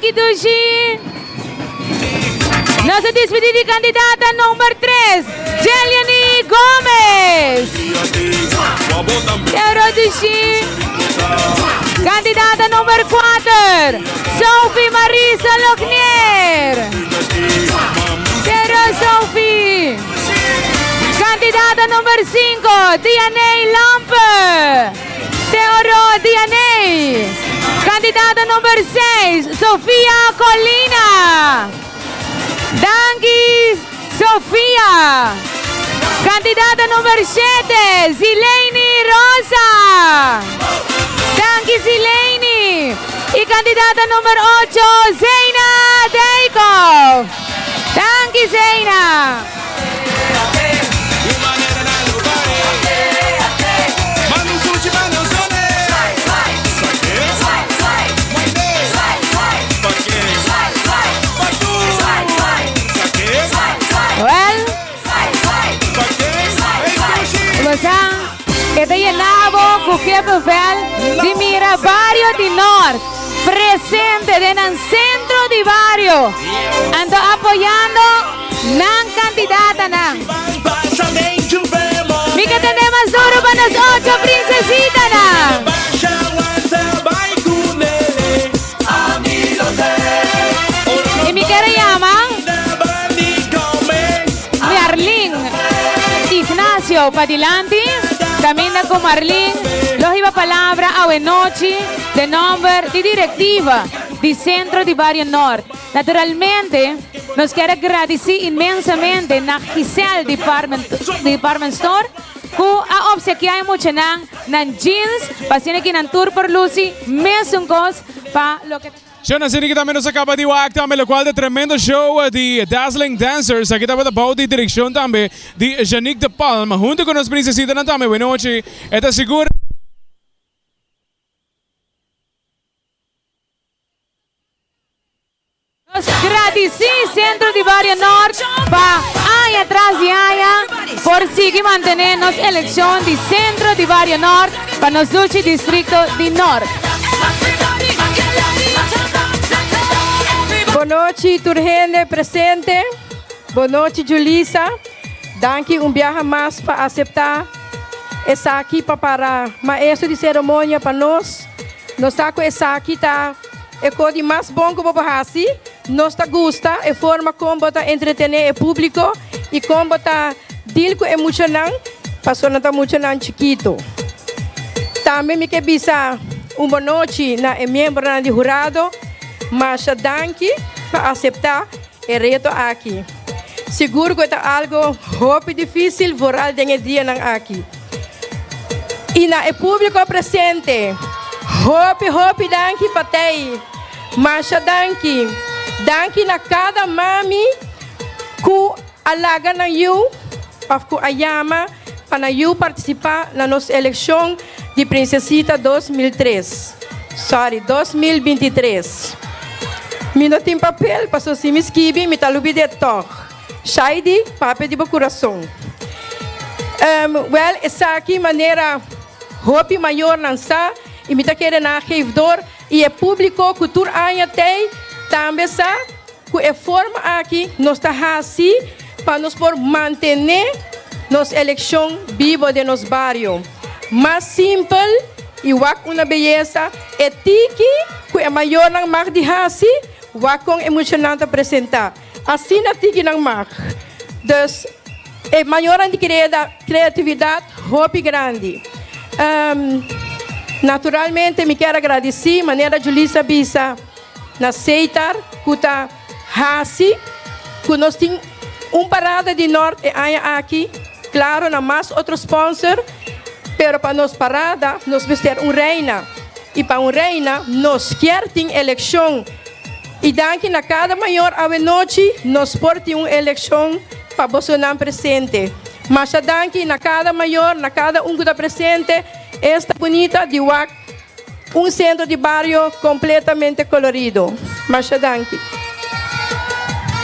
Danki Dushi. Nos a dispidi di kandidata number 3, Jeliany Gomez. Euro Dushi. Kandidata number 4, Sophie Marisa Lognier. Euro Sophie. Kandidata number 5, Dianey Lampe. Teoro Dianey. Kandidata number 6, Sofia Colina. Danki, Sofia. Kandidata number 7, Zileini Rosa. Danki, Zileini. I kandidata number 8, Zeina Dijkhoff. Danki, Zeina. Wel, bo sa, e ta yena bo ku kippenvel di mira bario di Noord presente den nan sentro di bario, anto apoyando. Nan kandidatanan. Mi ke tende mas duro pa nos ocho prinsesitanan. I mi kere yama Marlin Ignacio padilanti. Kaminda ku Marlin lo hiba palabra awenochi den nomber di direktiva di Sentro di Bario Nort. Naturalmente, nos kier a gradisí inmensamente na Giselle Department Department Store ku a opsekiá e muchanan nan jeans pa asina ki nan tur por lusi mesun kos pa loke Shona asina ki tambe nos a kaba di wak tambe lokual ta tremendo show di Dazzling Dancers aki tabata bou di direkshon tambe di Janique de Palm hunto ku nos prinsesitanan tambe buenochi e ta sigur. Nos gradisí Sentro di Bario Nort pa aña tras di aña por sigui mantené nos elekshon di Sentro di Bario Nort pa nos dushi distrikto di Nort. Bonochi tur hende presente. Bonochi Julisa. Danki un biaha mas pa aseptá esaki pa para maestro di seremonia pa nos. Nos sa ku esaki ta e kos di mas bon ku bo por hasi. Nos ta gusta e forma kon bo ta entretené e públiko i kon bo ta deal ku e muchanan, pasobra nan ta muchanan chikitu. Tambe mi ke bisa un bonochi na e miembronan di hurado. Masha danki pa aseptá e reto aki. Sigur ku e ta algo hopi difísil vooral den e dianan aki. I na e públiko presente, hopi hopi danki pa tei. Masha danki. Danki na kada mami ku a laga nan yu òf ku a yama pa nan yu partisipá na nos elekshon di Prinsesita 2003, sorry, 2023. Mi no tin papel, paso si mi skibi mi ta lubid'é tòg. Shaidi, papia di bo kurason. Wèl, esaki manera hopi mayornan sa i mi ta kere nan a geef door i e públiko ku tur aña t'ei tambe sa ku e forma aki nos ta hasi pa nos por mantené nos elekshon bibo den nos bario. Mas simpel i wak una beyesa e tiki ku e mayornan mag di hasi, wak kon e muchanan ta presentá. Asina tiki nan mag. Dus e mayornan di kreda kreatividat hopi grandi. Naturalmente mi kier a gradisí manera Julissa bisa na Seitar ku ta hasi ku nos tin un parada di Nort e aña aki, klaro na mas otro sponsor, pero pa nos parada nos mester un reina i pa un reina nos kier tin elekshon. I danki na kada mayor awenochi nos por tin un elekshon pa bosonan presente. Masha danki na kada mayor, na kada un ku ta presente. Esta bunita di wak un sentro di bario kompletamente kolorido. Masha danki.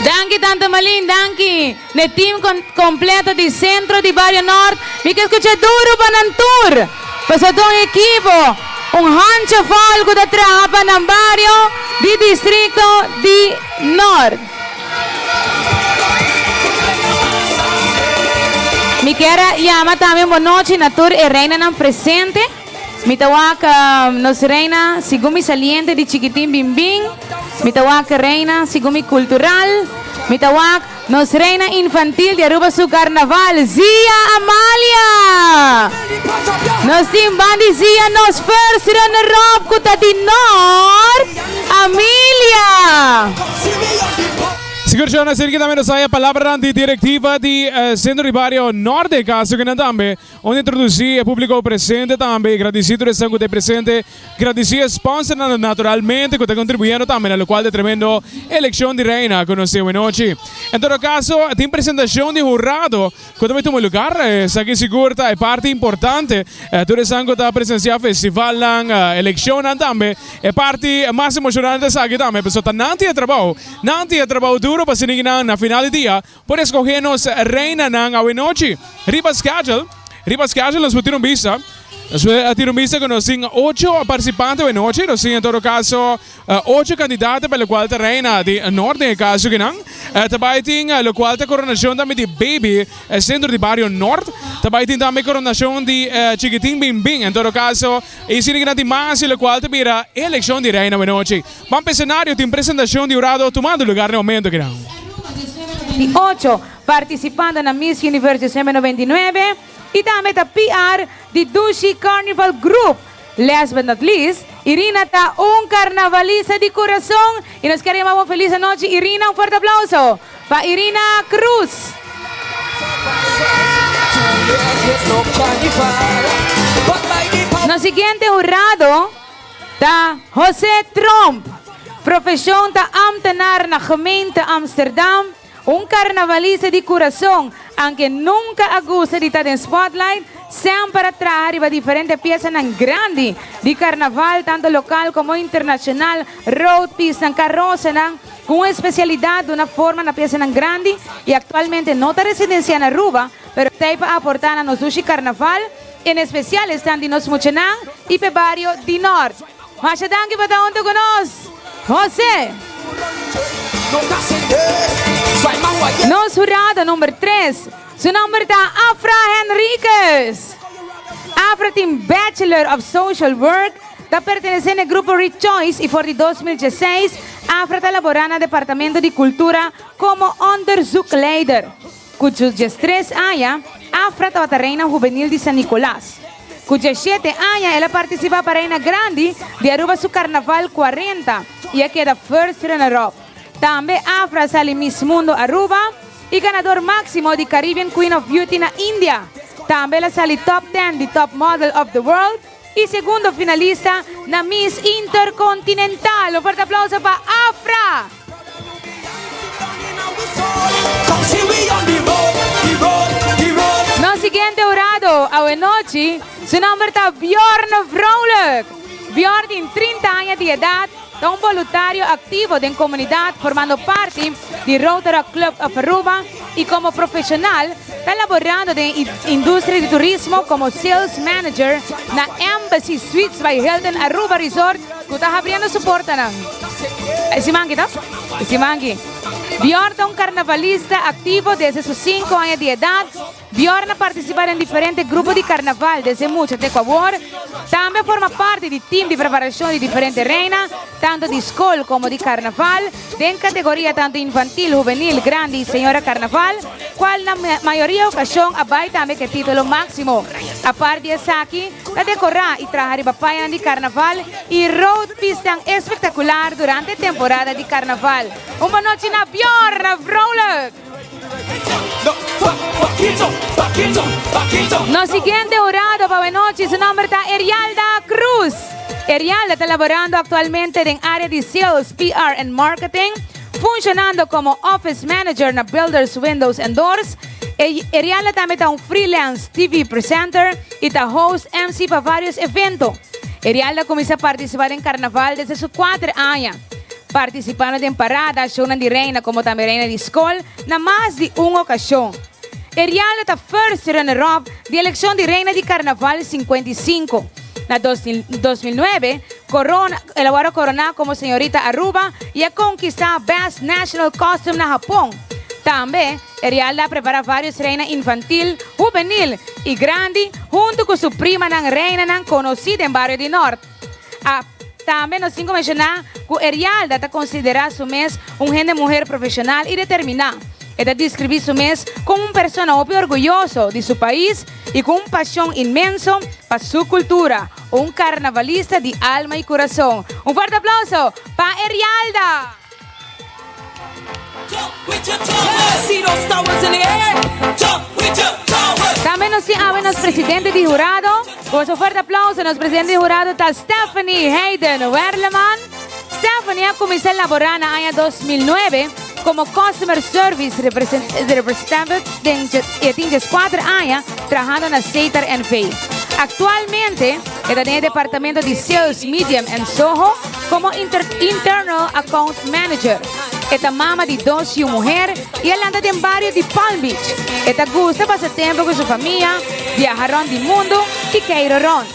Danki Tante Malin, danki n'e team kompleto di Sentro di Bario Nort. Mi ke skucha duru pa nan tur, pasobra ta un ekipo. Un handjevol ku ta traha pa nan bario di distrikto di Nort. Mi kier a yama tambe un bonochi na tur e reinanan presente. Mi ta wak nos reina segun mi saliente di Chikitin Bin Bin. Mi ta wak reina segun mi cultural. Mi ta wak nos reina infantil di Aruba su carnaval, Zia Amalia! Nos tin ban di Zia nos first runner up cu ta di Noord, Amelia! Sigur Shona, serki tambe nos haya palabranan di directiva di Centro di Bario Noord den caso kinan tambe. Unda introdusí e públiko presente tambe i gradisí tur esnan ku ta e presente. Gradisí e sponsornan naturalmente ku ta kontribuyendo tambe na lokual ta e tremendo elekshon di Reina ku nos tin awenochi. En todo kaso tin presentashon di hurado ku ta bai tuma lugar. Esaki sigur ta e parti importante. Tur esnan ku ta presensiá festivalnan, elekshonnan tambe. E parti mas emoshonante esaki tambe pasobra ta nan tin e trabou. Nan tin e trabou duro pa asina nan na final di dia Por escoge nos reinanan awenochi riba schedule. Riba schedule nos por tira un bista. Nos por tira un bista cu nos tin ocho participante awenochi. Nos tin en todo caso ocho candidato pa locual ta reina di Noord den e caso kinan. Ta bay tin locual ta coronacion tambe di Baby Centro di Bario Noord. Ta bay tin tambe coronacion di Chikitin Bin Bin. En todo caso e sini kinan tin mas y locual ta bira eleccion di reina awenochi. Ban pa escenario tin presentacion di hurado tumando lugar na e momento kinan. Di ocho participando na Miss Universe 1999 y tambe ta PR di Dushi Carnival Group. Last but not least, Irina ta un carnavalista di corazon y nos kier yama bo un feliz anochi Irina, un fuerte aplauso pa Irina Cruz. Nos siguiente hurado Ta José Tromp, profesion ta ambtenaar na gemeente Amsterdam, un carnavalista di curason, aunke nunca a gusta di ta den spotlight, semper a traha riba diferente piesanan grandi di carnaval tanto local como internacional, roadpiecenan, carrosanan, cu un especialidad duna forma na piesanan grandi y actualmente no ta residencia na Aruba, pero t'ey pa aporta na nos dushi carnaval. En especial esnan di nos muchanan y p'e bario di Nort. Masha danki pa ta hunto cu nos, Jose. Nos hurado number tres, su nomber ta Afra Henriquez. Afra tin Bachelor of Social Work, ta pertenece n'e grupo Rechoice y for di 2016 Afra ta labora na Departamento di Cultura como onderzoekleider. Ku su diestres aña, Afra tabata Reina Hubenil di San Nicolas. Ku diesshete aña el a partisipá pa Reina Grandi di Aruba su Karnaval 40 i a keda first runner-up. Tambe Afra a sali Miss Mundo Aruba i ganador máksimo di Caribbean Queen of Beauty na India. Tambe el a sali top ten di Top Model of the World i segundo finalista na Miss Intercontinental. Un fuerte aplauso pa Afra! Nos siguiente hurado awenochi, su nomber ta Bjorn Vrolijk. Bjorn tin 30 aña di edad, ta un boluntario activo den comunidad formando parti di Rotaract Club of Aruba y como profesional ta laborando den industria di turismo como sales manager na Embassy Suites by Hilton Aruba Resort cu ta habriendo su portanan. E siman aki ta? E siman aki. Bjorn ta un carnavalista activo desde su cinco aña di edad. Bjorn a participa den diferente grupo di carnaval desde mucha te cu awor. Tambe a forma parti di team di preparacion di diferente reina, tanto di scol como di carnaval, den categoria tanto infantil, hubenil, grandi y señora carnaval, cual na mayoria ocasion a bay tambe cu e titulo maximo. Apart di esaki, ta decorá y traha riba pañanan di carnaval y road pistan espectacular durante e temporada di carnaval. Un bon nochi na Bjorn Vrolijk! Nos siguiente hurado pa awenochi su nomber ta Erialda Cruz. Erialda ta laborando actualmente den area di Sales, PR and Marketing, funcionando como Office Manager na Builders Windows and Doors. Erialda tambe ta un freelance TV presenter y ta host MC pa varios evento. Erialda a cuminsa participa den carnaval desde su cuater aña, participando den parada, shownan di reina como tambe reina di scol na mas di un ocasion. Erialda ta first runner-up di eleccion di reina di carnaval 55. Na 2009, corona, el a wòrdu koroná komo Señorita Aruba i a konkistá Best National Costume na Hapon. Tambe, Erialda a prepará vários reina infantil, hubenil i grandi huntu ku su primanan reinanan konosí den bario di Nort. A Tambe nos tin ku menshoná ku Erialda ta konsiderá su mes un hende muher profeshonal i determiná. E ta deskribí su mes komo un persona hopi orguyoso di su pais i ku un pashon inmenso pa su kultura, un karnavalista di alma i kurason. Un fuerte aplauso pa Erialda! Tambe nos tin awe nos presidente di hurado. Ku boso fuerte aplauso nos presidente di hurado ta Stephanie Hayden Werleman. Stephanie a kuminsá laborá na aña 2009 komo Customer Service Representative den e tin 14 aña trahando na Setar NV. Aktualmente e ta den e departamento di Sales Medium en Soho Komo Internal Account Manager, e ta mama di dos yu muher i a lanta den bario di Palm Beach. E ta gusta pasa tempu ku su famia, biaha rònt di mundu i keiro rònt.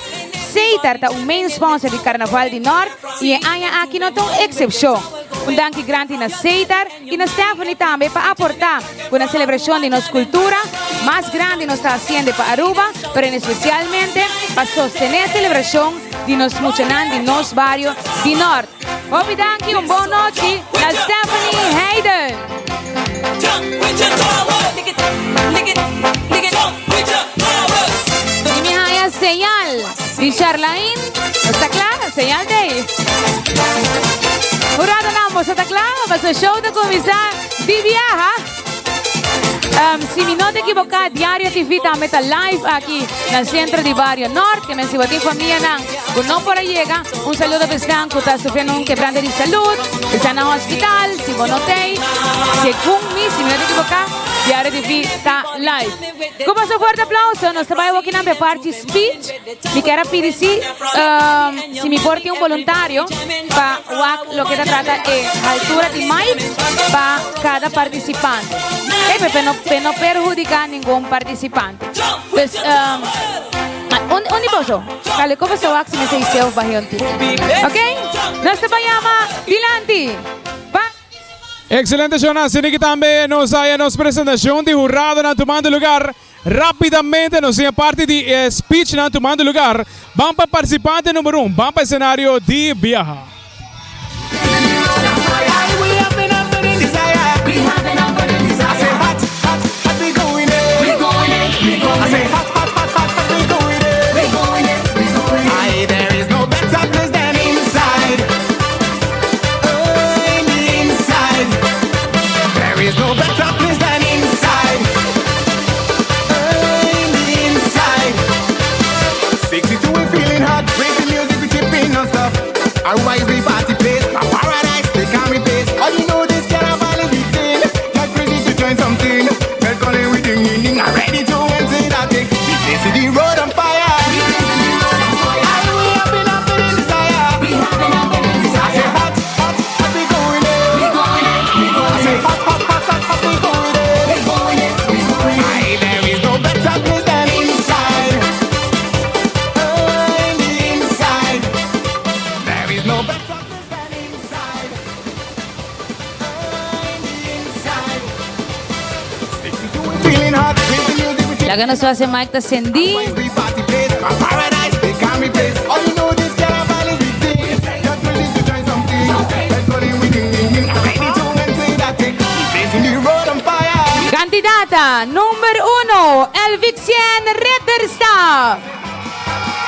Seitar ta un main sponsor di Karnaval di Nort i e aña aki no ta un eksepshon. Un danki grandi na Seitar i na Stephanie tambe pa aportá ku na selebrashon di nos kultura mas grandi nos ta hasiende pa Aruba, pero en espesialmente pa sostené selebrashon di nos muchanan di nos bario di Nort. Hopi danki, un bon nochi na Stephanie Hayden. Y mi haya señal di Charlaine. Ta cla? Señal ta ahí. Jurado nan, boso ta cla? Paso show ta cuminsa di biaha. Si mi no ta ekiboká, Diario TV tambe ta live aki na Centro di Bario Nort. Ke men si bo tin famianan ku no por a yega, un saludo pa esnan ku ta sufriendo un kebrante di salud, esnan na hospital, si bo no t'ei, segun mi, si mi no ta ekiboká, Diario TV ta live. Ku boso fuerte aplauso nos ta bai awoki nan pa e parti speech. Mi kier a pidi si si mi por tin un boluntario pa wak loke ta trata e haltura di mic pa kada partisipante. Ey, pe no pe no perhudica ningun partisipante. Dus un un di boso, kale ko boso wak si mi say self bahi un tiki. Ok? Nos ta bay yama dilanti pa. Excelente Shona, asina ki tambe nos haya nos presentacion di huradonan tumando lugar. Rapidamente nos tin e parti di e speechnan tumando lugar. Ban pa participante number un, ban pa escenario di biaha. Laga nos wak si mic ta sendí. Kandidata number uno, Elvixien Ridderstap.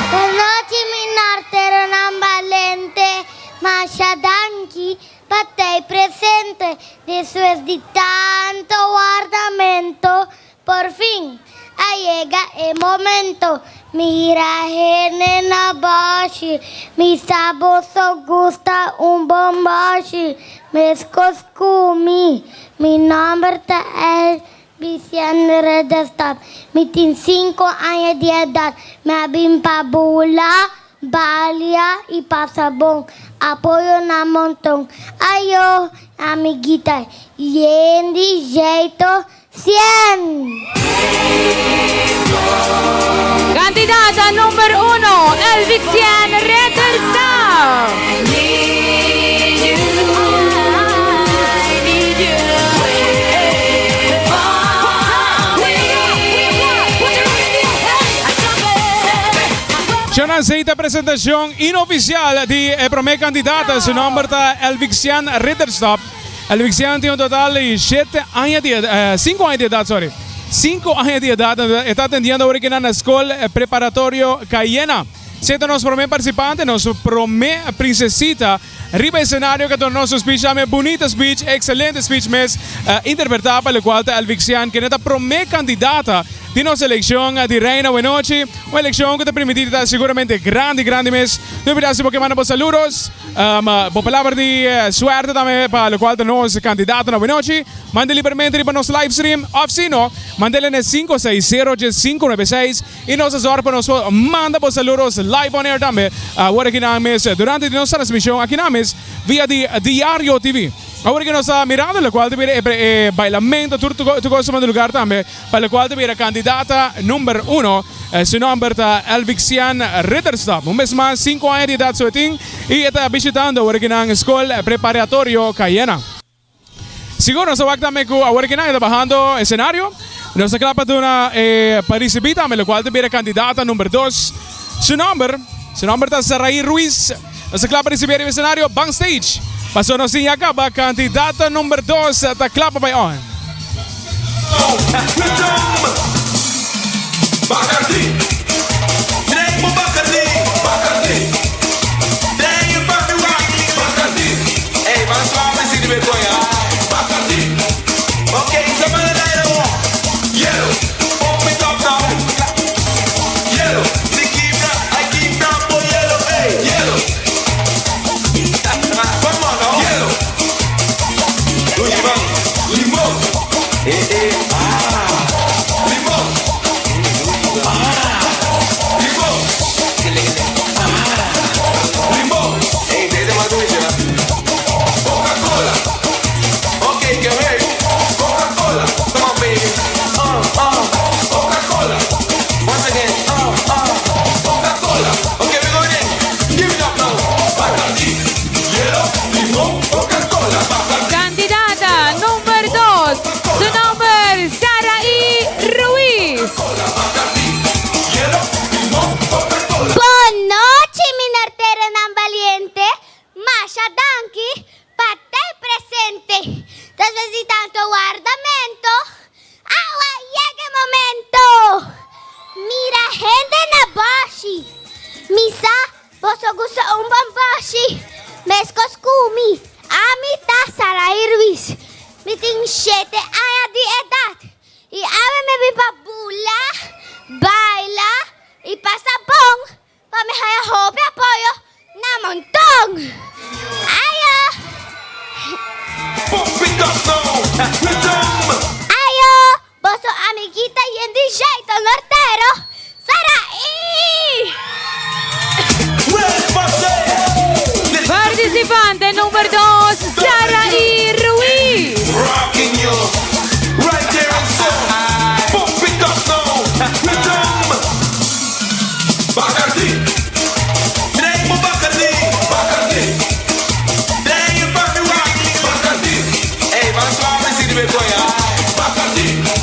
Bonochi mi norteronan balente, masha danki pa tei presente despues di tanto wardamento. Por fin a yega e momento, mira hende na bòshi, mi sa boso gusta un bon bòshi, meskos ku mi. Mi nòmber ta Elvisian Redestap, mi tin sinku aña di edat, mi a bin pa bula, balia i pasa bon, apoyo na monton. Ayo, amiguita, yen di jeito. Cien. Candidata number uno, Elvixian Retterstap. Shona Zeita presentacion inoficial di e prome candidata. Su nomber ta Elvixian Ridderstap. Elvixian tin un total di shete aña di eh, cinco aña di edad, sorry. Cinco aña di edad. E ta atendiendo awor na School Preparatorio Cayena. Zeta nos prome participante, nos prome princesita riba escenario cu ta nos speech tambe bunita speech, excelente speech mes interpreta pa locual ta Elvixian, kende ta prome candidata di nos eleccion di Reina Wenochi, un eleccion cu ta permiti ta seguramente grandi grandi mes. No olbida si bo ke manda bo saludos, bo palabra di suerte tambe pa locual ta nos candidato na Wenochi, manda libermente riba nos live stream of si no, mandele na 560 596 Y nos a zorg pa nos por manda bo saludos live on air tambe awor aki nan mes durante di nos transmision aki nan mes via di Diario TV. Awor ki nos ta mirando locual ta bira e bailamento tur tur cos tuma lugar tambe pa locual ta bira candidata number uno. Su nomber ta Elvixian Ridderstap. Un bes mas cinco aña di edad su e tin y e ta bishitando awor aki nan School Preparatorio Cayena. Sigur nos ta wak tambe ku awor kinan e ta bahando esenario. Nos ta kla pa duna e pa risibí tambe lokual ta bira kandidata number dos. Su nomber, su nomber ta Saraí Ruiz. Nos ta kla pa risibí ariba esenario ban stage. Paso nos tin ya kaba kandidata number dos ta kla pa bai on. Candidata number dos, su nomber Saraí Ruiz. Bon nochi mi norteronan baliente, masha danki pa te presente. Despues di tanto wardamento, awa yega e momento. Mira hende na boshi, mi sa Boso gusta un bon boshi? Meskos ku mi, ami ta Sarai Ruiz. Mi tin shete aña di edat i awe mi bin pa bula, baila i pasa bon pa mi haña hopi apoyo na monton. Ayo! Ayo! Boso amiguita yen di jeito nortero, Saraí! Participante number dos, Saraí Ruiz.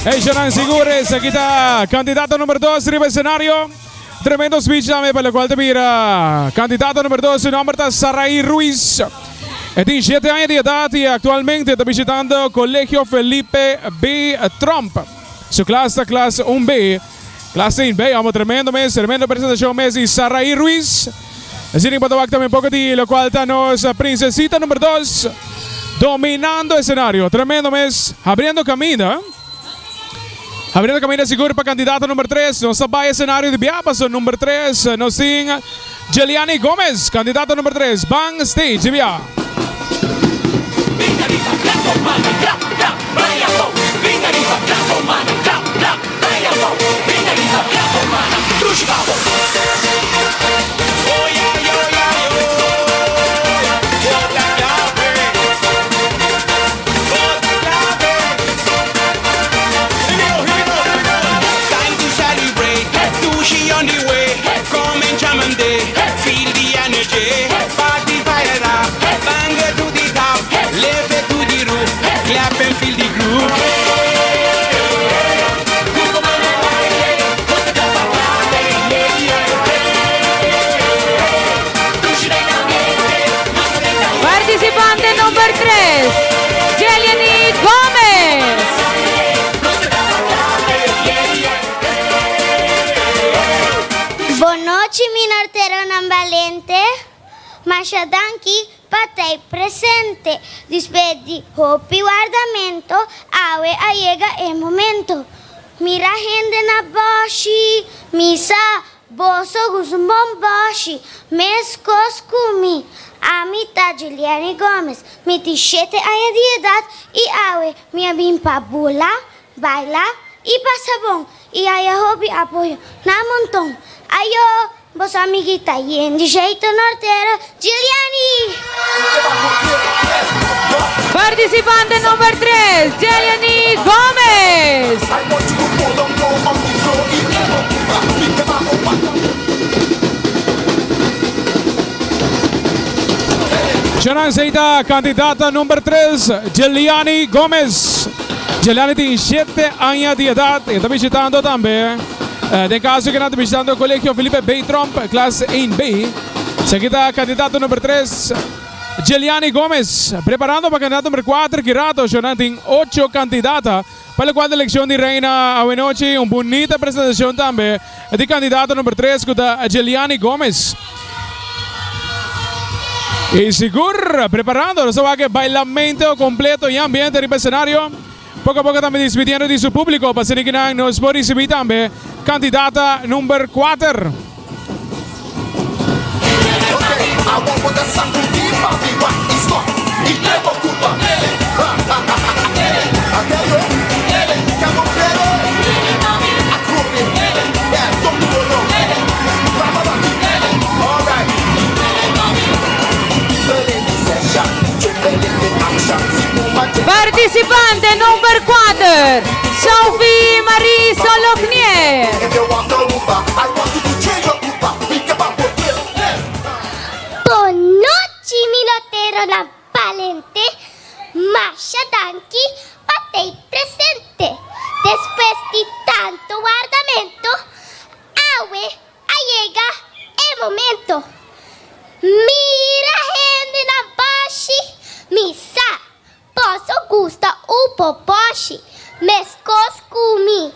Hey Shanan Sigures, aki ta candidato number dos riba escenario. Tremendo speech tambe pa locual ta bira candidato number dos. Su nomber ta Sarai Ruiz. E tin siete aña di edad y actualmente ta bishitando Colegio Felipe B. Tromp. Su klas ta klas 1B. Klas 1B, amo tremendo mes, tremendo presentacion mes di Sarai Ruiz. Asina bo ta wak tambe poco di locual ta nos princesita number dos dominando escenario. Tremendo mes, abriendo caminda. Abriendo caminda sigur pa candidato number tres. Nos ta bay escenario di bia paso number tres. Nos tin Jeliani Gomez, candidato number tres. Ban stage di bia. Participante number 3, Jeliany Gomez. Bon nochi mi norteronan balente, masha danki pa t'ei presente. Despues di hopi wardamento, awe a yega e momento. Mira hende na bòshi, mi sa boso gusta un bon bòshi, meskos ku mi. Ami ta Juliany Gomez, mi tin shete aña di edat i awe mi a bin pa bula, baila i pasa bon i haya hopi apoyo na monton. Ayo, boso amiguita yen di jeito nortero, Juliany! Participante number 3, Jeliany Gomez. Shanan Seita, candidata number 3, Jeliany Gomez. Jeliany tin 7 aña di edad y ta visitando tambe. Den caso que nan ta visitando Colegio Felipe B. Tromp, klas 1B. Esaki ta candidato number 3, Jeliany Gomez. Preparando pa candidato number 4, ki rato Shanan tin 8 candidata pa locual ta eleccion di Reina awenochi. Un bunita presentacion tambe di candidato number 3 cu ta Jeliany Gomez. Y sigur preparando nos ta wak e bailamento completo y ambiente riba escenario. Poco a poco tambe dispidiendo di su publico pa asina kinan nos por ricibi tambe candidata number 4. Participante number 4, Sophie Marie Solognier. Bon nochi mi loteronan balente, masha danki pa tei presente. Despues di tanto wardamento, awe a yega e momento. Mira hende na bashi, mi sa boso gusta un poposhi, meskos ku mi.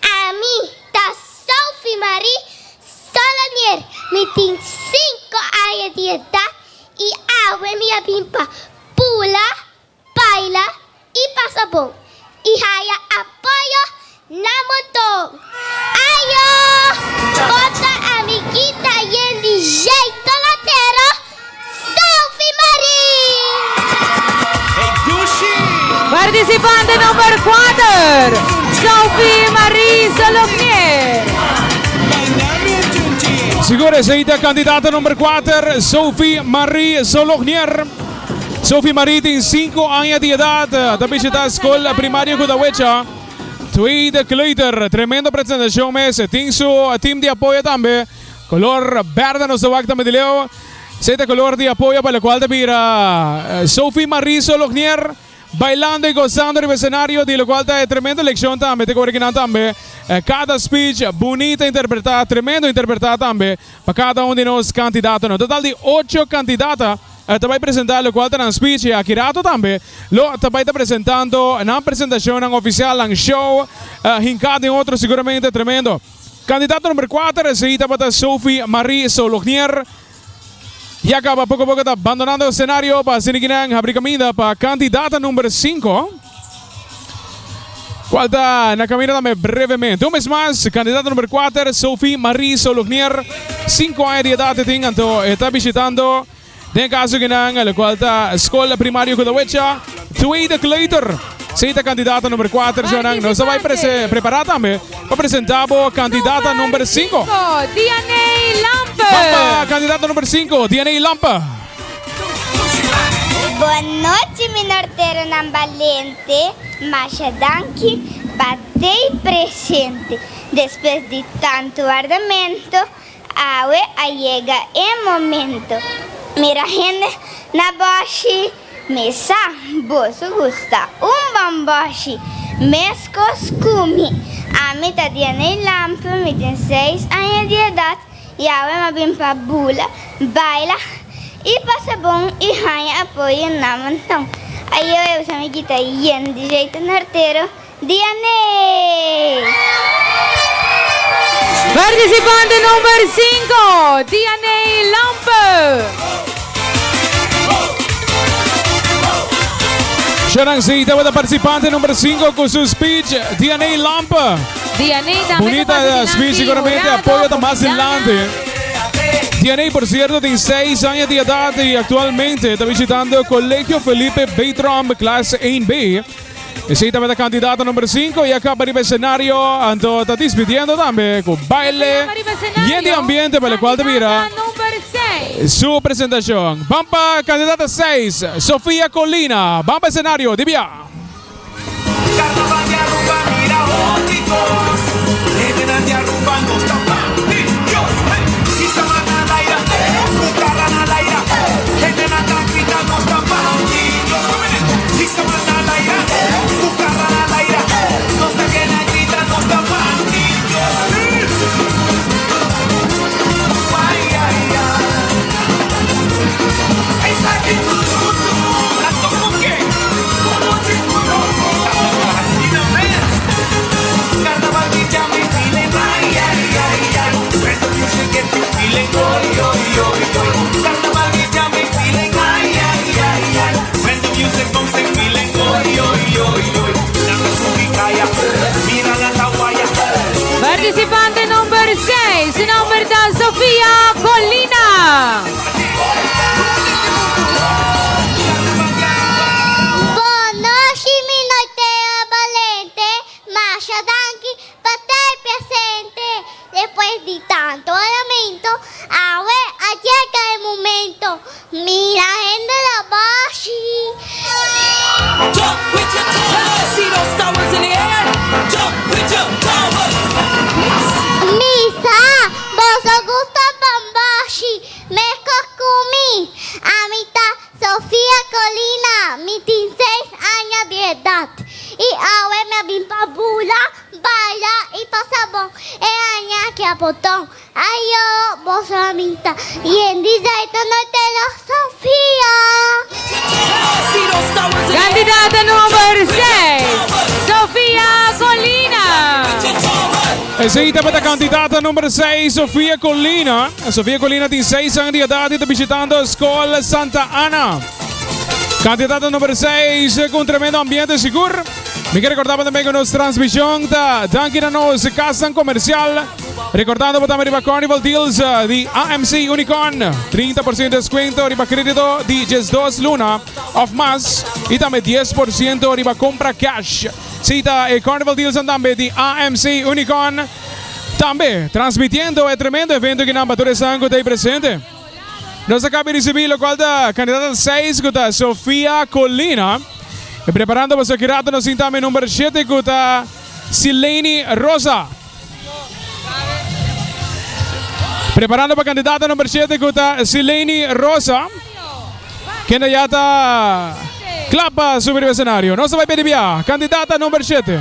Ami ta Sophie Marie Solonier, mi tin sinku aña di edat i awe mi a bin pa bula, baila i pasa bon i haya apoyo na monton. Ayo! Bo ta amiguita yen di jeito latero, Sophie Marie! Participante number 4, Sophie Marie Solognier. Sigur esey ta candidato number 4, Sophie Marie Solognier. Sophie Marie tin 5 aña di edad, ta bishita skol primario Kudawecha. Tweede kleuter, tremendo presentacion mes, tin su team di apoyo tambe. Color berde nos ta wak tambe di leu. Esey ta color di apoyo pa locual ta bira Sophie Marie Solognier bailando y gozando riba escenario di locual ta e tremendo leccion tambe. Te cu kinan tambe cada speech bunita interpreta, tremendo interpreta tambe pa cada un di nos candidatonan. Total di ocho candidata ta bai presenta locual ta nan speech y aki rato tambe lo ta bai ta presentando nan presentacionnan oficial, nan show hinca den otro seguramente tremendo. Candidato number 4 esey tabata Sophie Marie Solognier. Ya caba poco poco ta abandonando escenario pa asina kinan habri caminda pa candidata number 5. Cual ta na caminda tambe brevemente. Un bes mas, candidato number 4, Sophie Marie Solognier, 5 aña di edad e tin, anto e ta bishitando Den caso kinan, locual ta School Primario Kudawecha, Tweede Kleuter. Esey ta candidata number 4, Jonan. Nos ta bay prepara tambe pa presenta bo candidata number 5. Dianey Lampe. Ban pa candidata number 5, Dianey Lampe. Bon nochi mi norteronan balente, masha danki pa tei presente. Despues di tantu wardamento. Awe a yega e momento. Mira hende na bòshi, mi sa boso gusta un bon bòshi, meskos ku mi. Ami ta Dianey Lampe, mi tin seis aña di edat i awe m'a bin pa bula, baila i pasa bon i haña apoyo na monton. Ayo e usa mi kita yen di jeito nortero. Dianey! Participante number 5, Dianey Lampe. Sharon C. Tabata participante number 5 cu su speech, Dianey Lampe. Dianey tambe Bunita ta pasa speech, dilanti, seguramente jurado, apoyo ta mas Dana. delante. Dianey, por cierto, tin 6 años de edad y actualmente ta visitando Colegio Felipe Beetrom, clase 1B. Esey tabata candidato number 5 y a caba riba escenario, anto ta dispidiendo tambe cu baile yen di ambiente pa locual ta bira su presentacion. Ban pa candidata 6, Sofia Colina. Ban pa escenario, di bia. Carnaval di Aruba mira hopi cos Hendenan di Aruba nos ta parti Dios hey Hisa man na laira Cu cara na laira Hendenan ta grita nos ta parti Dios Come Participante number 6, su nomber ta Sofia Colina. Bonochi mi noitero balente, masha danki pa ta presente. Despues di tanto lamento, awe a yega e momento. Mira hende la bashi. Mi sa, boso gusta bambashi, meskos ku mi. Ami ta Sofia Colina, mi tin seis aña di edat i awe mi a bin pa bula, baila i pasa bon e aña aki a Potòn. Ayo, boso a minta yen di zaita no te lo Sofia. Candidata number 6, Sofia Colina. Esey tabata candidata number 6, Sofia Colina. Sofia Colina tin 6 aña di edad y ta bishitando School Santa Ana. Candidata number 6 cu un tremendo ambiente sigur. Mi ke recordaba tambe cu nos transmision ta danki na nos casnan comercial. Recordando bo tambe riba Carnival Deals di AMC Unicorn. 30% descuento riba credito di 12 luna of mas y tambe 10% riba compra cash. Si ta e Carnival Deals tambe di AMC Unicorn. Tambe transmitiendo e tremendo evento ki nan pa tur esnan cu ta presente. Nos a caba di ricibi locual ta candidata 6 cu ta Sofia Colina. E preparando pa su kirato nos tin tambe number 7 cu ta Sileni Rosa. Preparando pa candidata number 7 cu ta Sileni Rosa. Kende ya ta cla pa subi riba escenario. Nos ta bay pedi bia candidata number 7.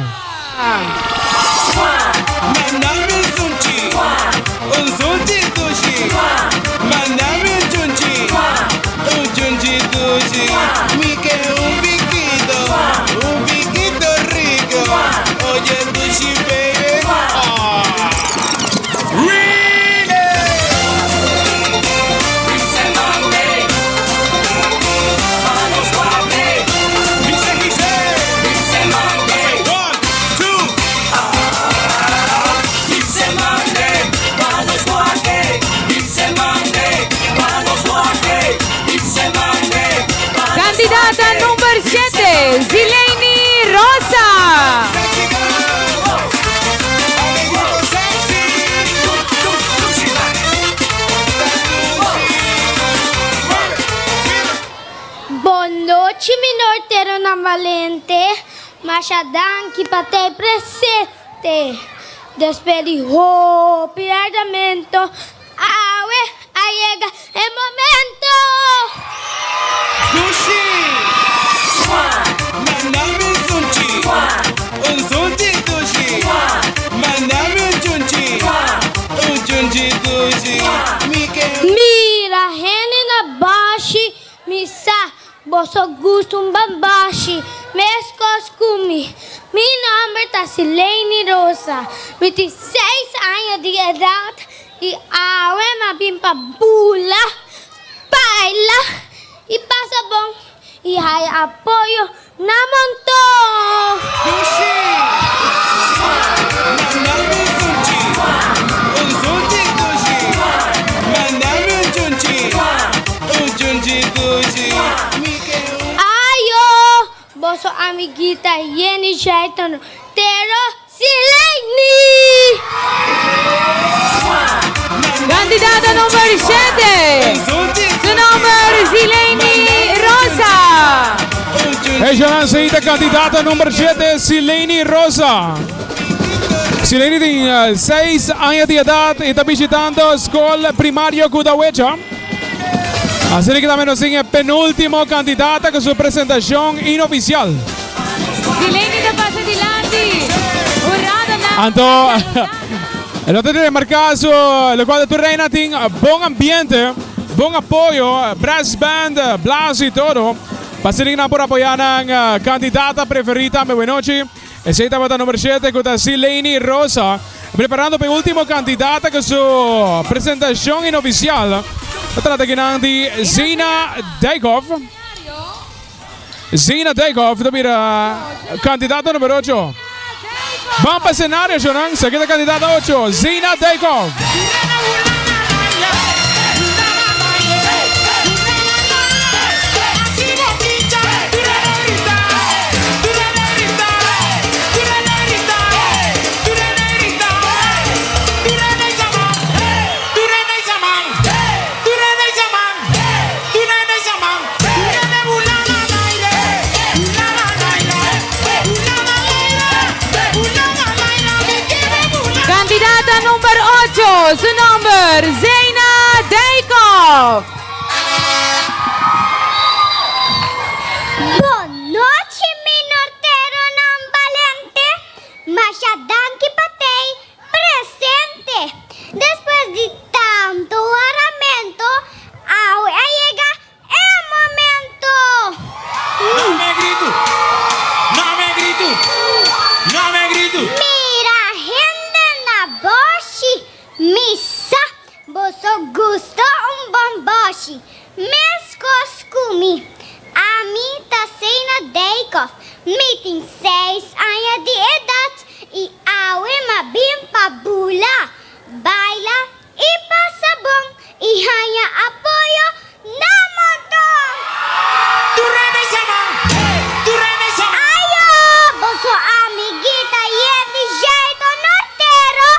Candidata number 7, Zileini Rosa. Bon nochi mi norteronan balente, masha danki pa ta presente. Despues di hopi ardamento. Awe a yega e momento! Dushi! Manda mi un sunchi. Un sunchi dushi. Manda mi un chunchi. Un chunchi dushi. Mi ke. Mira hende na bashi, mi sa boso gusta un bambashi, meskos ku mi. Mi nòmber ta Sileini Rosa, mi tin seis aña di edat i awe mi a bin pa bula, baila i pasa bon i haya apoyo na monton. Dushi! Manda mi un sunchi. Un sunchi dushi. Manda mi un chunchi. Un chunchi dushi. Mi ke un. Ayo! Boso amiguita Jenny Jaiton Tero Sileini! Candidata number shete. Su nomber Sileini Rosa. Hey, Seita, candidata number 7, Sileini Rosa. Sileini tin 6 aña di edad y ta bishitando Scol Primario Kudawecha. Asina cu tambe nos tin e penultimo candidata cu su presentacion inoficial. Sileini ta pasa dilanti. Hurado na. Anto, lo ta di remarca su locual tur reina tin bon ambiente, bon apoyo, brass band, blaas y todo. Pa asina nan por apoya nan candidata preferi tambe. Buenochi. Esey tabata number 7 cu ta Sileini Rosa. Preparando pa e ultimo candidata cu su presentacion inoficial. Ta trata akinan di Zina Dijkhoff. Zina Dijkhoff ta bira candidata number 8. Ban pa escenario, Shonan. Esaki ta candidata 8, Zina Dijkhoff. Candidata number ocho, su nomber Zeina Dijkhoff. Bon nochi mi norteronan balente, masha danki pa tei presente. Despues di tanto waramento, awe a yega e momento. No me gritu, no me gritu, no me gritu. Mira hende na boshi, mi sa boso gusta un bon boshi, meskos ku mi. Ami ta Sena Dijkhoff, mi tin seis aña di edat i awe m'a bin pa bula, baila i pasa bon i haña apoyo na monton. Ayo, boso amiguita yen di jeito nortero,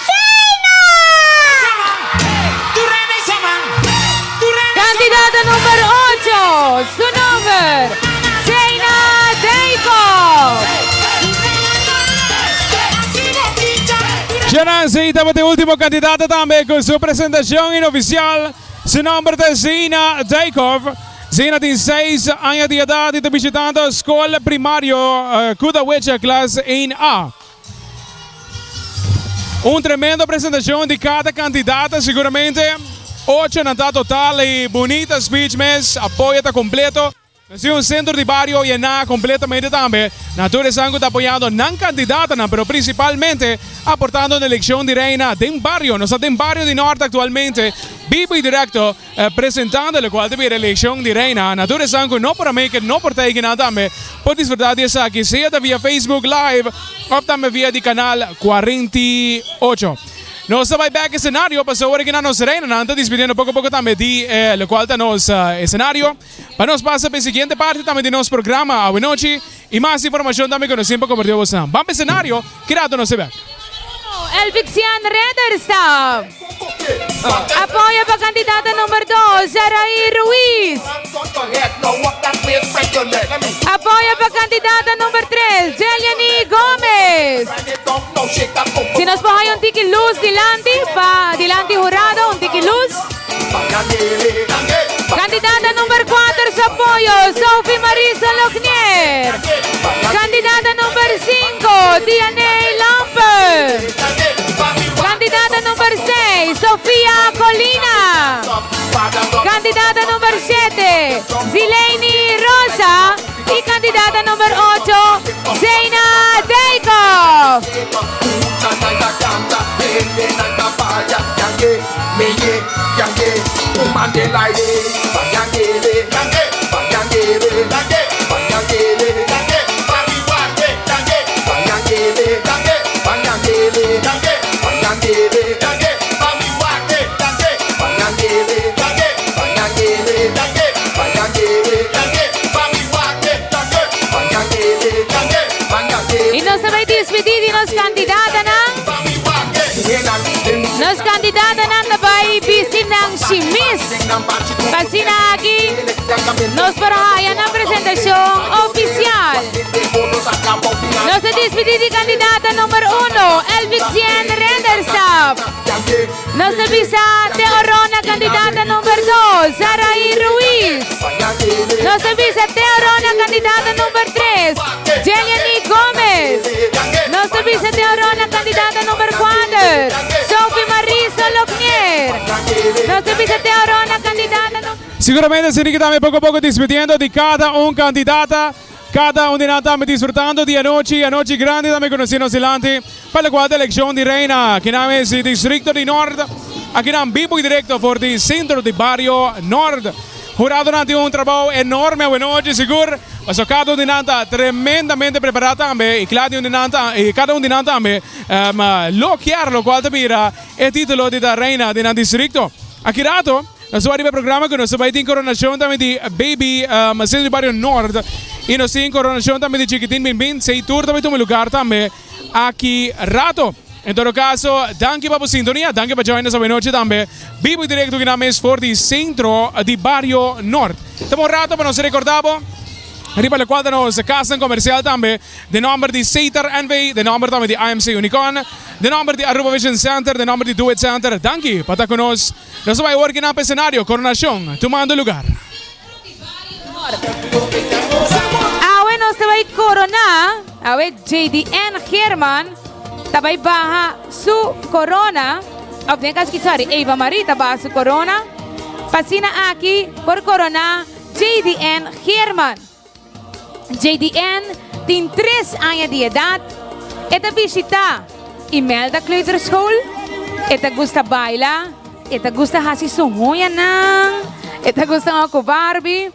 Sena! Candidata number ocho, su nomber Zeina Dijkhoff. Shanancy tabata e ultimo candidata tambe cu su presentacion inoficial. Su nomber ta Zeina Dijkhoff. Zeina tin seis aña di edad y ta bishitando Scol Primario Kudawecha klas 1A. Un tremendo presentacion di cada candidata seguramente. Ocho nan ta total y bunita speech mes. Apoyo ta completo. Nos tin un centro di bario yená completamente tambe. Na tur esnan cu ta apoyando nan candidatanan, pero principalmente aportando na eleccion di Reina den bario. Nos ta den bario di Noord actualmente, bibo y directo, presentando locual ta bira eleccion di Reina. Na tur esnan cu no por a make it, no por ta eynan tambe, por disfruta di esaki, sea ta via Facebook Live of tambe via di canal 48. Nos ta bai bek escenario pasobra ora ki nan nos Reinanan ta dispidiendo poco poco tambe di locual ta nos escenario. Pa nos pasa pa e siguiente parti tambe di nos programa awe nochi y mas informacion tambe cu nos tin pa comparti cu bosnan. Ban pa escenario, ki rato nos ta bek. Elvixian Rederstam. Apoyo pa candidata number dos, Saraí Ruiz. Apoyo pa candidata number tres, Jeliany Gomez. Flores. Si nos por haya un tiki luz dilanti, pa dilanti hurado, un tiki luz. Candidata number 4 su apoyo, Sophie Marisa Lognier. Candidata number 5, Dianey Lamper. Candidata number 6, Sofia Colina. Candidata number 7, Zileini Rosa. Y candidata number 8, Zeina Dijkhoff. Y nos ta bay despedi di nos candidatanan. Nos candidatanan ta bay bisti nan shimis. Pa asina aki nos por haya nan presentacion oficial. Nos ta despedi di candidata number uno, Elvixien Renderstap. Nos ta bisa te orona candidata number dos, Saraí Ruiz. Nos ta bisa te orona candidata number tres, Jeliany Gomez. Nos ta bisa te orona candidata number cuater, Sophie Marisa Lognier. Nos ta bisa te orona candidata number. Siguramente Siniki tambe poco poco dispidiendo di cada un candidata. Cada un di nan tambe disfrutando di anochi, anochi grandi tambe conoci nos dilanti pa locual ta eleccion di reina. Akinan es di districto di Noord, akinan bibo y directo for di centro di bario Noord. Huradonan tin un trabao enorme awenochi sigur, pasobra cada un di nan ta tremendamente prepara tambe y cla di un di nan ta y cada un di nan tambe lo kier locual ta bira e titulo di ta reina di nan districto. Aki rato. Nos ta bai riba e programa ku nos ta bai tin koronashon tambe di Baby Centro di Bario Nort i nos tin koronashon tambe di Chikitin Bin Bin. Sei tur ta bai tuma lugar tambe aki rato. En todo kaso, danki pa bo sintonia, danki pa join nos awenochi tambe bibo i direkto kinan mes for di Centro di Bario Nort. Ta un rato pa nos rekorda bo riba lokual ta nos kasnan komersial tambe. Den nomber di Setar NV, den nomber tambe di AMC Unicorn, den nomber di Aruba Vision Center, den nomber di Do It Center, danki pa ta ku nos. Nos ta bai awor kinan pa escenario Coronacion tumando lugar. Awe nos ta bai corona, awe JDN Geerman ta bai baha su corona, of den caso sorry, Eva Marie ta baha su corona, pa asina aki por corona JDN Geerman. JDN tin tres aña di edat. E ta bishitá Imelda Kleuterschool. E ta gusta baila. E ta gusta hasi su hoñanan. E ta gusta hunga ku Barbie.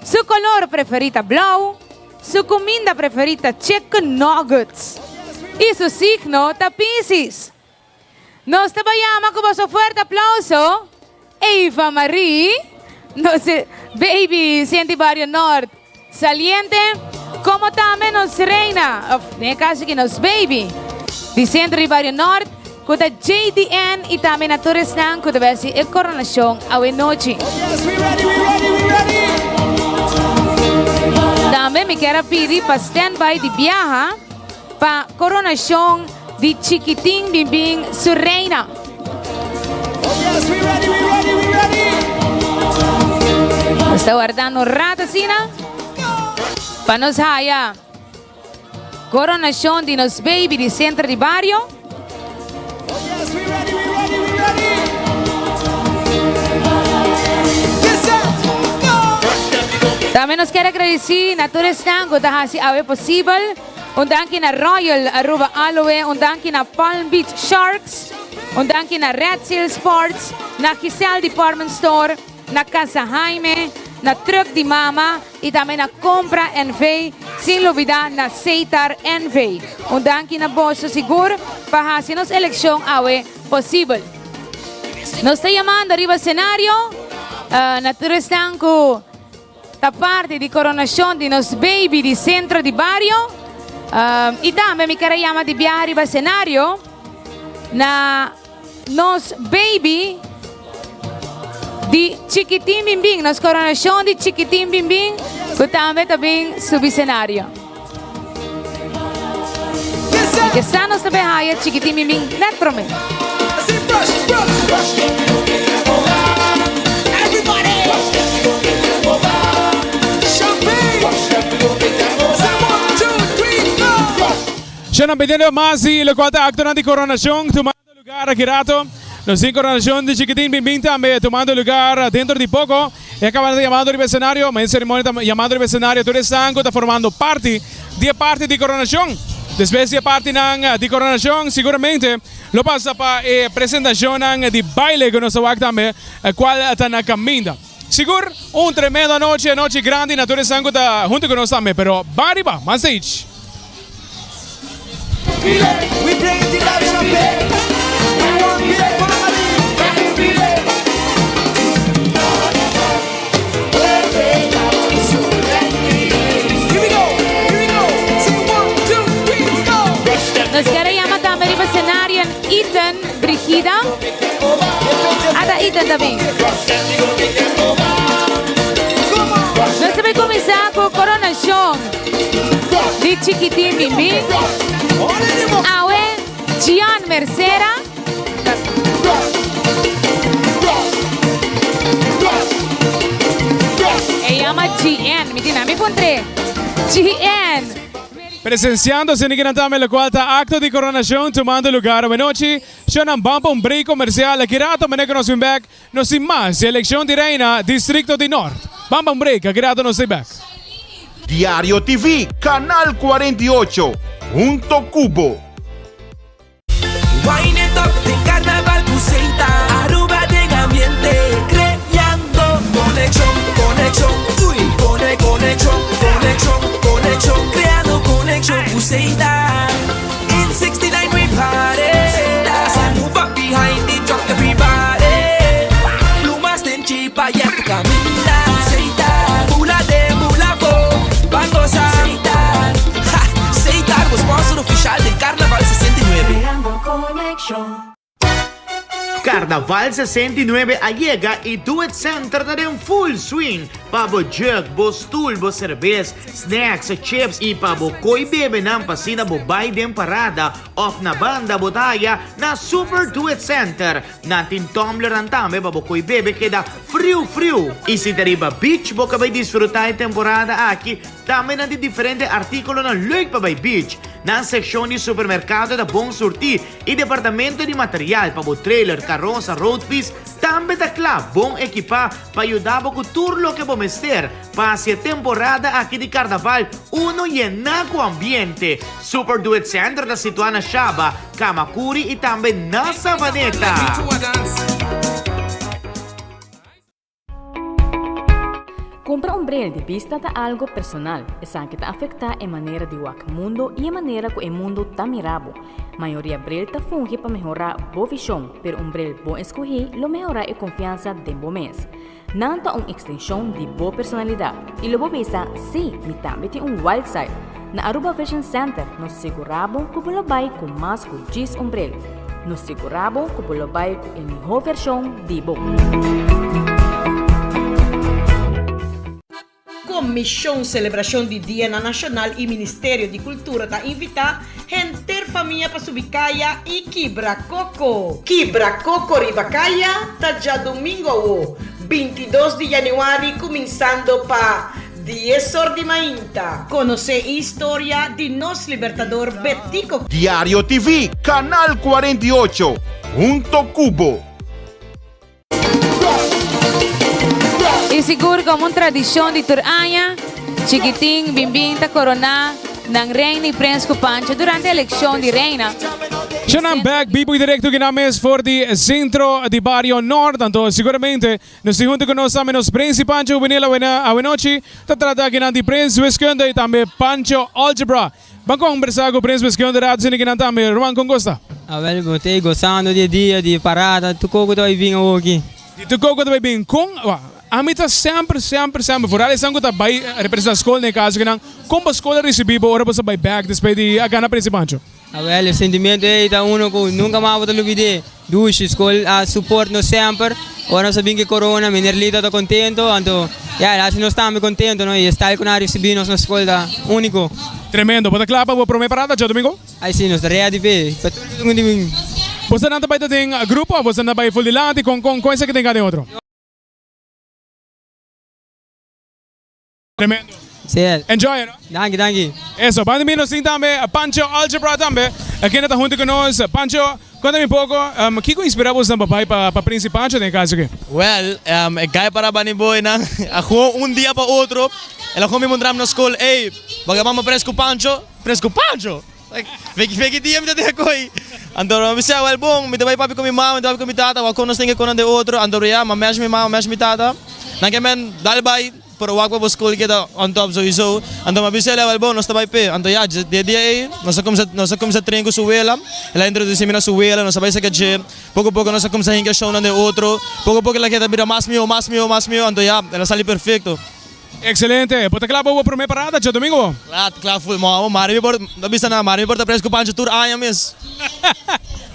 Su kolor preferí ta blou. Su kuminda preferí ta chicken nuggets. I su signo ta Piscis. Nos ta bai yama ku boso fuerte aplauso Eva Marie, nos baby Sienti Bario Nort saliente, como tambe nos reina, of den e caso aki nos baby di Centro di Bario Nort cu ta JDN y tambe na tur esnan cu ta bai haci e coronacion awe nochi. Tambe mi kier a pidi pa stand by di biaha pa coronacion di Chikitin Binbin su reina. Nos ta wardando un rato asina pa nos haya coronacion di nos baby di centro di bario. Tambe nos kier agradeci na tur esnan cu ta haci awe posibel. Un danki na Royal Aruba Aloe, un danki na Palm Beach Sharks, un danki na Red Seal Sports, na Giselle Department Store, na Casa Jaime, na Truck di Mama y tambe na Compra NV, sin lubida na Seitar NV. Un danki na boso sigur pa haci nos eleccion awe posibel. Nos ta yamando riba scenario na tur esnan cu. Ta parti di coronashon di nos baby di centro di bario y tambe mi ker a yama di biaha riba escenario na nos baby di Chikitin Binbin, nos coronashon di Chikitin Binbin cu tambe ta bin subi escenario. Mi ke sa nos ta bay haya Chikitin Bimbin net prome. Shana pidiendo mas di locual ta actonan di coronacion tumando lugar aki rato. Nos tin coronacion di Chikitin Bimbin tambe tumando lugar dentro di poco. E acaba ta yamando riba escenario, ma e ceremonia ta yamando riba escenario tur esnan cu ta formando parti di e parti di coronacion. Despues di e partinan di coronacion siguramente lo pasa pa e presentacionnan di baile cu nos ta wak tambe cual ta na caminda. Sigur un tremendo anochi, anochi grandi na tur esnan cu ta hunto cu nos tambe, pero ban riba, ban stage. Nos kier a yama tambe riba scenario Ethan Brigida. Ata Ethan ta bin. Nos ta bay cuminsa cu coronacion di Chiquitin Bimbin. Awe Gian Mercera. E yama GN. Mi tin na mi puntre. GN. Presenciando asina ki nan tambe locual ta acto di coronacion tumando lugar awenochi. Shownan ban pa un break comercial aki rato manera cu nos bin bek nos tin mas di eleccion di Reina Districto di Nort. Ban pa un break aki rato nos ta bek. Diario TV, Canal 48, hunto cu bo. Wine it up den carnaval cu Seita Aruba den ambiente creando conexion, conexion, uy Cone, conexion, conexion, conexion Creando conexion cu Seita In 69 we party Seita Move up behind the truck everybody Plumas den chipa yeah tu caminda Seita Bula den bula bo Ban goza Seita Ha! Seita bo sponsor oficial den Carnaval 69. Creando conexion. Carnaval 69 a yega y Do It Center ta den full swing pa bo jug, bo stoel, bo cerbes, snacks, chips y pa bo coy bebenan pa asina bo bay den parada of na banda bo ta haya na Super Do It Center. Nan tin tumblernan tambe pa bo coy bebe keda friu friu. Y si ta riba beach bo ka bay disfruta e temporada aki, Tambe nan tin diferente artíkulonan leuk pa bai beach. Nan sekshon di supermerkado ta bon surtí i departamento di material pa bo trailer, karosa, roadpiece tambe ta kla, bon ekipá pa yuda bo ku tur loke bo mester pa hasi e temporada aki di karnaval unu yená ku ambiente. Super Do It Center ta situá na Shaba, Kamakuri i tambe na Savaneta. Cumpra un bril di bista ta algo personal. Esaki ta afecta e manera di wak mundo y e manera cu e mundo ta mira bo. Mayoria bril ta fungi pa mehora bo vision, pero un bril bon escogi lo mehora e confiansa den bo mes. Nan ta un extension di bo personalidad y lo bo bisa, Si, mi tambe tin un wild side. Na Aruba Vision Center nos ta sigura bo cu bo lo bay cu mas cu djis un bril. Nos sigurá bo ku bo lo bai ku e mihó vershon di bo. Komishon Selebrashon di Dianan Nashonal i Ministerio di Kultura ta invitá henter famia pa subi kaya i kibra koko. Kibra koko riba kaya ta djadumingu awo, 22 di yanüari kuminsando pa Dies or di mainta. Konosé e historia di nos Libertador Betico. Diario TV, Canal 48, hunto cu bo. Y sigur como un tradicion di tur aña, Chiquitin Bimbin ta corona nan Reina y Prins cu Pancho durante eleccion di Reina. Shonan bek bibo y directo ki nan mes for di centro di bario Noord, anto siguramente Nos tin hunto ku nos tambe nos Prins di Pancho Juvenil awenochi. Ta trata akinan di Prins Wiskunde i tambe Pancho Algebra. Ban kombersá ku Prins Wiskunde rato sini kinan tambe. Ruman kon gosta? Awel bo ta gosando di e dia di e parada. Tur koko ta bai bin awoki. Di tur koko ta bai bin. Kon ami ta semper semper semper foral esnan ku ta bai representá skol na e kaso kinan. Kon bo skol a risibí bo ora bo sa bai bèk despues di a gana Prins di Pancho? Awel e sentimiento ei ta uno ku nunka mas bo ta lubid'é. Dushi, skol a support nos semper. Ora nos a bin ku e korona, meneer Lito ta kontento, anto Ya, el a haci nos tambe contento, no, y e style cu nan a ricibi nos na scol ta unico. Tremendo. Bo ta cla pa bo prome parada djadomingo? Ay si, nos ta ready p'e, pa tur cu tin bin. Bosonan ta bai ta den grupo of bosonan ta bai full dilanti? Con con con esaki den cada otro? Tremendo. Si. Enjoy, no? Danki, danki. Eso, banda mi nos tin tambe Pancho Algebra tambe, kende ta hunto cu nos. Pancho, conta mi poco, kico inspira bosnan pa bai pa pa Prince Pancho den e caso aki? Well, e guy para bani boy nan a gewoon un dia pa otro, el a gewoon bin muntram na school, ey, bo ke mama Prince cu Pancho? Prince cu Pancho? Like, fe ki dia mi ta den koe? Anto mi bisa, well bon, mi ta bai papia ku mi mama, mi ta papia ku mi tata, wak kon nos tin ke konan den otro. Anto ya, mi a mesh mi mama, mesh mi tata. Nan ke men dal bai, pero wak pa bo skol keda on top souiso. Anto mi a bisa el'e, well bon, nos ta bai p'e. Anto ya, di e dia ei, nos a kumsa, nos a kumsa train ku su wela. El a introdusí mi na su wela, nos a bai saka dje. Poko poko nos a kumsa hinka shownan den otro. Poko poko el a keda bira mas mihó, mas mihó, mas mihó. Anto ya, el a sali perfekto. Excelente! Bo ta kla pa bo prome parada djadomingo? Kla, kla full. Mo, mari mi por, no bisa nada, mari mi por ta pres ku Pancho tur aña mes.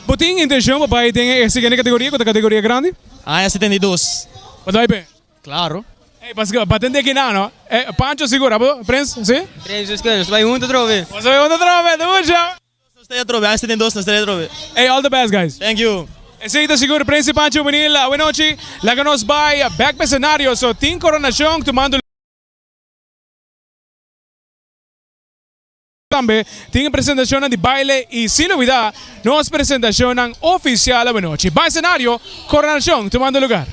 Bo tin intencion pa bai den e siguiente categoria ku ta categoria grandi? Aña 72. Bo ta bai p'e? Klaro. Ey, paske pa tende kinan no. Pancho sigur, abo, Prins, si? Prins, nos ta bai hunto atrobe. Bo ta bai hunto atrobe, ducha! Nos ta atrobe, aña 72 nos ta atrobe. Ey, all the best guys. Thank you. Esey ta sigur Prince Pancho Juvenil. Awenochi laga nos bay bek pa escenario. So tin coronacion tumando Tambe tin presentacionnan di baile y sin olbida nos presentacionnan oficial awenochi. Bay escenario, coronacion tumando lugar.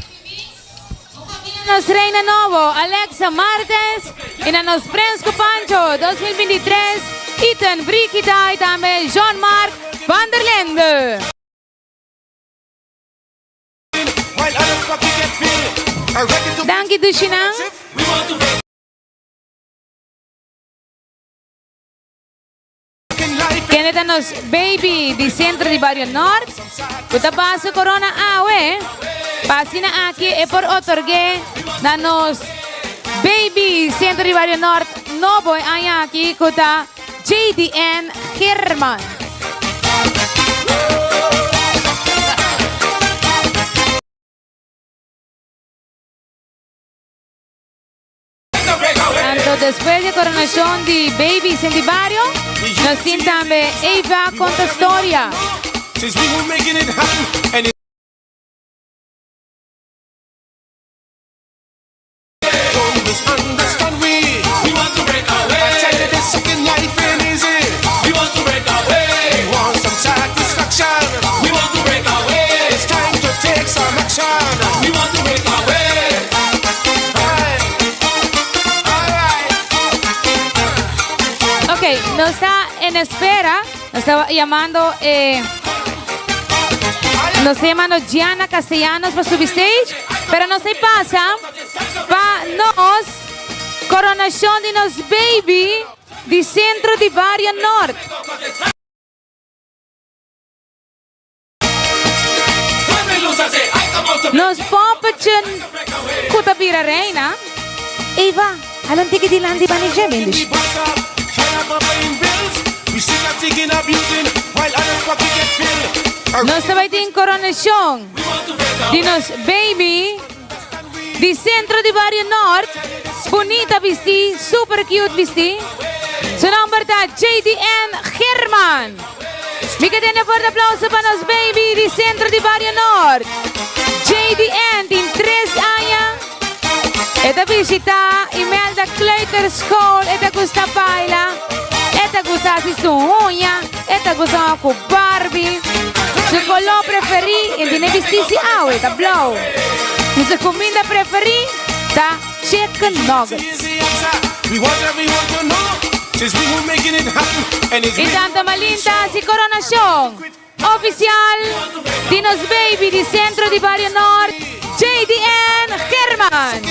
Nos reina nobo Alexa Martens y na nos Prens cu Pancho 2023 Ethan Brigida y tambe Jean Marc van der Linde. Danki Dushinan. Kende ta nos baby di Centro di Bario Noord cu ta pasa corona awe pa asina aki e por otorgue na nos baby Centro di Bario Noord nobo e aña aki cu ta JDN Geerman. Anto despues di e coronacion di Baby Cindy Barrio, nos tin tambe Eva conta storia. Ok, nos ta en espera. Nos ta llamando, eh, nos ta llamando Gianna Castellanos pa subi stage, pero nos ta pasa pa nos coronacion di nos baby di Centro di Barrio Noord. Nos poppetje ku ta bira reina. Eva, hala un tiki dilanti pa mi dje, bendish. Nos ta bai tin coronashon di nos baby di Centro di Bario Noord. Bunita bisti, super cute bisti. Su nomber ta JDN German. Mi ke tene fuerte aplauso pa nos baby di Centro di Bario Noord. JDN tin 3 aña. E ta visita Imelda Kleuterschool. E ta gusta baila. E ta gusta hasi su uña. E ta gusta hunga ku Barbie. Su color preferi, e tiene bisti si awe, ta blauw. Y su cuminda preferi ta Chicken nuggets. Y Tanta Malinta haci coronacion oficial di nos baby di Centro di Bario Noord, JDN German.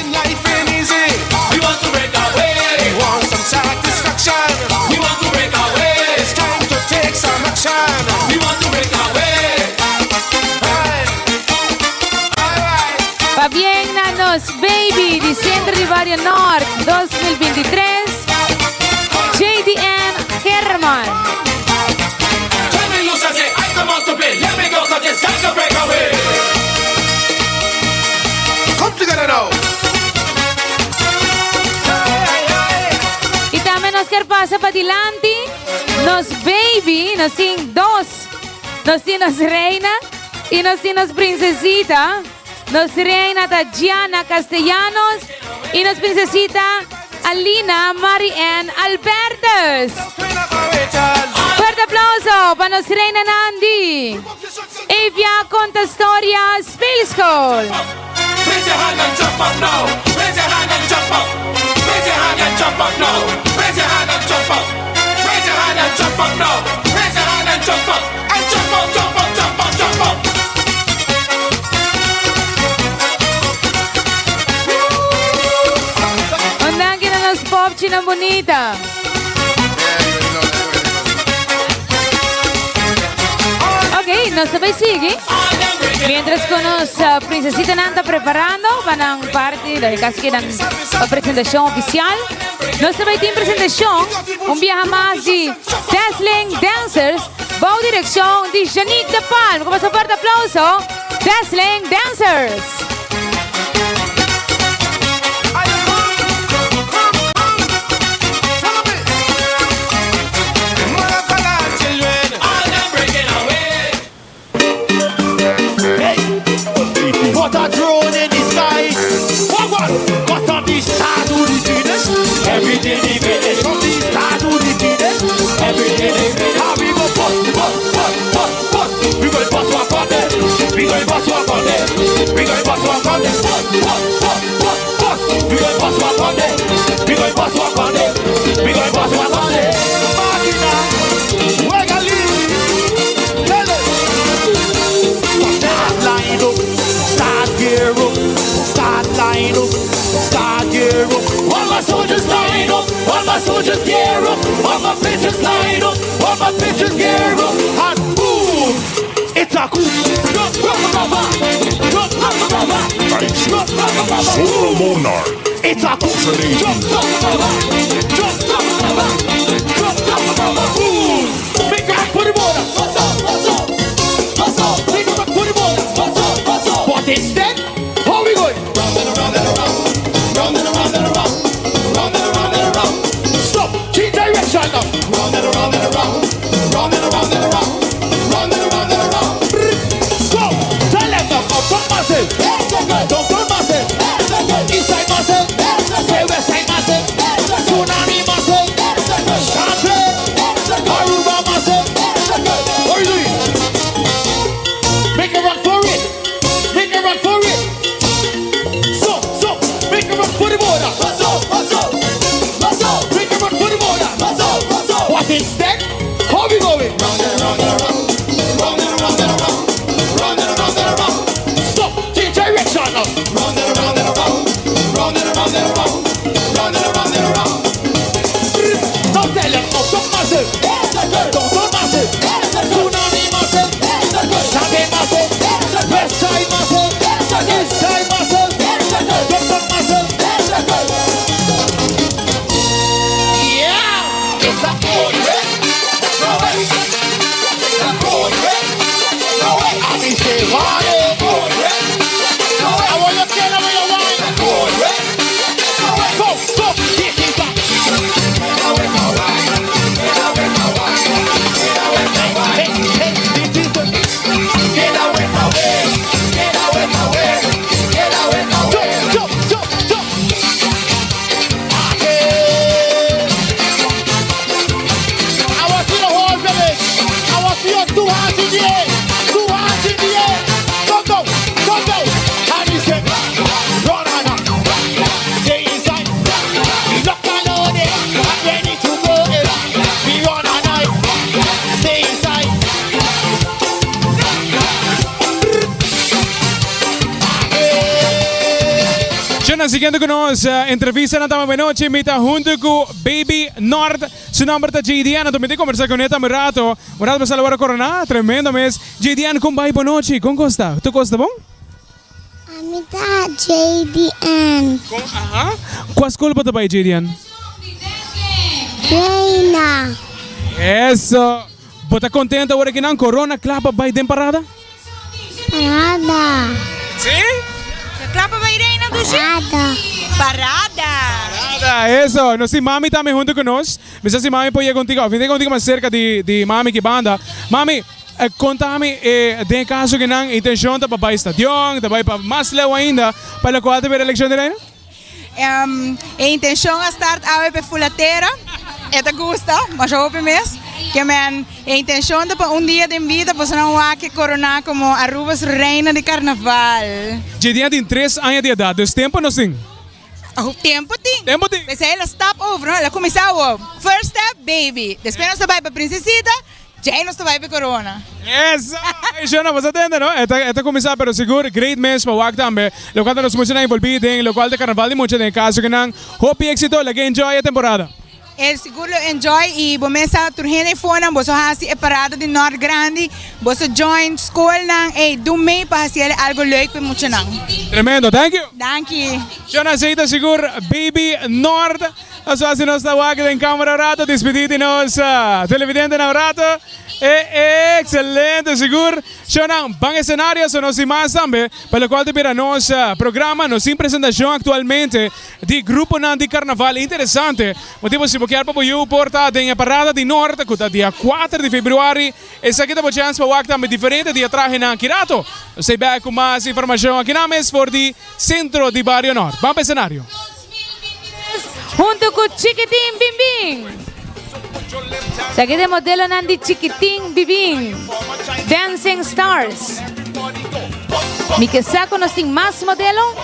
Pabien na nos Baby di Centro di Bario Noord 2023, JDN German. kier pasa padilanti nos baby, nos tin dos, nos tin nos reina y nos tin nos princesita. Nos reina ta Gianna Castellanos y nos princesita Alina Marianne Albertus. Fuerte aplauso pa nos reina Nandi. Evia Conta Storia Speelschool. Raise your hand and jump up now. Raise your hand and jump up. Raise your hand and jump up now. Raise your hand and jump up. Raise your hand and jump up now. Raise your hand and jump up. And jump up, jump up, jump up, jump up. Un danki na nos popchinan bunita. Ok, nos ta bay sigui. Mientras cu nos princesitanan ta preparando pa nan parti, lo casi que nan presentacion oficial. Nos ta bay tin presentacion un biaha mas di Dazzling Dancers bou direccion di Janique de Palm. Como un fuerte aplauso, Dazzling Dancers! Put a drone in the sky. What what? Got from the start to the finish. Every day the finish. From the start to the finish. Every day the finish. How we go bust, bust, bust, bust, bust. We go bust one for them. We go bust one for them. We go bust one for them. Bust, bust, bust, bust, bust. We go bust one for them. We go bust one for them. We go bust one for them. Máquina, juega libre. Tell it. Start line up, start gear up, start line up, start gear up. All my soldiers line up, all my soldiers gear up, all my bitches line up, all my bitches gear up, and boom, it's a coup. Jump, rock, rock, jump, rock, rock, jump, rock, rock, Soul Monarch. It's a coup. Jump, rock, rock, jump, rock, rock, jump, rock, rock, boom. Make a put it on. What's up? What's up? What's up? Make a put it on. What's up? What's up? But instead, how we going? Round and around and around, round and around and around, round and around and around. Stop. Change direction now. Round and around and around, round and around and around, round and around and around. Go. Tell them now. Up myself. Downtown myself. East side myself. Say west side myself. Tsunami myself. Chante. Aruba myself. What are you doing? Make a run for it. Make a run for it. So, so, make a run for the border. What's up? What's up? What's up? Make a run for the border. What's up? What's up? What instead? How we going? Round and round and around. Round and round and around. Round and round and around. Stop. Change direction now. Round and round and around. Round and round and around. Round and round and around. Now tell them, up top myself. Downtown myself. Tsunami myself. Champagne myself. West side myself. East side myself. Downtown myself. Yeah! It's a good way. No way. It's a good way. No way. I mean, say, what? Good way. No way. I want you to tell me you want. Good way. No way. Go, go. This is a. Hey, hey, this is the. Get away, away. Get away, away. Get away, away. Jump, jump, jump, jump. Hey. I want to see the whole village. I want to see your two hands in the air. Two hands in the air. Go, go, go, go. And he said, run, run, Stay inside. We lock and loaded. I'm ready to go. We run and night. Stay inside. Shona, siguiendo cu nos entrevista na Tama Buenochi, mi ta hunto cu Baby Nord. Su nomber ta JDN. Anto mi ta conversa cu ne tambe un rato. Un rato pasa lo worde corona. Tremendo mes. JDN, con bay Buenochi? Con cos ta? Tur cos ta bon? Ami ta JDN. Con, aha. Cua school bo ta bay, JDN? Reina. Eso. Bo ta contento awor aki nan corona cla pa bay den parada? Parada. Sí? Cla pa bay Reina, Dushi? Parada. Parada. Parada. Ta eso, nos tin mami tambe hunto cu nos. Mi sa si mami por yega un tiki of mi tin un tiki mas cerca di di mami ki banda. Mami, conta mi e den e caso ki nan intencion ta pa bay stadion, ta bay pa mas leu ainda pa locual ta bira eleccion di reina? E intencion a start awe p'e fulatera, e ta gusta masha hopi mes. Ke men e intencion ta pa un dia den bida boso nan wak e corona como Aruba su reina di carnaval. Dje tin tres aña di edad, dus tempo nos tin. Tempo tin. Tempo tin. P'esei el a stap over, no? El a kuminsá awor. First step, baby. Despues nos ta bai pa prinsesita, djei nos ta bai pa e korona. Esa! Ey Shona, bo sa tende, no? E ta, e ta kuminsá, pero sigur great mes pa wak tambe. Lokual ta nos muchanan envolví den lokual ta karnaval di mucha den e kaso ku nan. Hopi éksito, laga enjoy e temporada. E sigur lo enjoy y bo mes sa tur hende fonan boso haci e parada di Noord Grandi, boso join scolnan ey do mee pa haci el algo leuk pa e muchanan. Tremendo, thank you. Danki. Shona Zeta sigur Baby Noord a su haci nos ta wak den camera un rato dispidi di nos televidentenan un rato e excelente sigur. Shownan ban escenario so nos tin mas tambe pa locual ta bira nos programa. Nos tin presentacion actualmente di gruponan di carnaval interesante. Motibo si bo kier pa bo yu por ta den e parada di Noord cu ta dia cuater di februari. Esaki ta bo chance pa wak tambe diferente di e trahenan aki rato. Nos ta bek cu mas informacion aki nan mes for di Centro di Bario Noord. Ban pa escenario. Hunto cu Chikitin Bimbin. Esaki ta e modelonan di Chikitin Bibin. Dancing Stars. Mi ke sa cu nos tin mas modelo?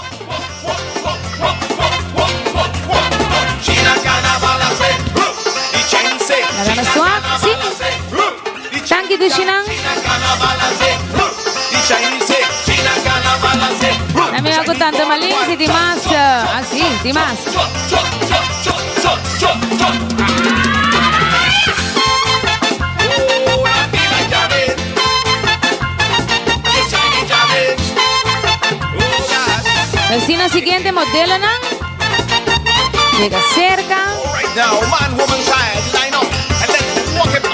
Laga nos wak, si. Tanki dushinan. Na mi wak tanta malin si tin mas. Ah, si, tin mas. Asina siguiente modelonan. Llega cerca. Now, man, woman, child, line up and let's walk it.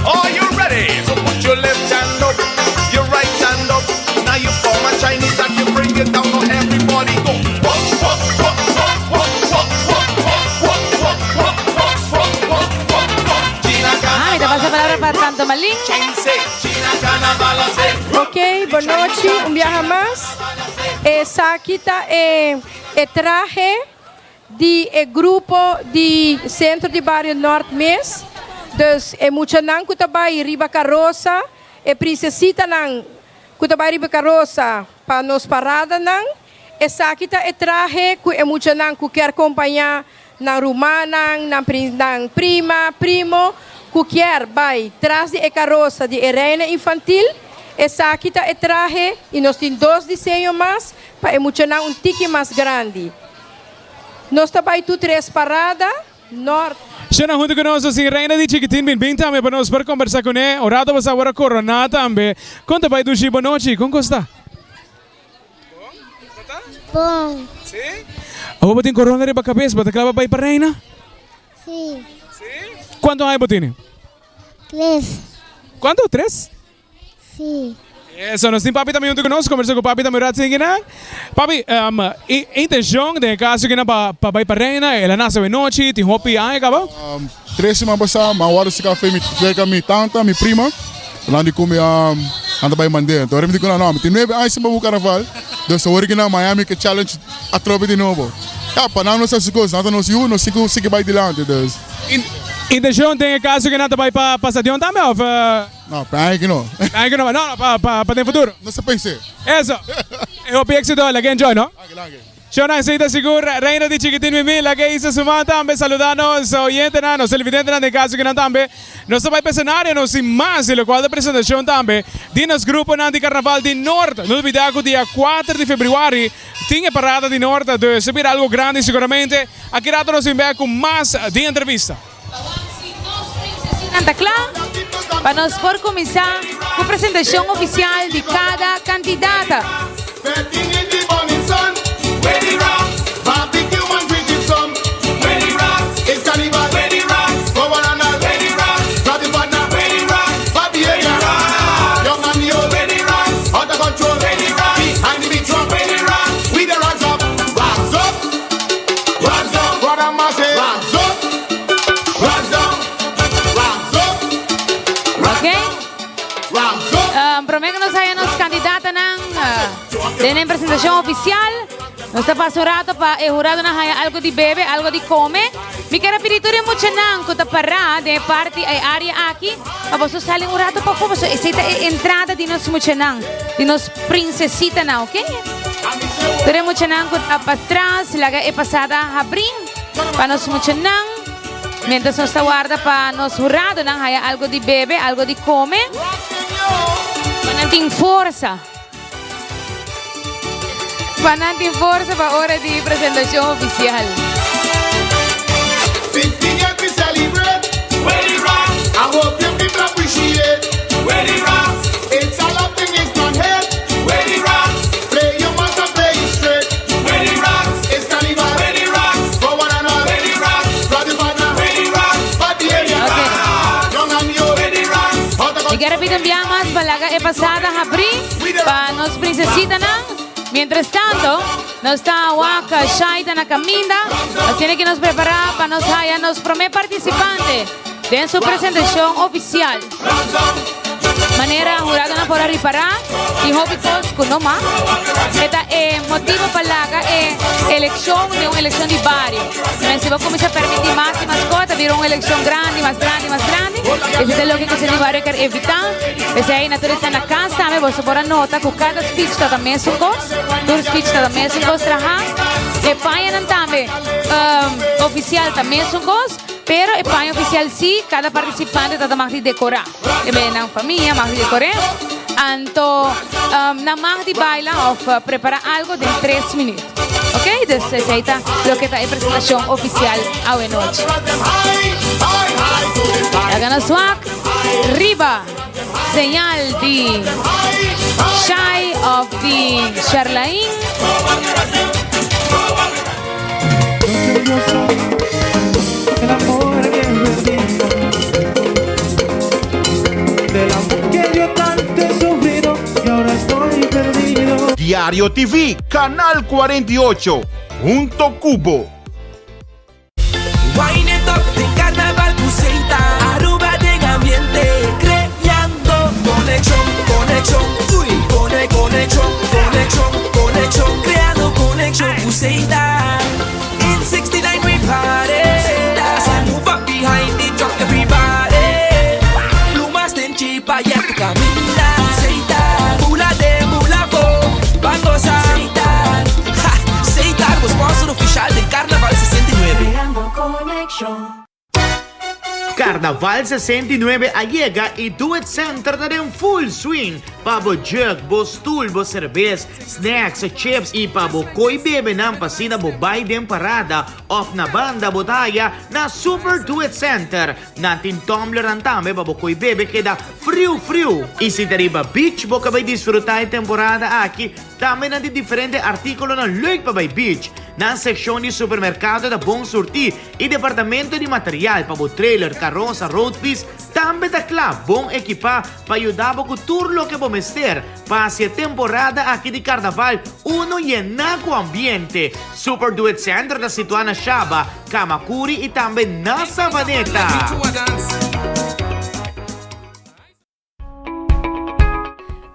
Are you ready? So put your left hand up, your right hand up. Now you form a Chinese that you bring it down. Now everybody go. Walk, walk, walk, walk, walk, walk, walk, walk, walk, walk, walk, walk, walk, walk, walk. China Ah, mi ta pasa palabra pa Tanto Malin. Ok, bonochi, un biaha mas. Esaki ta e e trahe di e grupo di Centro di Bario Noord mes. Dus e muchanan cu ta bay riba carosa, e princesitanan cu ta bay riba carosa pa nos paradanan. Esaki ta e trahe cu e muchanan cu kier compaña nan rumannan, nan nan prima, primo cu kier bay tras di e carosa di e reina infantil. Esaki ta e trahe y nos tin dos diseño mas pa e muchanan un tiki mas grandi. Nos ta bay tur tres parada, Noord. Shona hunto cu nos nos tin Reina di Chikitin bin bin tambe pa nos por combersa cune. Un rato pasa awor a corona tambe. Con ta bay dushi bo nochi? Con cos ta? Bon. Si? Awor bo tin corona riba cabes, bo ta cla pa bay pa Reina? Si. Si? Cuanto aña bo tene? Tres. Cuanto? Tres? Si. Eso, nos tin papi tambe hunto cu nos, conversa cu papi tambe un rato sin kinan. Papi, e intencion den e caso kinan pa pa bay pa Reina, el a nace awe nochi, tin hopi aña caba? Tres siman pasá, mi a wòrdu si kafé mi serka mi tanta, mi prima. Nan di ku mi nan ta bai mand'é. Anto ora mi di ku nan, no, mi tin nuebe aña sin babu karnaval, dus awor ki na Miami ke challenge atrobe di nobo. Ya, pa nan nos hasi kos, nan ta nos yu, nos tin ku sigui bai dilanti, dus. Intencion den e caso ki nan ta bai pa pa stadion tambe of? No, pa aña ki no. Pa aña ki no, no, no, pa pa den futuro. Nos ta pens'é. Eso. E hopi éxito, laga enjoy, no? Danki, danki. Shownan esei ta sigur Reina di Chikitin Mimi laga isa su man tambe saluda nos oyentenan, nos televidentenan den cas kinan tambe. Nos ta bai pa escenario nos tin mas di locual ta presentacion tambe di nos gruponan di Carnaval di Noord. No olbida cu dia cuater di februari tin e parada di Noord, dus ta bira algo grandi siguramente. Aki rato nos bin bek cu mas di entrevista. Nan ta kla pa nos por kuminsá ku presentashon ofisial di kada kandidata. Den e presentacion oficial, nos ta pasa un rato pa e huradonan haya algo di bebe, algo di come. Mi kier a pidi tur e muchanan cu ta para den e parti, e area aki, pa boso sali un rato pafó, pasobra esey ta e entrada di nos muchanan, di nos princesitanan, ok? Tur e muchanan cu ta patras, laga e pasada habri pa nos muchanan, mientras nos ta warda pa nos huradonan haya algo di bebe, algo di come, pa nan tin forsa. Pa nan tin forsa pa ora di presentacion oficial. Mi kier a pidi un bia mas pa laga e pasada habri. Pa nos princesitanan. Mientras tanto, nos ta wak Shaida na caminda. Asina que nos prepara pa nos haya nos prome participante den su presentacion oficial. Manera huradonan por a ripara, tin hopi cos cu no mas. E ta e motibo pa laga e eleccion den un eleccion di bario. Men si bo cuminsa permiti mas y mas cos, ta bira un eleccion grandi, mas grandi, mas grandi. Esey ta loke cu Centro di Bario kier evita. P'esei na tur esnan na kas tambe boso por a nota ku kada speech ta ta mesun kos, tur speech ta ta mesun kos traha. E pañanan tambe ofisial ta mesun kos, pero e paña ofisial si kada partisipante ta ta mag di dekorá. E bende nan famia mag di dekor'é. Anto nan mag di baila òf prepará algu den tres minüt. Ok, dus esei ta loke ta e presentashon ofisial awenochi. Laga nos wak. Riba señal di Shai of di Sherlain. Diario TV, Canal 48, hunto cu bo. Wine it up den carnaval cu Seita Aruba den ambiente creando conexion, conexion, uy Cone, conexion, conexion, conexion Creando conexion cu Seita In 69 we party As I move up behind the truck everybody Plumas den chipa ya tu caminda Seita Bula den bula bo Ban goza Seita Ha! Seita bo sponsor oficial den Carnaval 69. Creando conexion. Carnaval 69 a yega y Do It Center ta den full swing pa bo jug, bo stoel, bo cerbes, snacks, chips y pa bo coy bebenan pa asina bo bay den parada of na banda bo ta haya na Super Do It Center. Nan tin tumblernan tambe pa bo coy bebe keda friu friu. Y si ta riba beach bo ka bay disfruta e temporada aki Tambe nan tin diferente artíkulonan leuk pa bai beach. Nan sekshon di supermerkado ta bon surtí i departamento di material pa bo trailer, karosa, roadpiece tambe ta kla bon ekipá pa yuda bo ku tur loke bo mester pa hasi e temporada aki di karnaval unu yená ku ambiente. Super Do It Center ta situá na Shaba, Kamakuri i tambe na Savaneta.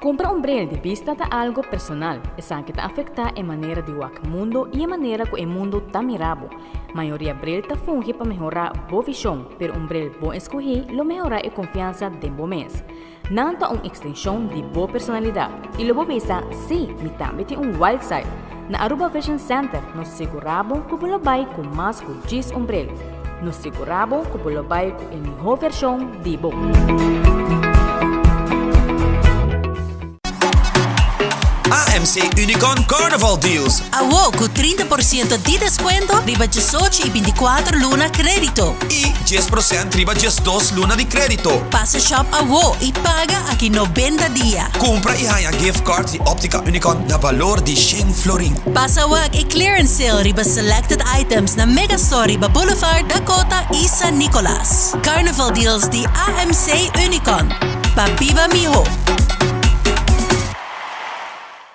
Cumpra un bril di bista ta algo personal. Esaki ta afecta e manera di wak mundo y e manera cu e mundo ta mira bo. Mayoria bril ta fungi pa mehora bo vision, pero un bril bon escogi lo mehora e confiansa den bo mes. Nan ta un extension di bo personalidad y lo bo bisa, si, mi tambe tin un wild side. Na Aruba Vision Center nos sigura bo cu bo lo bay cu mas cu djis un bril. Nos sigura bo cu bo lo bay cu e miho version di bo. AMC Unicon Carnival Deals. Awo cu 30% di descuento riba 18 y 24 luna credito. Y 10% riba 12 luna di credito. Pasa shop awo y paga aki 90 dia. Cumpra y haya gift card di Optica Unicon na balor di 100 florin. Pasa wak e clearance sale riba selected items na Megastore riba Boulevard Dakota y San Nicolas. Carnival deals di AMC Unicon. Pa biba miho!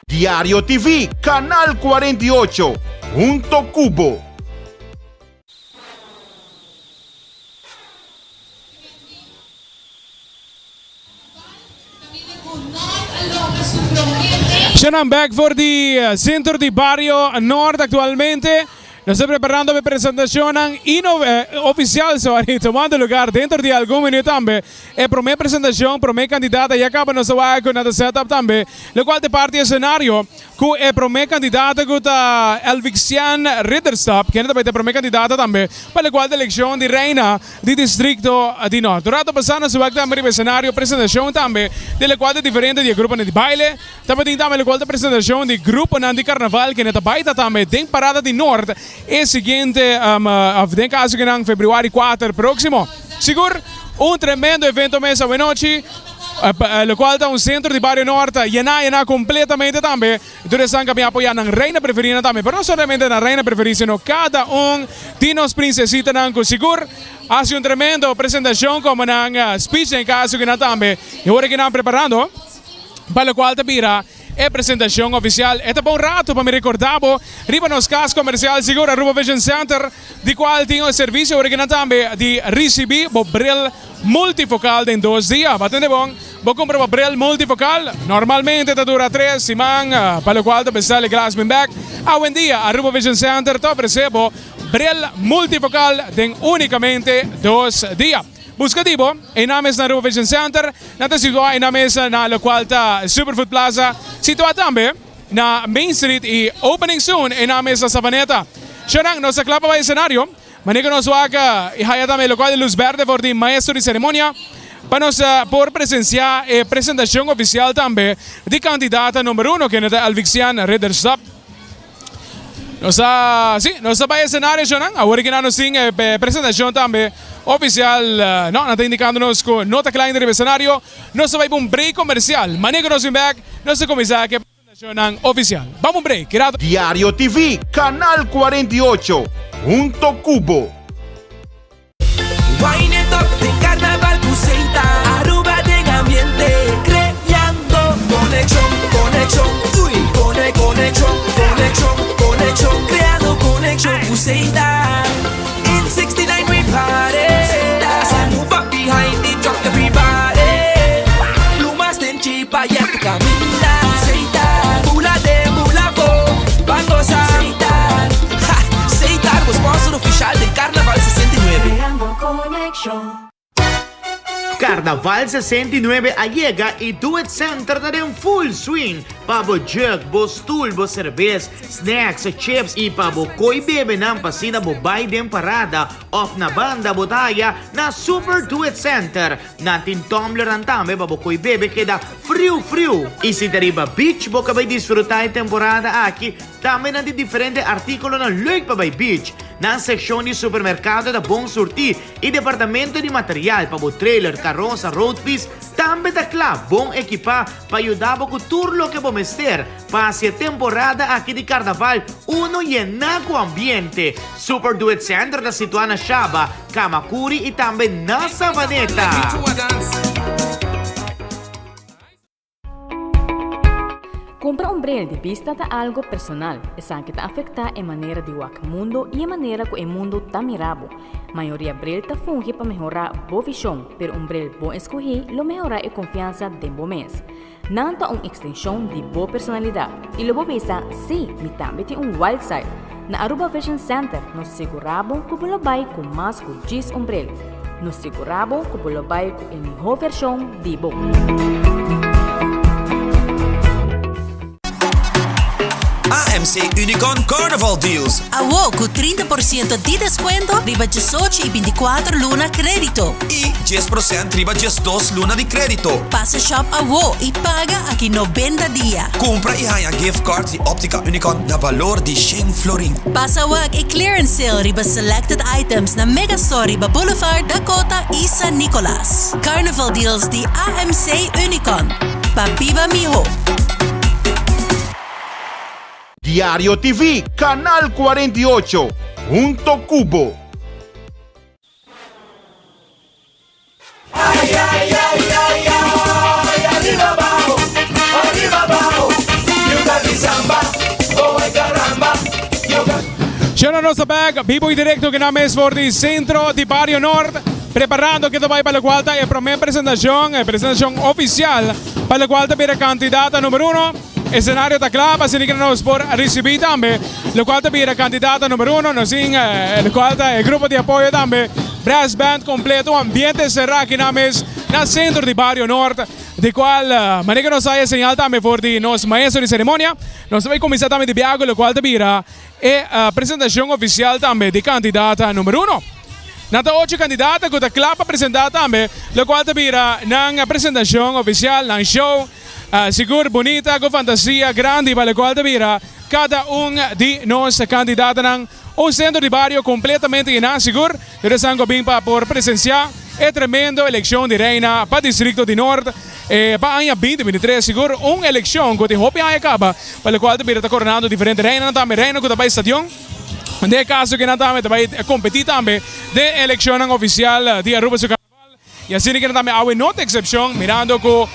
Diario TV, Canal 48, hunto cu bo. Shannon back for di Centro di Bario Noord actualmente. Nos ta preparando pa e presentacionnan ino oficial, sorry, tomando lugar dentro di algun minuut tambe. E prome presentacion, prome candidata ya caba nos ta wak cu nan ta set up tambe, locual ta parti e scenario cu e prome candidata cu ta Elvixian Ridderstap, kende ta bay ta e prome candidata tambe pa locual ta eleccion di Reina di Districto di Noord. Un rato pasa nos ta wak tambe riba e scenario presentacion tambe di locual ta diferente di e gruponan di baile. Tabatin tambe lokual ta presentashon di gruponan di karnaval kende ta bai ta tambe den Parada di Noord e siguiente of den kaso kinan februari kuater proksimo. Sigur un tremendo evento mes awenochi lokual ta un sentro di bario Noord yená yená kompletamente tambe tur esnan ku a bin apoyá nan reina preferinan tambe pero no solamente nan reina preferí sino kada un di nos prinsesitanan ku sigur hasi un tremendo presentashon komo nan speech den kaso kinan tambe i ora kinan preparando. Pa locual ta bira e presentacion oficial. E ta bon rato pa mi recorda bo riba nos cas comercial sigur Aruba Vision Center di cual tin e servicio original tambe di ricibi bo bril multifocal den dos dia. Bo atende bon, bo cumpra bo bril multifocal normalmente ta dura tres siman pa locual ta bestel e glas bin bek. Awendia Aruba Vision Center ta ofrece bo bril multifocal den unicamente dos dia. Buska di bo, e nan mes na Aruba Vision Center, nan ta situa e nan mes na locual ta Superfood Plaza, situa tambe na Main Street y opening soon e nan mes na Savaneta. Shownan, nos ta cla pa bay escenario, manera cu nos wak y haya tambe locual di luz berde for di maestro di ceremonia pa nos por presencia e presentacion oficial tambe di candidata number uno kende ta Elvixian Ridderstap. Nos ta, sí, nos ta bai escenario shownan. Awor aki nan nos tin e presentacion tambe oficial. No, nan ta indicando nos cu no ta cla ainda riba escenario. Nos ta bai pa un break comercial. Mane cu nos bin bek, nos ta cuminsa cu e presentacionnan oficial. Bam un break. Keda. Diario TV, Canal 48, hunto cu bo. Wine it up den carnaval cu Seita Aruba den ambiente creando conexion, conexion, uy Cone, conexion, conexion, conexion Creando conexion cu Seita In 69 we party As I move up behind the truck everybody Plumas den chipa ya tu caminda Seita Bula den bula bo Ban goza Seita Ha! Seita bo sponsor oficial den Carnaval 69. Creando conexion. Carnaval 69 a yega y Do It Center ta den full swing pa bo jug, bo stoel, bo cerbes, snacks, chips y pa bo coy bebenan pa asina bo bay den parada of na banda bo ta haya na Super Do It Center. Nan tin tumblernan tambe pa bo coy bebe keda friu friu. Y si ta riba beach bo ka bay disfruta e temporada aki Tambe nan tin diferente artíkulonan leuk pa bai beach. Nan sekshon di supermerkado ta bon surtí i departamento di material pa bo trailer, karosa, roadpiece tambe ta kla bon ekipá pa yuda bo ku tur loke bo mester pa hasi e temporada aki di karnaval unu yená ku ambiente. Super Do It Center ta situá na Shaba, Kamakuri i tambe na Savaneta. Cumpra un bril di bista ta algo personal. Esaki ta afecta e manera di wak mundo y e manera cu e mundo ta mira bo. Mayoria bril ta fungi pa mehora bo vision, pero un bril bon escogi lo mehora e confiansa den bo mes. Nan ta un extension di bo personalidad y lo bo bisa, si, mi tambe tin un wild side. Na Aruba Vision Center nos sigura bo cu bo lo bay cu mas cu djis un bril. Nos sigura bo cu bo lo bay cu e miho version di bo. AMC Unicon Carnival Deals. Awo cu 30% di descuento riba diesocho y binticuatro luna credito. Y 10% riba diesdos luna di credito. Pasa shop awo y paga aki nobenta dia. Cumpra y haña gift card di Optica Unicon na balor di shen florin. Pasa wak e clearance sale riba selected items na Megastore riba Boulevard Dakota y San Nicolas. Carnival deals di AMC Unicon. Pa biba miho! Diario TV, Canal 48, hunto cu bo. Shona nos ta bek bibo y directo kina mes for di Centro di Bario Noord preparando ke ta bai pa locual ta e prome presentacion, e presentacion oficial pa locual ta bira candidata numero uno. Escenario ta cla pa asina nos por ricibi tambe locual ta bira candidata number uno. Nos tin locual ta e grupo di apoyo tambe, brass band completo, un ambiente cera aki nan mes na centro di Bario Noord, di cual manera nos a haya señal tambe for di nos maestro di ceremonia. Nos ta bay cuminsa tambe di biaha cu locual ta bira e presentacion oficial tambe di candidata number uno. Nan ta ocho candidata cu ta cla pa presenta tambe locual ta bira nan presentacion oficial, nan show. Sigur bunita cu fantasia grandi pa locual ta bira cada un di nos candidatonan. Un centro di bario completamente yena sigur. Tur esnan cu a bin pa por presencia e tremendo eleccion di Reina pa districto di Noord pa aña 2023. Sigur un eleccion cu tin hopi aña caba pa locual ta bira ta coronando diferente reinanan tambe. Reina cu ta bay stadion. Den e caso cu nan tambe ta bay competi tambe den eleccionnan oficial di Aruba su. Y asina keda tambe awe no ta excepcion, mirando cu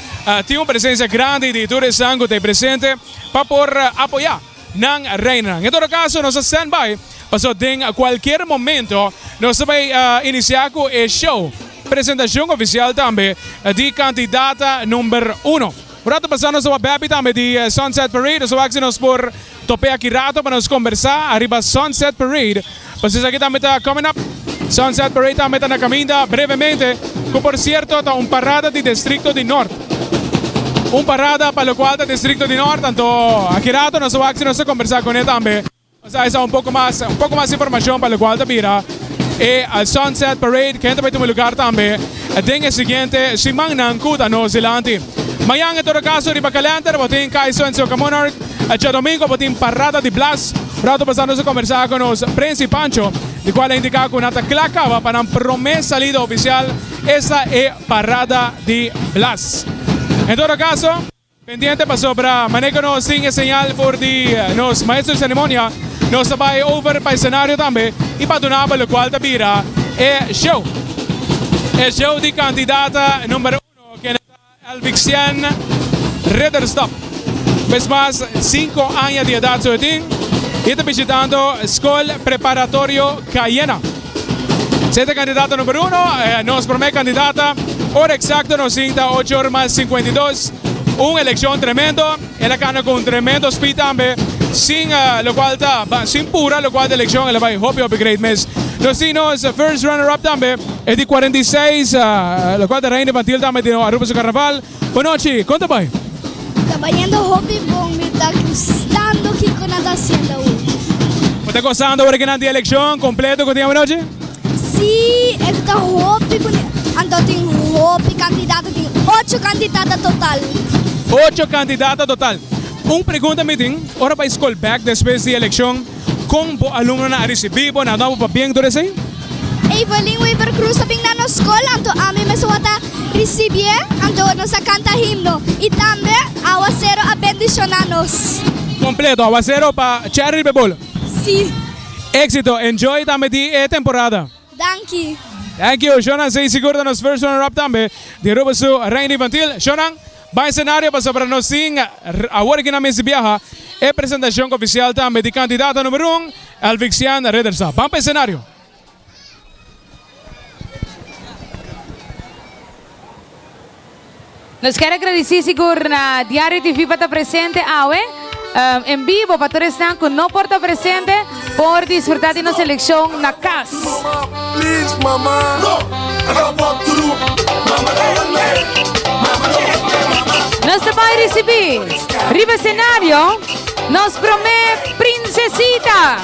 tin un presencia grandi di tur esnan cu ta e presente pa por apoya nan reinanan. En todo caso nos ta stand by pasobra den cualkier momento nos ta bay inicia cu e show, presentacion oficial tambe di candidata number uno. Un rato pasa nos ta wak Beppy tambe di Sunset Parade, nos ta wak si nos por top'e aki rato pa nos combersa ariba Sunset Parade. Pues esaki tambe ta coming up. Sunset Parade tambe ta na caminda brevemente, cu por cierto ta un parada di Districto di Noord. Un parada pa locual ta Districto di Noord, anto aki rato nos ta wak si nos ta combersa cune tambe. Nos ta haya un poco mas, un poco mas informacion pa locual ta bira e Sunset Parade, kende ta bay tuma lugar tambe den e siguiente simannan cu ta nos dilanti. Mañan en todo caso riba calender bo tin Kaiso en Soca Monarch. Djadomingo bo tin parada di Blas. Rato pasá nos a kombersá ku nos Prince i Pancho, di kual a indiká ku nan ta kla kaba pa nan promé salida ofisial, esta e parada di Blas. En todo kaso, pendiente pasobra manera ku nos tin e señal for di nos maestro di seremonia, nos ta bai over pa e senario tambe i pa duna bo lokual ta bira e show. E show di kandidata number uno, kende ta. Elvixien Ridderstap, bes mas 5 aña di edad su e tin y ta bishitando Skol Preparatorio Cayena. Si e ta candidato number uno, nos prome candidata, ora exacto nos tin ta ocho or mas 52, un eleccion tremendo, el a cana cu un tremendo speed tambe, sin locual ta, sin pura locual ta eleccion, el a bay hopi hopi great mes. Nos tin nos first runner up tambe. E di 46, locual ta Reina Infantil tambe di Aruba su Carnaval. Bonochi, con ta bay? Ta bayendo hopi bon, mi ta gustando kico nan ta haciendo awo. Bo ta gozando awor kinan di eleccion completo cu tin awanochi? Si, e ta hopi bunita. Anto tin hopi candidato, tin ocho candidata total. Ocho candidata total. Un pregunta mi tin, ora bay scol bek despues di eleccion, Kon bo alumnonan a risibí bo? Nan a duna bo pabien tur esei? Evelyn Wever Croes a bin na nos skol, anto ami mes wata risibié, anto nos a kanta himno i tambe awasero a bendishoná nos. Kompleto, awasero pa cherry riba e bolo? Sí. Éxito, enjoy tambe di e temporada. Danki. Thank you, Shonan Sei sigur ta nos first runner up tambe di Aruba su Reina Infantil. Shonan, bai escenario pasobra nos tin awor aki na mes di biaha e presentacion oficial tambe di candidata number un, Elvixian Ridderstap. Ban pa escenario. Nos kier a gradisí sigur na Diario TV pa ta presente awe en bibo pa tur esnan ku no por ta presente por disfrutá di nos selekshon na kas. Nos ta bai risibí riba esenario nos promé prinsesita,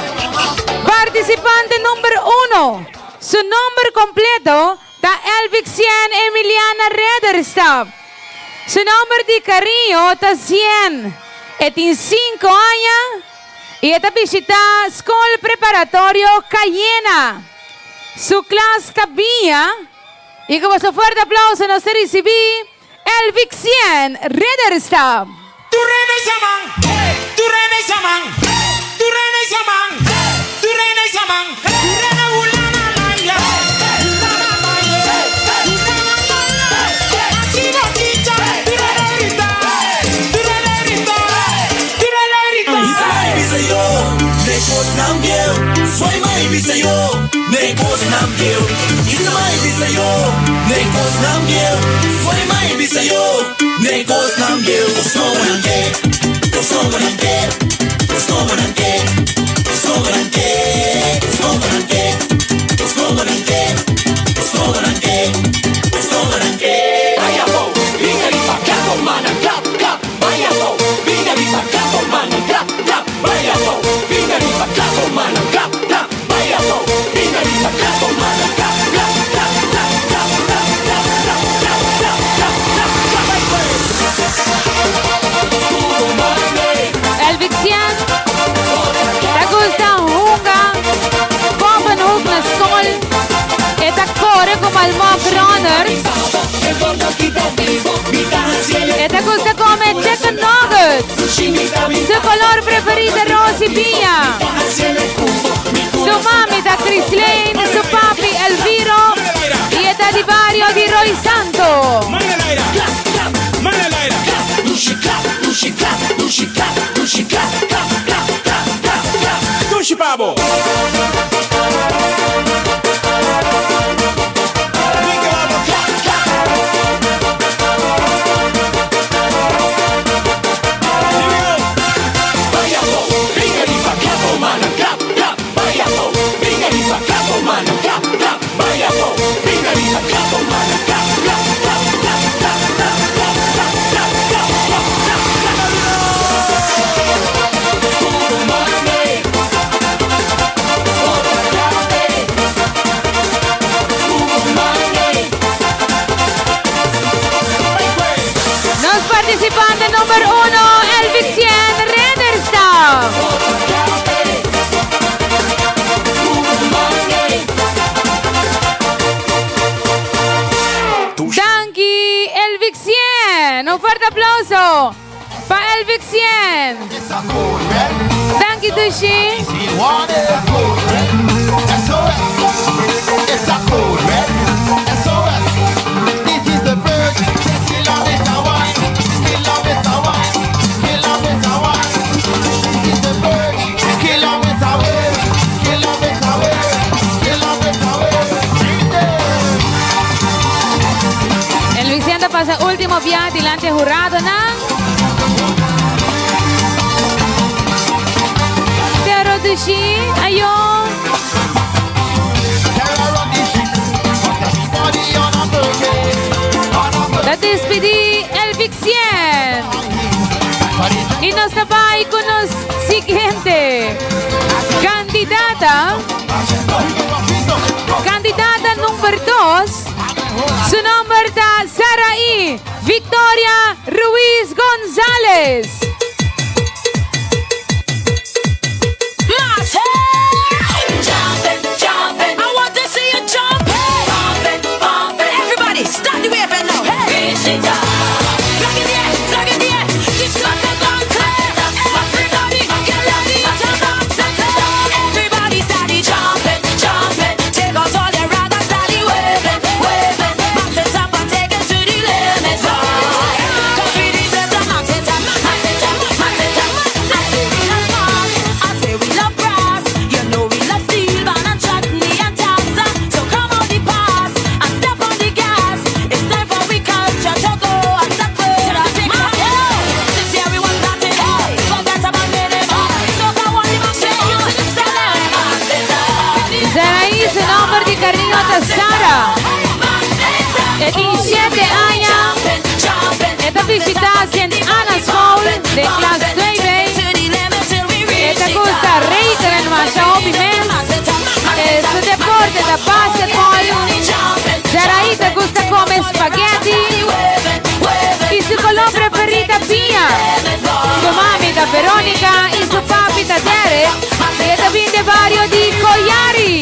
partisipante number uno. Su nomber kompleto Ta Elvixien Emiliana Rederstap. Su nomber di cariño ta Zien. E tin cinco aña y e ta bishita Scol Preparatorio Cayena. Su klas ta Biña y cu boso fuerte aplauso nos ta ricibi Elvixien Ridderstap. Elvixien ta gusta hunga Poppenhoek na skol. E ta kore ku Malmok Runners. E ta gusta kome chicken nuggets. Su kolor preferí ta ros i piña. Su mami ta Chrislane, su papi Elviro i e ta di bario di Roy Santo. Nos participante number uno, Elvixien Renderstam. Danki, Elvixien. Un fuerte aplauso pa Elvixien. Danki, Dushi. Elvixien ta pasa ultimo biaha dilanti e huradonan. Pero Dushi, ayo. Ta despidi Elvixien. Y nos ta bai cu nos siguiente candidata. Candidata number 2. Su nomber ta Saraí Victoria Ruiz Gonzalez. Saraí su nomber di cariño ta Sara. E tin siete aña. E ta bishita Sint Anna School den klas 2B. E ta gusta rekenen masha hopi mes. E su deporte ta basketball. Saraí ta gusta come spaghetti. Y su color preferí ta piña. Su mami ta Veronica y su papi ta Derek. Y e ta bin de bario di Koyari.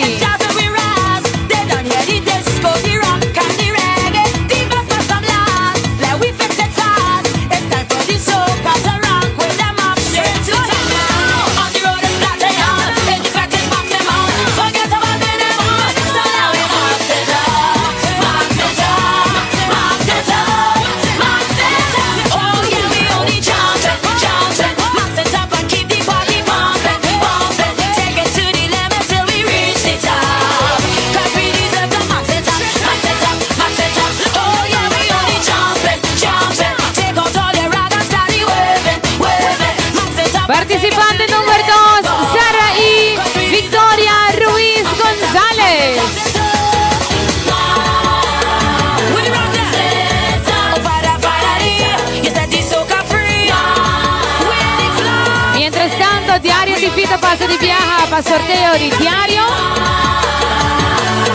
pasa di biaha pa sorteo di diario.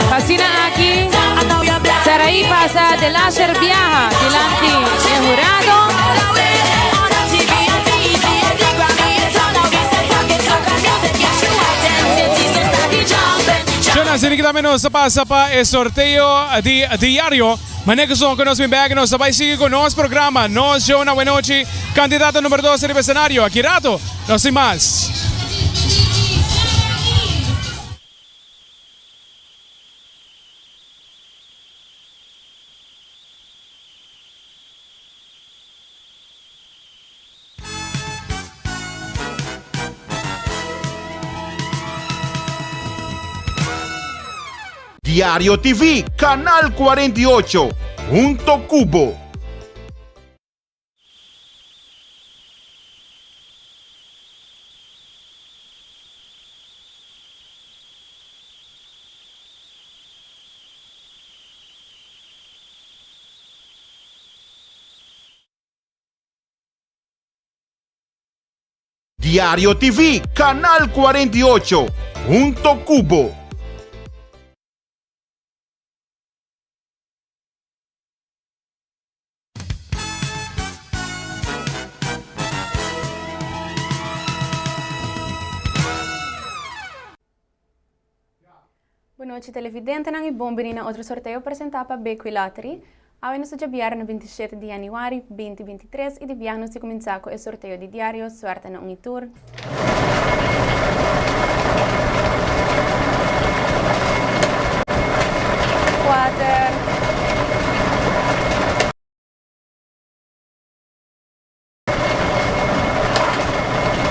P'asina aki Saraí pasa delaster biaha dilanti e hurado. Jonas, y tambe nos a pasa pa e sorteo di diario. Manera cu son cu nos bin bek, nos ta bay sigui cu nos programa. Nos show na Wenochi, candidato numero dos riba escenario. Aki rato, nos tin mas. Diario TV, Canal 48, hunto cu bo. Diario TV, Canal 48, hunto cu bo. Bon nochi televidentenan y bon bini na otro sorteo presenta pa Bequi Lottery. Awe nos ta djabièrnè 27 di januari 2023 y di biaha nos di cuminsa cu e sorteo di diario Suerte na un y tur. Kuater.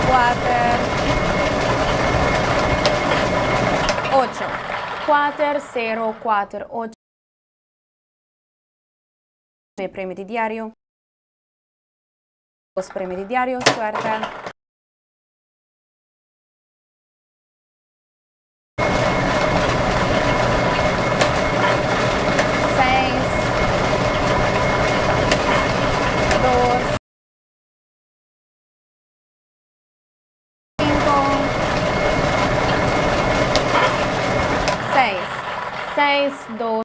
Kuater. Ocho. Kuater, sero, kuater, ocho. Prome premio di diario. Dos premio di diario. Suerte. Seis, dos, cinco, seis, seis, dos.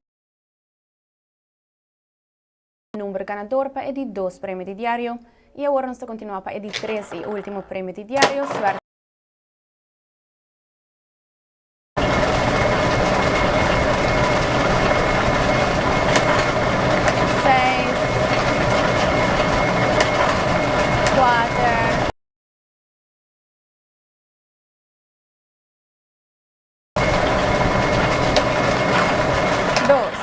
Number ganador pa e di dos premio di diario. Y awor nos ta continua pa e di tres y ultimo premio di diario. Suerte. Seis, kuater. Dos,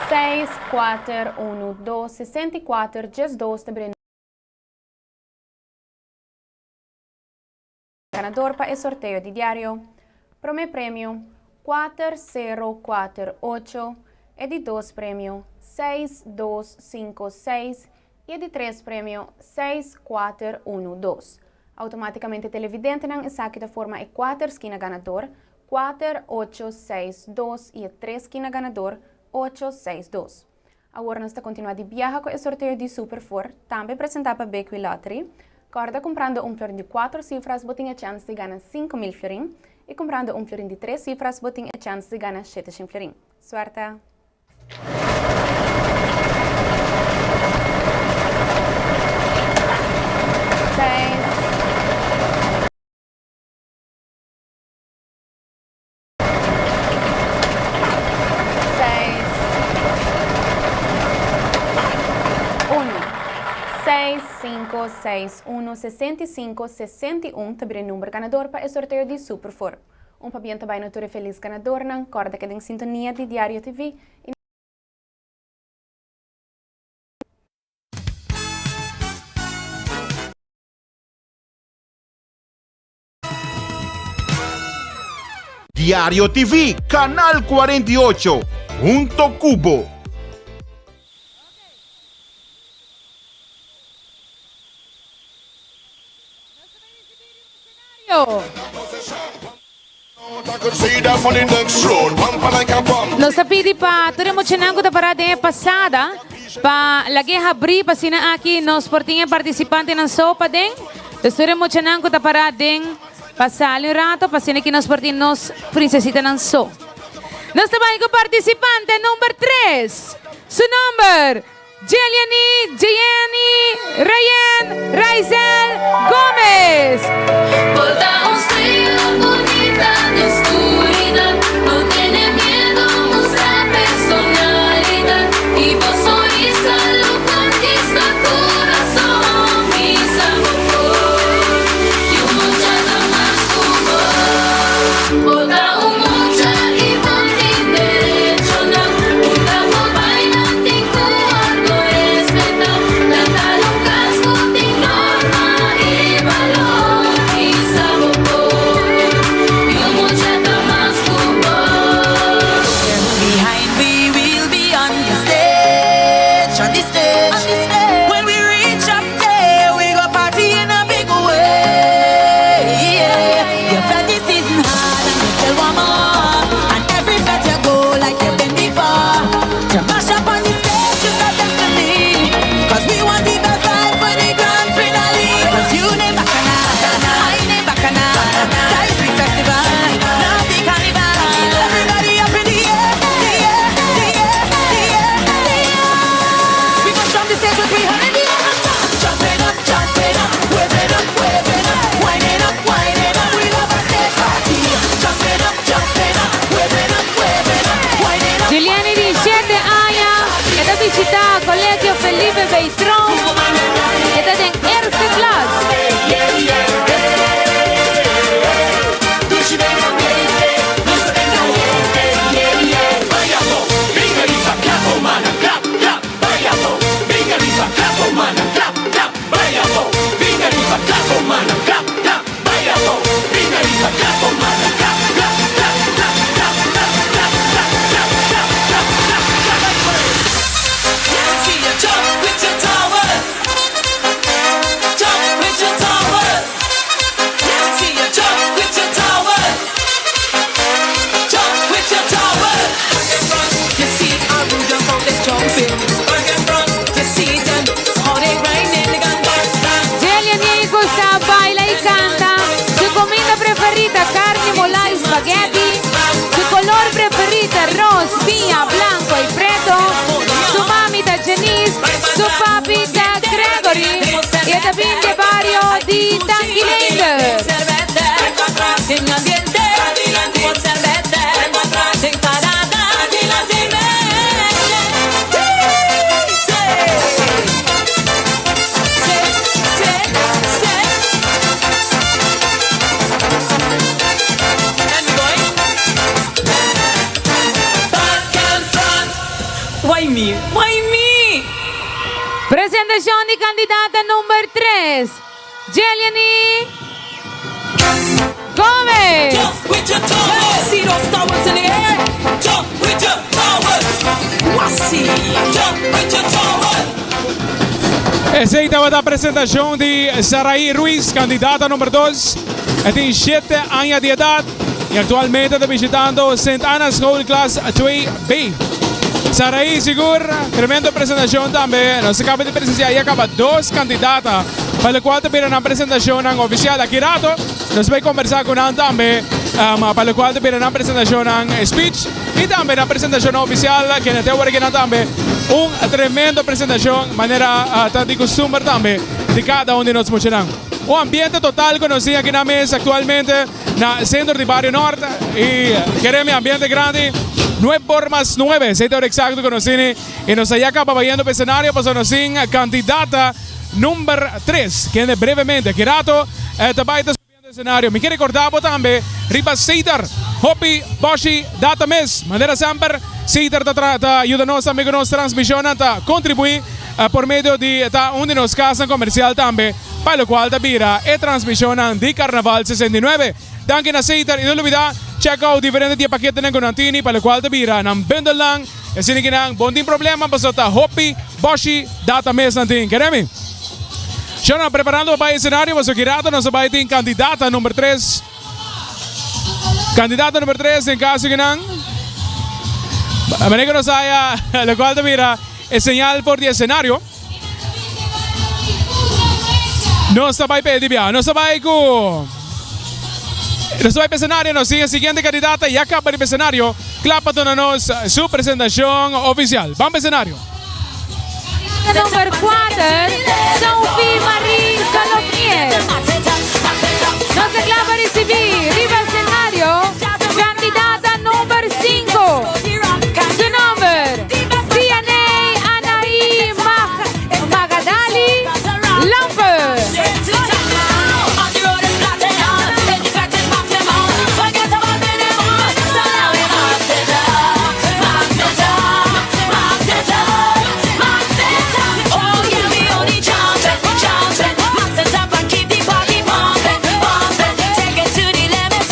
seis, kuater, unu, dos, 64, diesdos ta bira. Ganador pa e sorteo di diario. Prome premio, kuater sero kuater ocho, e di dos premio, seis dos sinku seis i e di tres premio, seis kuater unu dos. Automaticamente televidentenan esaki ta forma e kuater skina ganador, kuater, ocho, seis, dos i e tres skina ganador, ocho, seis, dos. Awor nos ta continua di biaha cu e sorteo di Super Four, tambe presenta pa Bequi Lottery. Corda cumprando un florin di cuatro cifras bo tin e chance di gana 5000 florin y cumprando un florin di tres cifras bo tin e chance di gana 700 florin. Suerte! Seis. Seis, unu, seis, sinku, seis, unu, 65, 61 ta bira e number ganador pa e sorteo di Super Four. Un pabien ta bai na tur e felis ganadornan, kòrda keda den sintonia di Diario TV i. Diario TV, Canal 48, hunto cu bo. Nos ta pidi pa tur e muchanan cu ta para den e pasada pa lag'e habri pa asina aki nos por tin e participantenan so paden. Dus tur e muchanan cu ta para den. Pa sali un rato pa asina ki nos por tin nos princesitanan so. Nos ta bai cu participante number tres. Su nomber, Jeliany Jeyeny Rayen Raizel Gomez. Bo ta un strea bunita den skuridat, no tene miedo mustra personalidat, i bo sonrisa lo konkista kurason, bisa bo por, yu mucha ta mas ku bo. Bo ta un mucha i bo tin derechonan, unda bo bai nan tin ku wòrdu respetá, trata lo kas ku tin norma i balor, bisa bo por, yu mucha ta mas ku bo. Behind we will be on the stage, on the stage. When we reach up there, we go party in a big way. Yeah. Your fete season hard and you still want more. And every fete you go like you've been before. To mash up on the stage is our destiny. Cause we want the best life for the grand finale. Cause you name Bacchanal, I name Bacchanal. That is the festival, not the carnival. Everybody up in the air, the air, the air, the air, the air. We go from the stage with 300 the air. Jumping up, jumping up, waving up, waving up, winding up, winding up. We love our stage party. Jumping up, jumping up, waving up, waving up, winding up. Juliany di shete aña e ta bishita Colegio Felipe Beytron. E ta den eerste klas. Jeliany gusta baila y canta. Su comida preferida, carne molá y spaghetti. Su color preferida, ros, piña, blanco y preto. Su mami ta Janice, su papi ta Gregory. Y e ta bin di bario di Tanguileinde. Why me? Why me? Presentacion di candidata number tres, Jeliany Gomez. Jump with your towel. See those towels in the air. Jump with your towel. Wasi. Jump with your towel. Esey tabata presentacion di Saraí Ruiz, candidata number dos. E tin shete aña di edad y actualmente ta bishitando Sint Anna School klas 2B. Saraí sigur, tremendo presentacion tambe. Nos a caba di presencia y a caba dos candidata pa locual ta bira nan presentacionnan oficial. Aki rato nos bay conversa cu nan tambe pa locual ta bira nan presentacionnan speech y tambe nan presentacionnan oficial. Kende te awor kinan tambe un tremendo presentacion manera ta di custumber tambe di cada un di nos muchanan. Un ambiente total cu nos tin aki na mes actualmente na centro di Bario Noord y kere mi ambiente grandi nueve por mas nueve, esey ta ora exacto cu nos tini y nos ta ya caba bayendo pa escenario pasobra nos tin candidata number tres kende brevemente aki rato ta bay ta subiendo escenario. Mi ke recorda bo tambe riba Cedar Hopi Boshi Data mes manera semper Cedar ta ta yuda nos tambe cu nos transmisionnan ta contribui por medio di ta un di nos casnan comercial tambe pa locual ta bira e transmisionnan di Carnaval 69. Danki na Cedar y no lubida check out diferente di e paketenan cu nan tini pa locual ta bira nan bundelnan y asina ki nan bon tin problema pasobra ta hopi boshi data mes nan tin. Kere mi? Shona preparando pa bay escenario pasobra ki rato nos ta bay tin candidata number tres. Candidata number tres den caso ki nan manera cu nos haya locual ta bira e señal for di escenario. Nos ta bai p'e di bia. Nos ta bai ku. Nos ta bai pa escenario, nos tin e siguiente candidata ya caba riba escenario, cla pa duna nos su presentacion oficial. Ban pa escenario. Number 4, Sophie Marie Salomie. Nos ta cla pa ricibi riba escenario candidata number 5. Su nomber, Vianey Anaí Magadali Lampe.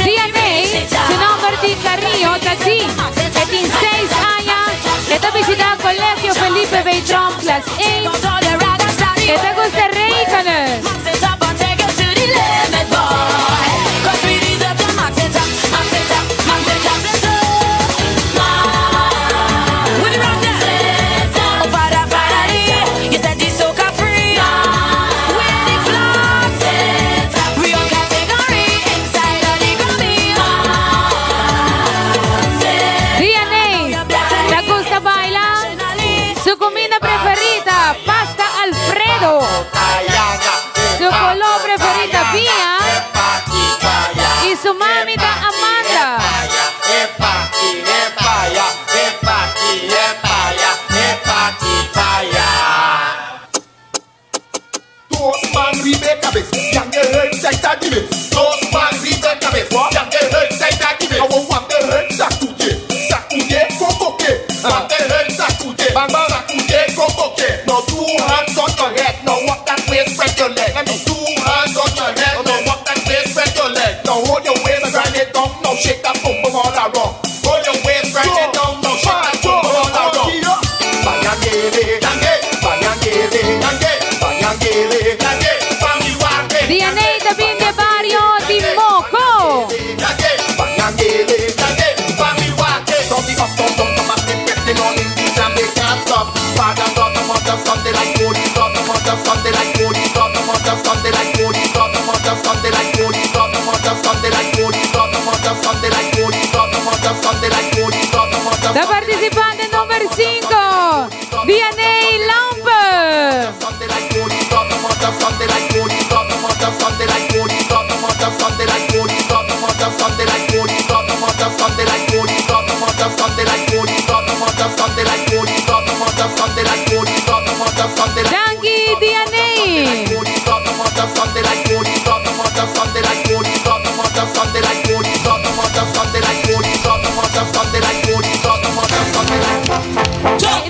Vianey, su nomber di cariño ta Dean. E tin seis aña. E ta bishita Colegio Felipe B. Tromp klas 1. E ta gusta rekenen. Vianey ta gusta baila. Su cuminda preferita, pasta Alfredo. Su color preferita, biña. Y su mami ta Amanda. Dianey ta bin di e bario di Moko. Ta participante number 5, Dianey Lampe. Danki Dianey. Y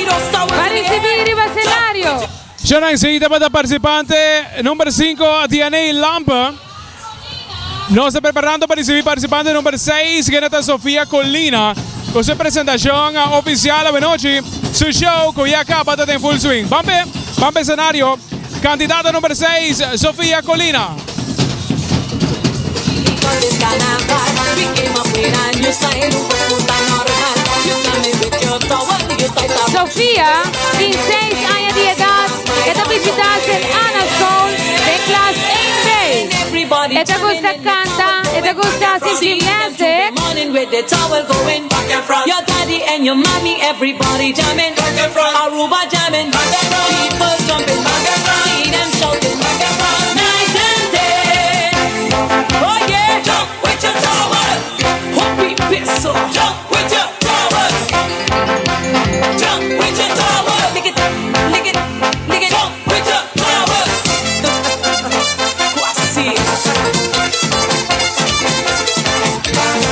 nos ta cla pa ricibi riba escenario. Shona enseguida tabata participante number 5 Dianey Lampe. Nos ta preparando pa ricibi participante number 6 kende ta Sofia Colina cu su presentacion oficial awenochi. Su show cu ya caba ta den full swing. Ban pe, ban pe escenario. Candidata number 6 Sofia Colina. Sofia tin seis aña di edad, e ta bishita Sint Anna School den klas 1B. E ta gusta canta, e ta gusta haci gymnastics.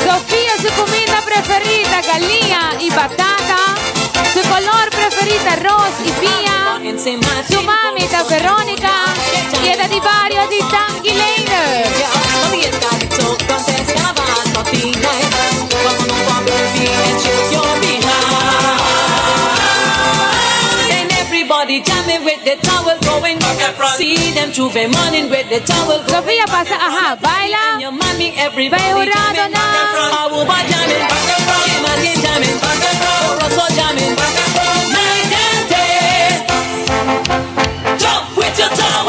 Sofia su cuminda preferida galiña y batata. Su color preferida ros y piña. Su mami ta Veronica y e ta di bario di Tanguileiner. Sofia pasa aha baila bay hurado na.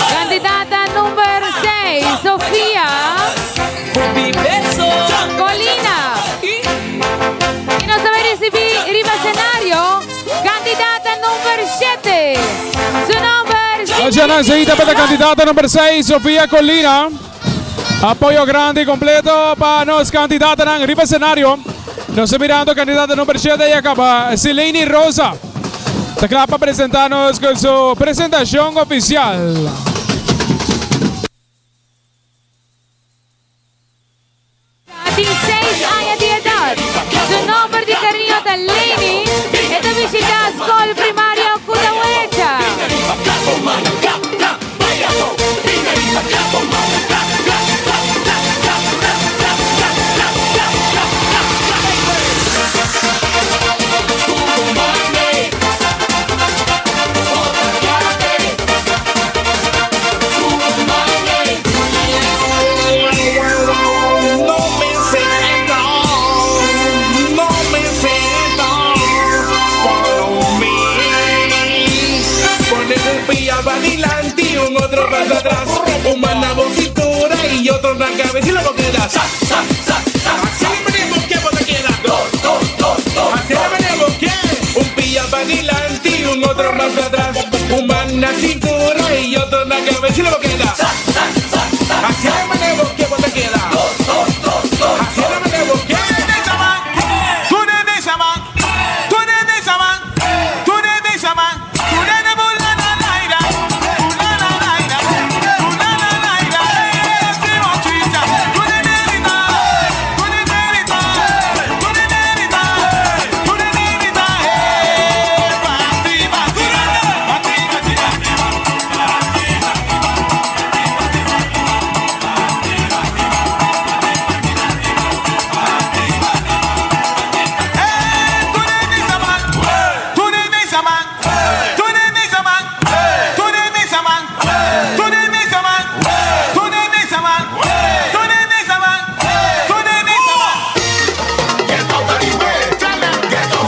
Candidata number 6, Sofia. Ochanan seguida pa candidata number 6, Sofia Colina. Apoyo grande y completo pa nos candidatanan riba escenario. Nos ta mirando candidata number 7 y acaba Sileni Rosa. Ta cla pa presenta nos cu su presentacion oficial. Tin seis aña di edad. Su nomber di cariño ta Leni. E ta bishita Skol Primario Kudawecha.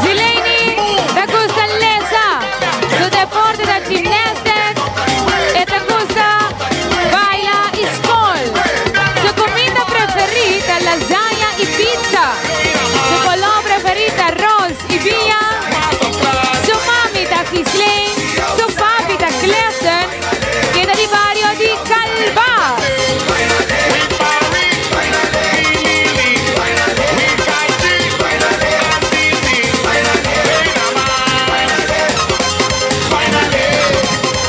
Zileini ta gusta lesa. Su deporte ta gymnastics. E ta gusta baila y skol. Su cuminda preferi ta lasaña y pizza. Su color preferi ta ros y biña. Su mami ta Gislaine, su papi ta Clifton, ke ta di bario di Calbas.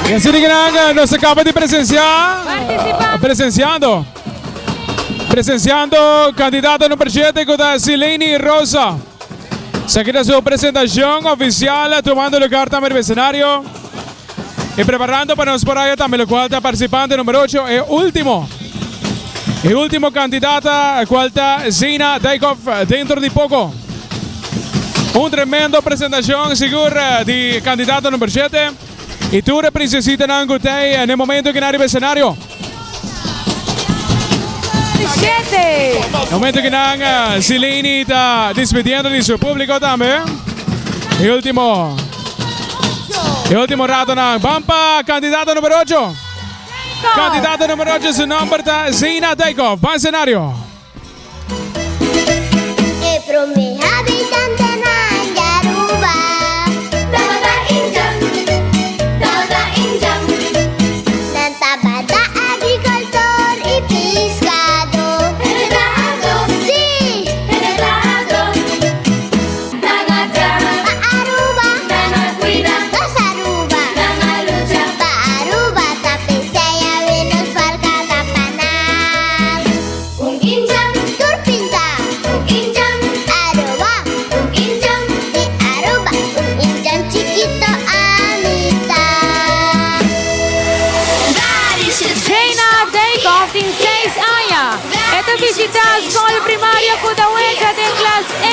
Y así de gran nos acaba de presenciar, presenciando, presenciando candidato número 7 con Sileni Rosa. Se queda su presentación oficial tomando lugar también en el escenario y preparando para nos por ahí también lo cual está participante número 8, el último. El último candidata, cual está Zina Dijkhoff dentro de poco. Un tremendo presentación segura de candidato número 7. Y tú, princesita Nangutei, en el momento que arriba escenario. 7. Momento que nan Sileni está despidiendo de su público también. Y último. Y último rato nan. Bampa, candidato número 8. Candidato número 8, su nombre está Zina Dijkhoff. Va escenario. E prome habitantenan di Aruba Tabata indjan, tabata indjan. Nan tabata agricultor y piscado. Trahado, si, trahado. Nan a traha pa Aruba, nan a cuida nos Aruba, nan a lucha pa Aruba, ta pesey awe nos barca ta pa nan. Un indjan, tur pinta, un indjan, Aruba, un indjan, di Aruba, un indjan chikito ami ta. Reina Dijkhoff tin seis aña. E ta bishita Skol Primario Kudawecha den klas 1.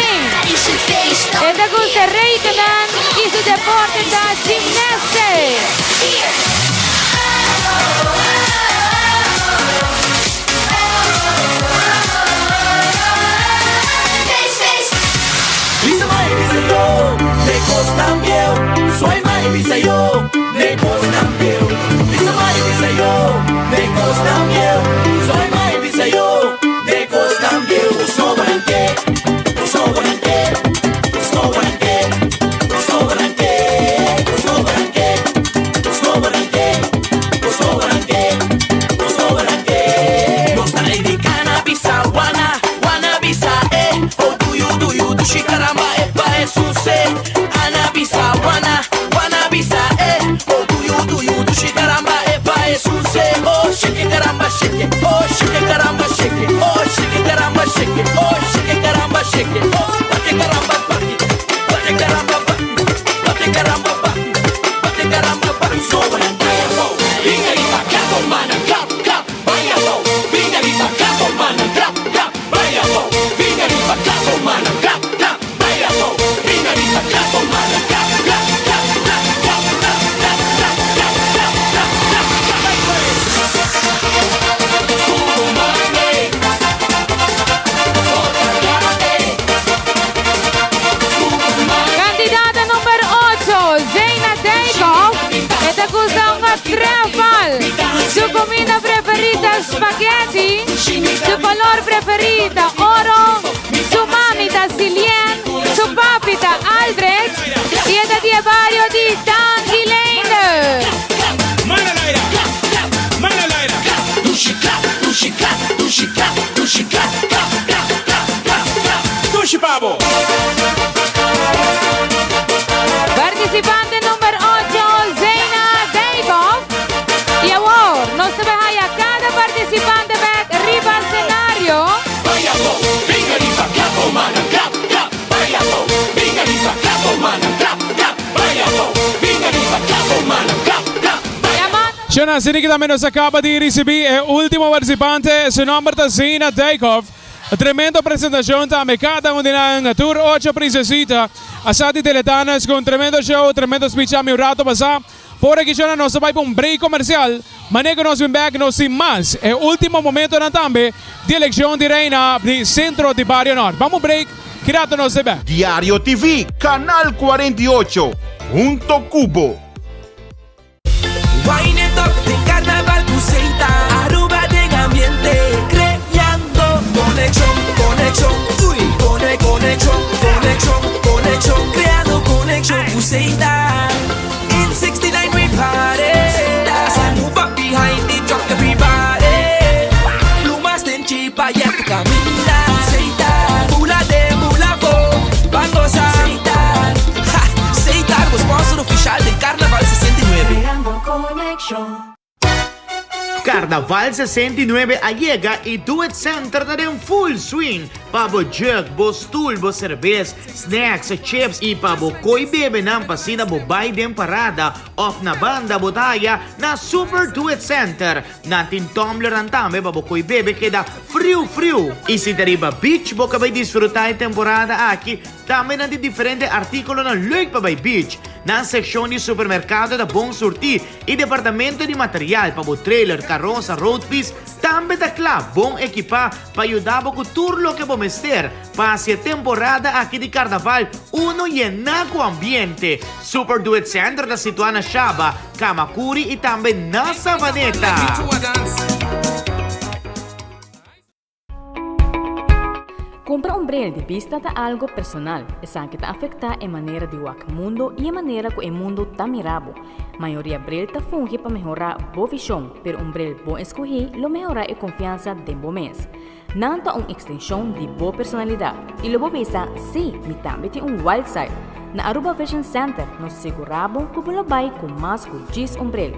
E ta gusta rekenen y su deporte ta gymnastics. Bisa mai bisa yo, de costan bieu. Soy mai bisa yo, de costan bieu. Bisa mai bisa yo, de costan bieu. Soy mai bisa yo, de costan bieu. Sobrante, sobrante, sobrante, sobrante, sobrante, sobrante. Candidata number 8, Zeina Dijkhoff. E ta gusta un trefal. Su comida preferita spaghetti. Su color preferita oro. Su mami ta Silien. Su papi ta Aldrich. Y e ta di e bario di Tanguileinde. Participante number 8, Zeina Dijkhoff. Y awor, nos ta bay haya cada participante bek riba scenario. Shona, asina ki tambe nos a caba di ricibi e ultimo participante, su nomber ta Zeina Dijkhoff. Tremendo presentacion tambe, cada un di nan, tur ocho princesita a sa di Teletanas cu un tremendo show, tremendo speech ami un rato pasa. Por aki shona nos ta bay pa un break comercial, mane cu nos bin bek nos tin mas e ultimo momentonan tambe di eleccion di reina di Centro di Bario Nort. Bam un break, ki rato nos ta bek. Diario TV, Canal 48, hunto cu bo. Wine it up den carnaval cu Seita Aruba den ambiente creando conexion, conexion, uy Cone, conexion, conexion, conexion Creando conexion cu Seita In 69 we party Seita Move up behind the truck everybody Plumas den chipa yeah tu caminda Seita Bula den bula bo Ban goza Seita Ha! Seita bo sponsor oficial den Carnaval 69. Creando conexion. Carnaval 69 a yega y Do It Center ta den full swing pa bo jug, bo stoel, bo cerbes, snacks, chips y pa bo coy bebenan pa asina bo bay den parada of na banda bo ta haya na Super Do It Center. Nan tin tumblernan tambe pa bo coy bebe keda friu friu. Y si ta riba beach bo ka bay disfruta e temporada aki Tambe nan tin diferente artíkulonan leuk pa bai beach. Nan sekshon di supermerkado ta bon surtí i departamento di material pa bo trailer, karosa, roadpiece tambe ta kla, bon ekipá pa yuda bo ku tur loke bo mester pa hasi e temporada aki di karnaval unu yená ku ambiente. Super Do It Center ta situá na Shaba, Kamakuri i tambe na Savaneta. Cumpra un bril di bista ta algo personal. Esaki ta afecta e manera di wak mundo y e manera cu e mundo ta mira bo. Mayoria bril ta fungi pa mehora bo vision, pero un bril bon escogi lo mehora e confiansa den bo mes. Nan ta un extension di bo personalidad y lo bo bisa, si, mi tambe tin un wild side. Na Aruba Vision Center nos sigura bo cu bo lo bay cu mas cu djis un bril.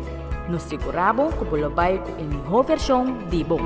Nos sigura bo cu bo lo bay cu e miho version di bo.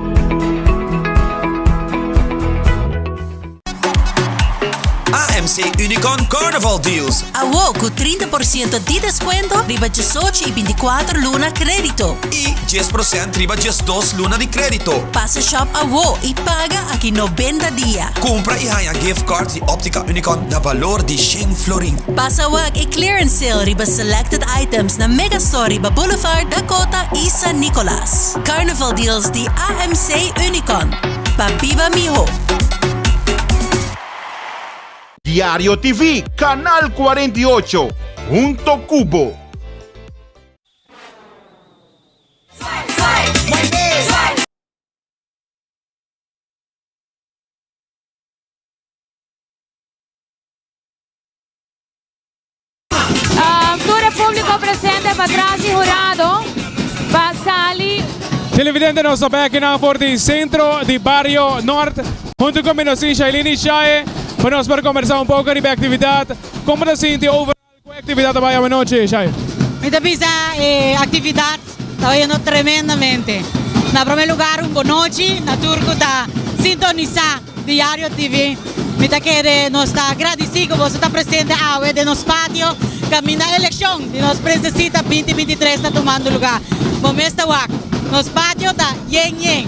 AMC Unicon Carnival Deals. Awo cu 30% di descuento riba diesocho y binticuatro luna credito. Y 10% riba 12 luna di credito. Pasa shop awo y paga aki 90 dia. Cumpra y haya gift cards di Optica Unicon na balor di shen florin. Pasa wak e clearance sale riba selected items na Megastore riba Boulevard Dakota y San Nicolas. Carnival deals di AMC Unicon. Pa biba miho! Diario TV, Canal 48, hunto cu bo. Tur e publico presente patras di hurado pa sali. Televidente nos ta bek nan for di centro di Bario Noord hunto cu mi nos tin Shailene y Shae pa nos por conversa un poco riba e actividad. Como ta sinti overall cu e actividad ta bay awanochi Shae? Mi ta bisa e actividad ta bayendo tremendamente. Na prome lugar un bonochi na tur cu ta sintonisa Diario TV. Mi ta kere nos ta gradisí ku boso ta presente awe den nos patio kaminda elekshon di nos prinsesita binti 23 ta tumando lugá. Bo mes ta wak, nos patio ta yen yen.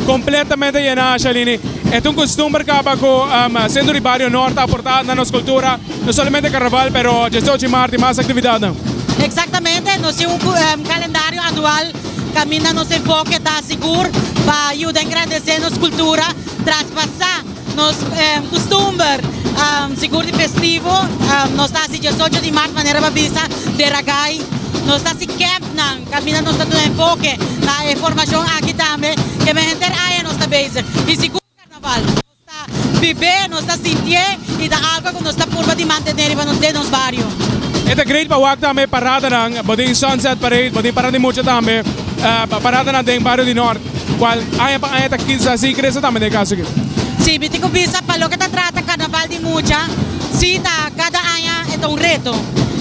Kompletamente yená, Shalini. E ta un costumber caba cu Centro di Bario Noord ta aporta na nos cultura, no solamente Carnaval pero diesocho di maart y mas actividadnan. Exactamente, nos tin un calendario anual caminda nos enfoke ta sigur pa yuda engrandece nos cultura, traspasa nos custumber sigur di festivo. Nos ta haci diesocho di maart manera bo a bisa Deragai, nos ta haci campnan. Caminda nos ta duna enfoke na e formacion aki tambe, ke men henter aña nos ta bezig. Y sigur carnaval nos ta bib'é, nos ta sintié y ta algo cu nos ta purba di mantene riba nos den nos bario. E ta great pa wak tambe paradanan, bo tin Sunset Parade, bo tin Parada di Mucha tambe, paradanan den bario di Noord, cual aña pa aña ta kisa si crece tambe den e caso aki. Si, mi tin cu bisa pa loke ta trata carnaval di mucha, si ta cada aña e ta un reto.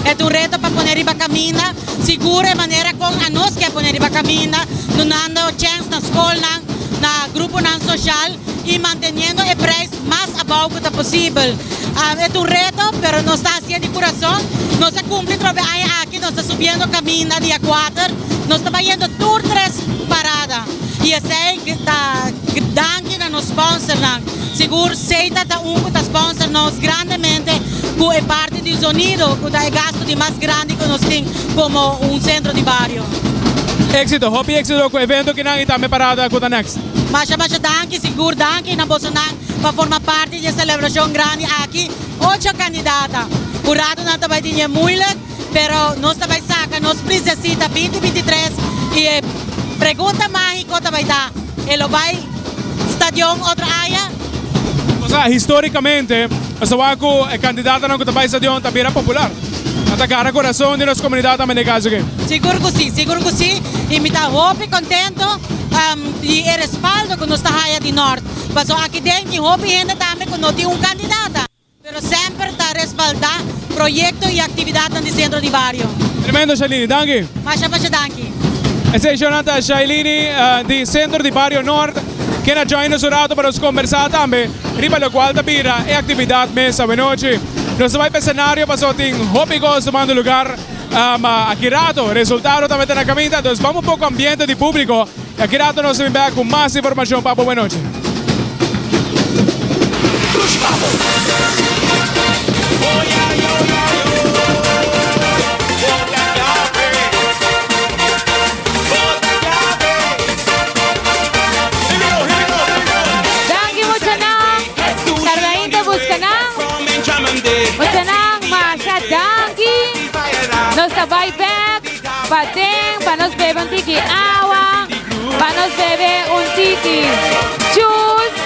E ta un reto pa pone riba caminda. Sigur e manera kon anos ke pone riba kaminda, dunando chèns na skolnan, na gruponan soshal i manteniendo e preis mas abou ku ta posibel. E ta un reto, pero nos ta hasié di kurason. Nos a kumpli trobe aña aki, nos ta subiendo kaminda dia kuater, nos ta bayendo tur tres parada i esei ta danki na nos sponsornan. Sigur Seita ta un ku ta sponsor nos grandemente ku e parti di zonido ku ta e gasto di mas grandi ku nos tin komo un sentro di bario. Éxito, hopi éxito ku evento kinan i tambe parada ku ta next. Masha masha danki, sigur danki na bosonan pa forma parti di e selebrashon grandi aki. Ocho kandidata. Huradonan ta bai tin e moeilijk, pero nos ta bai saka nos prinsesita binti 23 i e pregunta mágiko ta bai ta, e lo bai stadion otro aña? Osea, histórikamente, nos ta wak ku e kandidatonan ku ta bai stadion ta bira popular. Nan ta gara kurason di nos komunidat tambe den e kaso aki. Sigur ku si, sigur ku si. I mi ta hopi kontento di e respaldo ku nos ta haya di Nort. Pasobra aki den tin hopi hende tambe ku no tin un kandidata. Pero semper ta respaldá proyekto i aktividatnan di Sentro di Bario. Tremendo Shailini, danki. Masha masha danki. Esei shownan ta Shailini di Sentro di Bario Nort ken a join nos un rato pa nos kombersá tambe riba lokual ta bira e aktividat mes awenochi. Nos ta bai pa e senario pasobra tin hopi kos tumando lugar aki rato. Resultado tambe ta na kaminda, dus bam un poko ambiente di públiko i aki rato nos ta bin bek ku mas informashon pa bo. Buenochi. Danki muchanan. Carlain ta busca nan. Muchanan, masha danki. Nos ta bai bek paden pa nos bebe un tiki awa, pa nos bebe un tiki juice.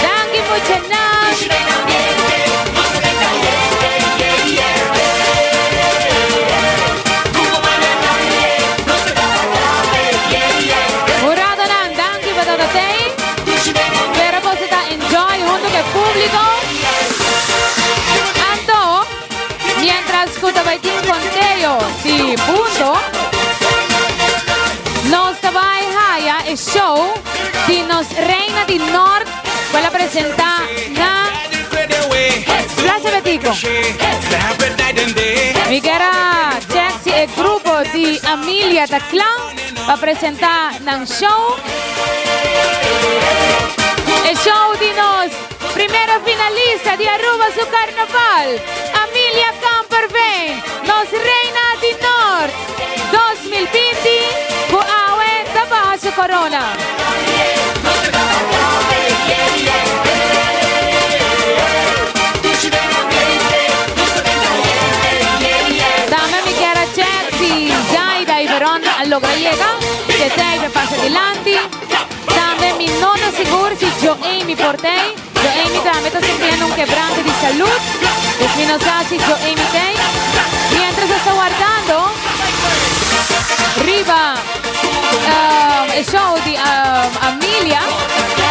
Danki muchanan. Huradonan, danki pa tabata tei. Pero boso ta enjoy hunto cu e publico. Anto, mientras cu ta bay tin conteo di punto, nos ta bay haya e show di nos Reina di Noord cu el a presenta na Plaza Betico. Mi kier a check si e grupo di Amelia ta cla pa presenta nan show. E show di nos primero finalista di Aruba su Carnaval, Amelia Kamperveen, nos Reina di Noord 2020, cu awe ta baha su corona. Tambe mi kier a check si Zaida y Veron a logra yega, si esey ta pasa dilanti. Tambe mi no ta sigur si Joemy por t'ey. Joemy tambe ta sufriendo un quebranto di salud, dus mi no sa si Joemy t'ey. Mientras nos ta wardando riba e show di Amelia,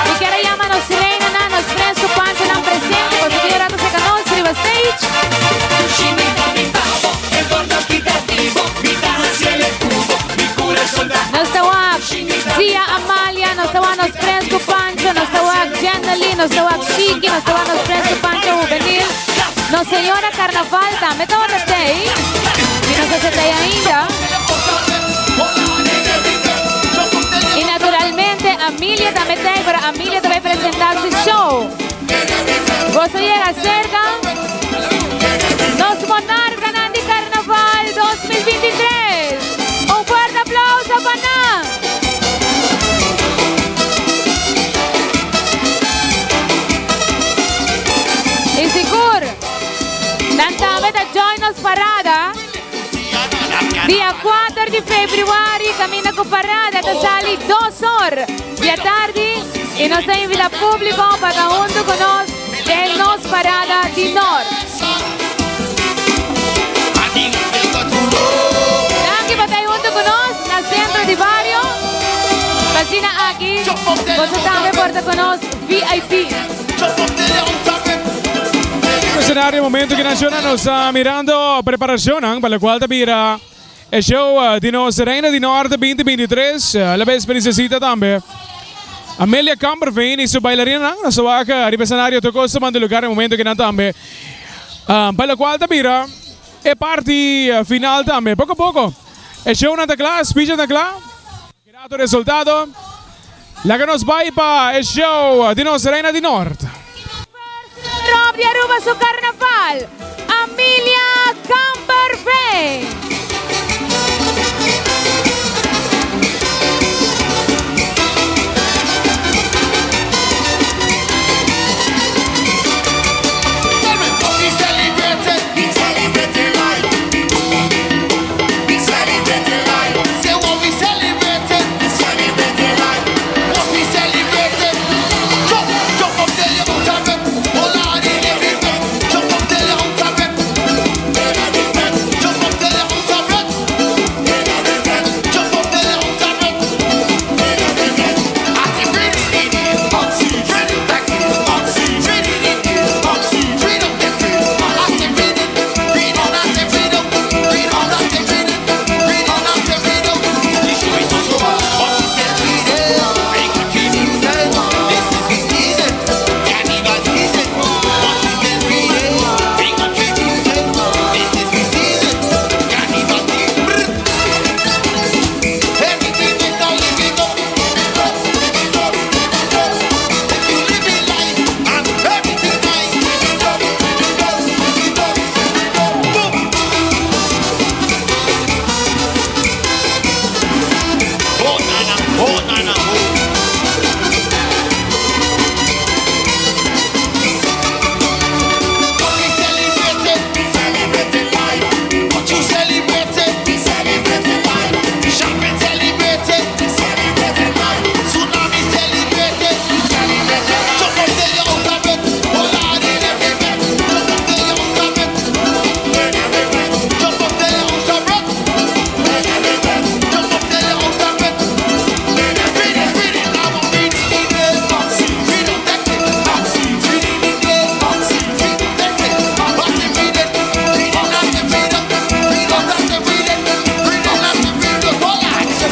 mi kier a yama nos reinanan, nos friends cu panchonan presente, pasobra tin un rato cerca nos riba stage. Nos ta wak Zia Amalia, nos ta wak nos friends cu Pancho, nos ta wak Jennaly, nos ta wak Shiki, nos ta wak nos friends cu Pancho Juvenil, nos señora Carnaval tambe tabata tey, mi no sa si e tey ainda. Y na. Boso yega cerca. Nos monarcanan di Carnaval 2023. Un fuerte aplauso pa nan. Y sigur, nan tambe ta join nos parada. Dia 4 di februari caminda cu parada ta sali dos or di atardi y nos ta invita publico pa ta hunto cu nos den nos parada di Noord. Danki pa ta hunto cu nos na Centro di Bario. P'asina aki boso tambe por ta cu nos VIP. Escenario momento ki naciona nos ta mirando preparacionnan pa locual ta bira e show di nos Reina di Norte 2023. A la vez princesita tambe Amelia Kamperveen y su bailarinanan nos ta wak riba escenario tur cos ta manda lugar e momento ki nan tambe pa locual ta bira e parti final tambe. Poco poco e shownan ta cla, speechnan ta cla. Mira resultado. Laga nos bai pa e show di nos Reina di Nort. Rob di Aruba su carnaval, Amelia Kamperveen.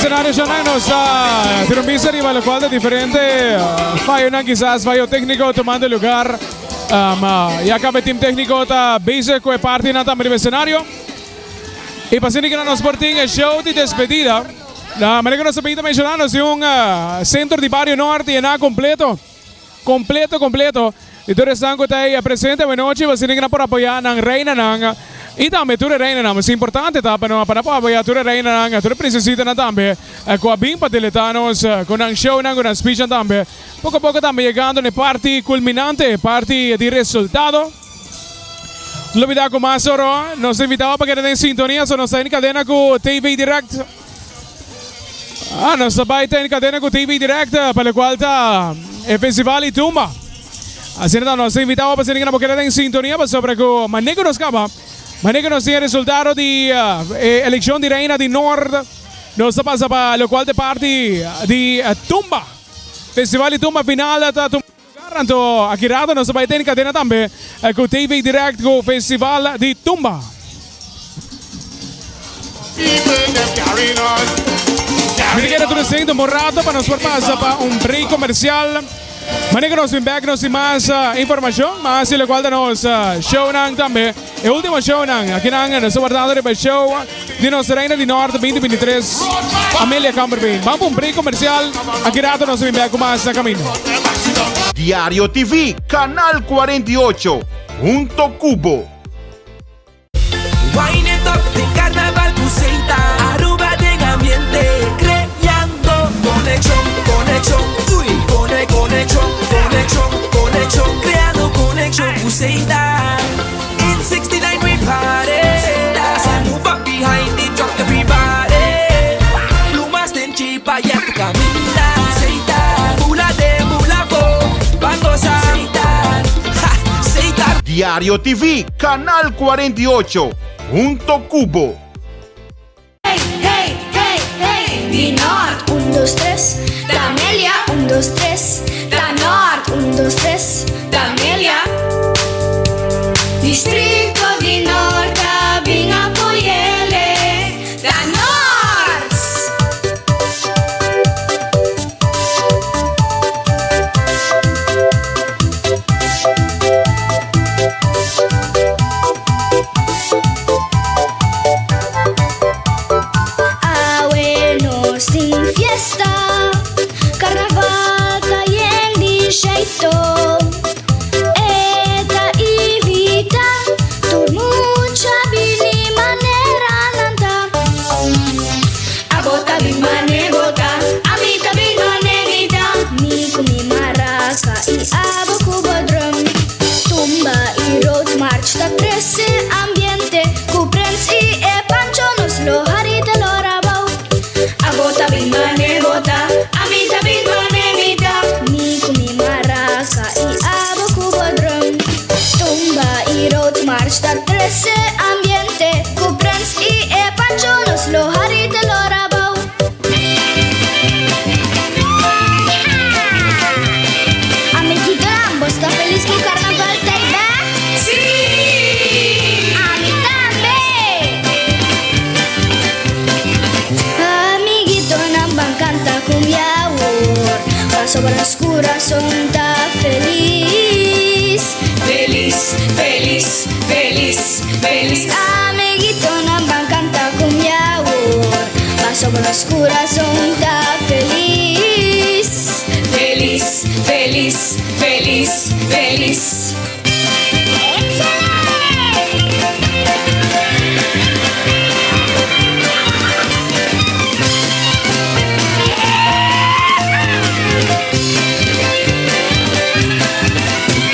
Escenario Shanan nos ta tira un bista riba locual ta diferente fallonan quizás fallo técnico tomando lugar. Um, ya caba e team técnico ta bezig cu e partinan tambe riba escenario. Y pa asina que nos por tin e show di despedida. Na manera que nos a bin ta menciona nos tin un centro di Bario Norte llena completo. Completo completo di tur esnan cu ta ey presente awe nochi pa asina por apoya nan reinanan y tambe tur e reinanan. Mas importante ta pa no pa nan por apoya tur e reinanan, tur e princesitanan tambe cu a bin pa deleta nos cu nan shownan, cu nan speechnan tambe. Poco poco tambe yegando na e parti culminante, e parti di resultado. No lubida cu mas oro nos ta invitao pa keda den sintonia, so nos ta en cadena cu TV Direct. Ah, nos ta bai ta en cadena cu TV Direct pa locual ta e festival y tumba. Asina ta nos ta invitao pa asina cu nan por keda den sintonia pasobra cu mane cu nos caba, mane cu nos tin e resultado di e eleccion di Reina di Noord, nos ta pasa pa locual ta e parti di tumba. Festival y tumba final ta tuma lugar, anto aki rato nos ta bai ta en cadena tambe cu TV Direct cu Festival di Tumba. Mi ta keda tur esei un rato pa nos por pasa pa un break comercial. Manera cu nos bin bek nos tin mas informacion, mas di locual ta nos shownan tambe. E ultimo shownan akinan nos ta wardando riba e show di nos Reina di Norte 2023, Amelia Kamperveen. Ban pa un break comercial, aki rato nos ta bin bek cu mas na caminda. Diario TV, Canal 48, hunto cu bo. Wine it up den carnaval cu Seita Aruba den ambiente creando conexion, conexion, uy Cone, conexion, conexion, conexion Creando conexion cu Seita In 69 we party As I move up behind the truck everybody Plumas den chipa ya tu caminda Seita, bula den bula bo Ban goza Seita, ha, Seita Diario TV, Canal 48, hunto cu bo. Hey, hey, hey, hey, di Noord. Un, dos, tres, ta Amelia. Un, dos, tres, ta Noord. Un, dos, tres, ta Amelia. Distrito di Noord ta bin apoyele. Ta Noord! Awe nos tin fiesta, carnaval ta yen di jeito. E ta invita tur mucha bini manera nan ta. Abo ta bin mane bo ta, ami ta bin mane mi ta. Mi ku mi maraca i abo ku bo drum. Tumba i road march ta trese ambiente. Ku Prens i e Pancho nos lo hari te lora bou. Abo ta bin mane bo ta, ami ta bin mane mi ta. Mi ku mi maraca i abo ku bo drum. Tumba i road march ta trese ambiente. Ku Prens i e Pancho nos lo hari te lora bou. Amiguitonan, bo sta felis ku Carnaval ta ei bek? Sí! Ami tambe! Amiguitonan, ban kanta ku mi awor, pasobra nos kurason ta felis. Felis, felis, felis, felis. Amiguitonan, ban kanta ku mi awor, pasobra nos kurason ta felis. Felis, felis, felis, felis.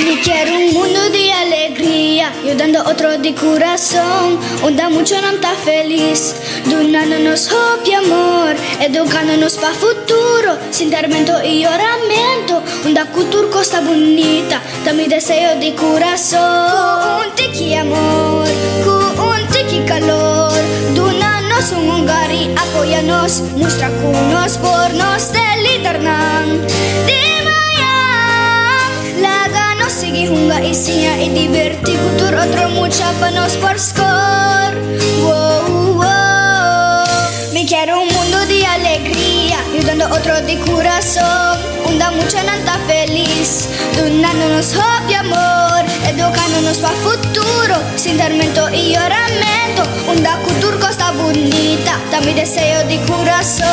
Mi kier un mundo di alegria, yudando otro di curason, unda muchonan ta felis, dunando nos hopi amor, educando nos pa futuro, sin tormento y yoramento, unda cu tur cos ta bunita. Ta mi deseo di kurason. Ku un tiki amor, ku un tiki kalor. Duna nos un hogar i apoya nos. Mustra ku nos por nos ta e lidernan di mañan. Laga nos sigui hunga i siña i diberti ku tur otro mucha pa nos por skor. Wow, wow. Mi kier un mundu di alegria, yudando otro di kurason. Unda muchanan ta felis, dunando nos hopi amor, educando nos pa futuro, sin tormento y yoramento. Unda cu tur cos ta bunita, ta mi deseo di curason.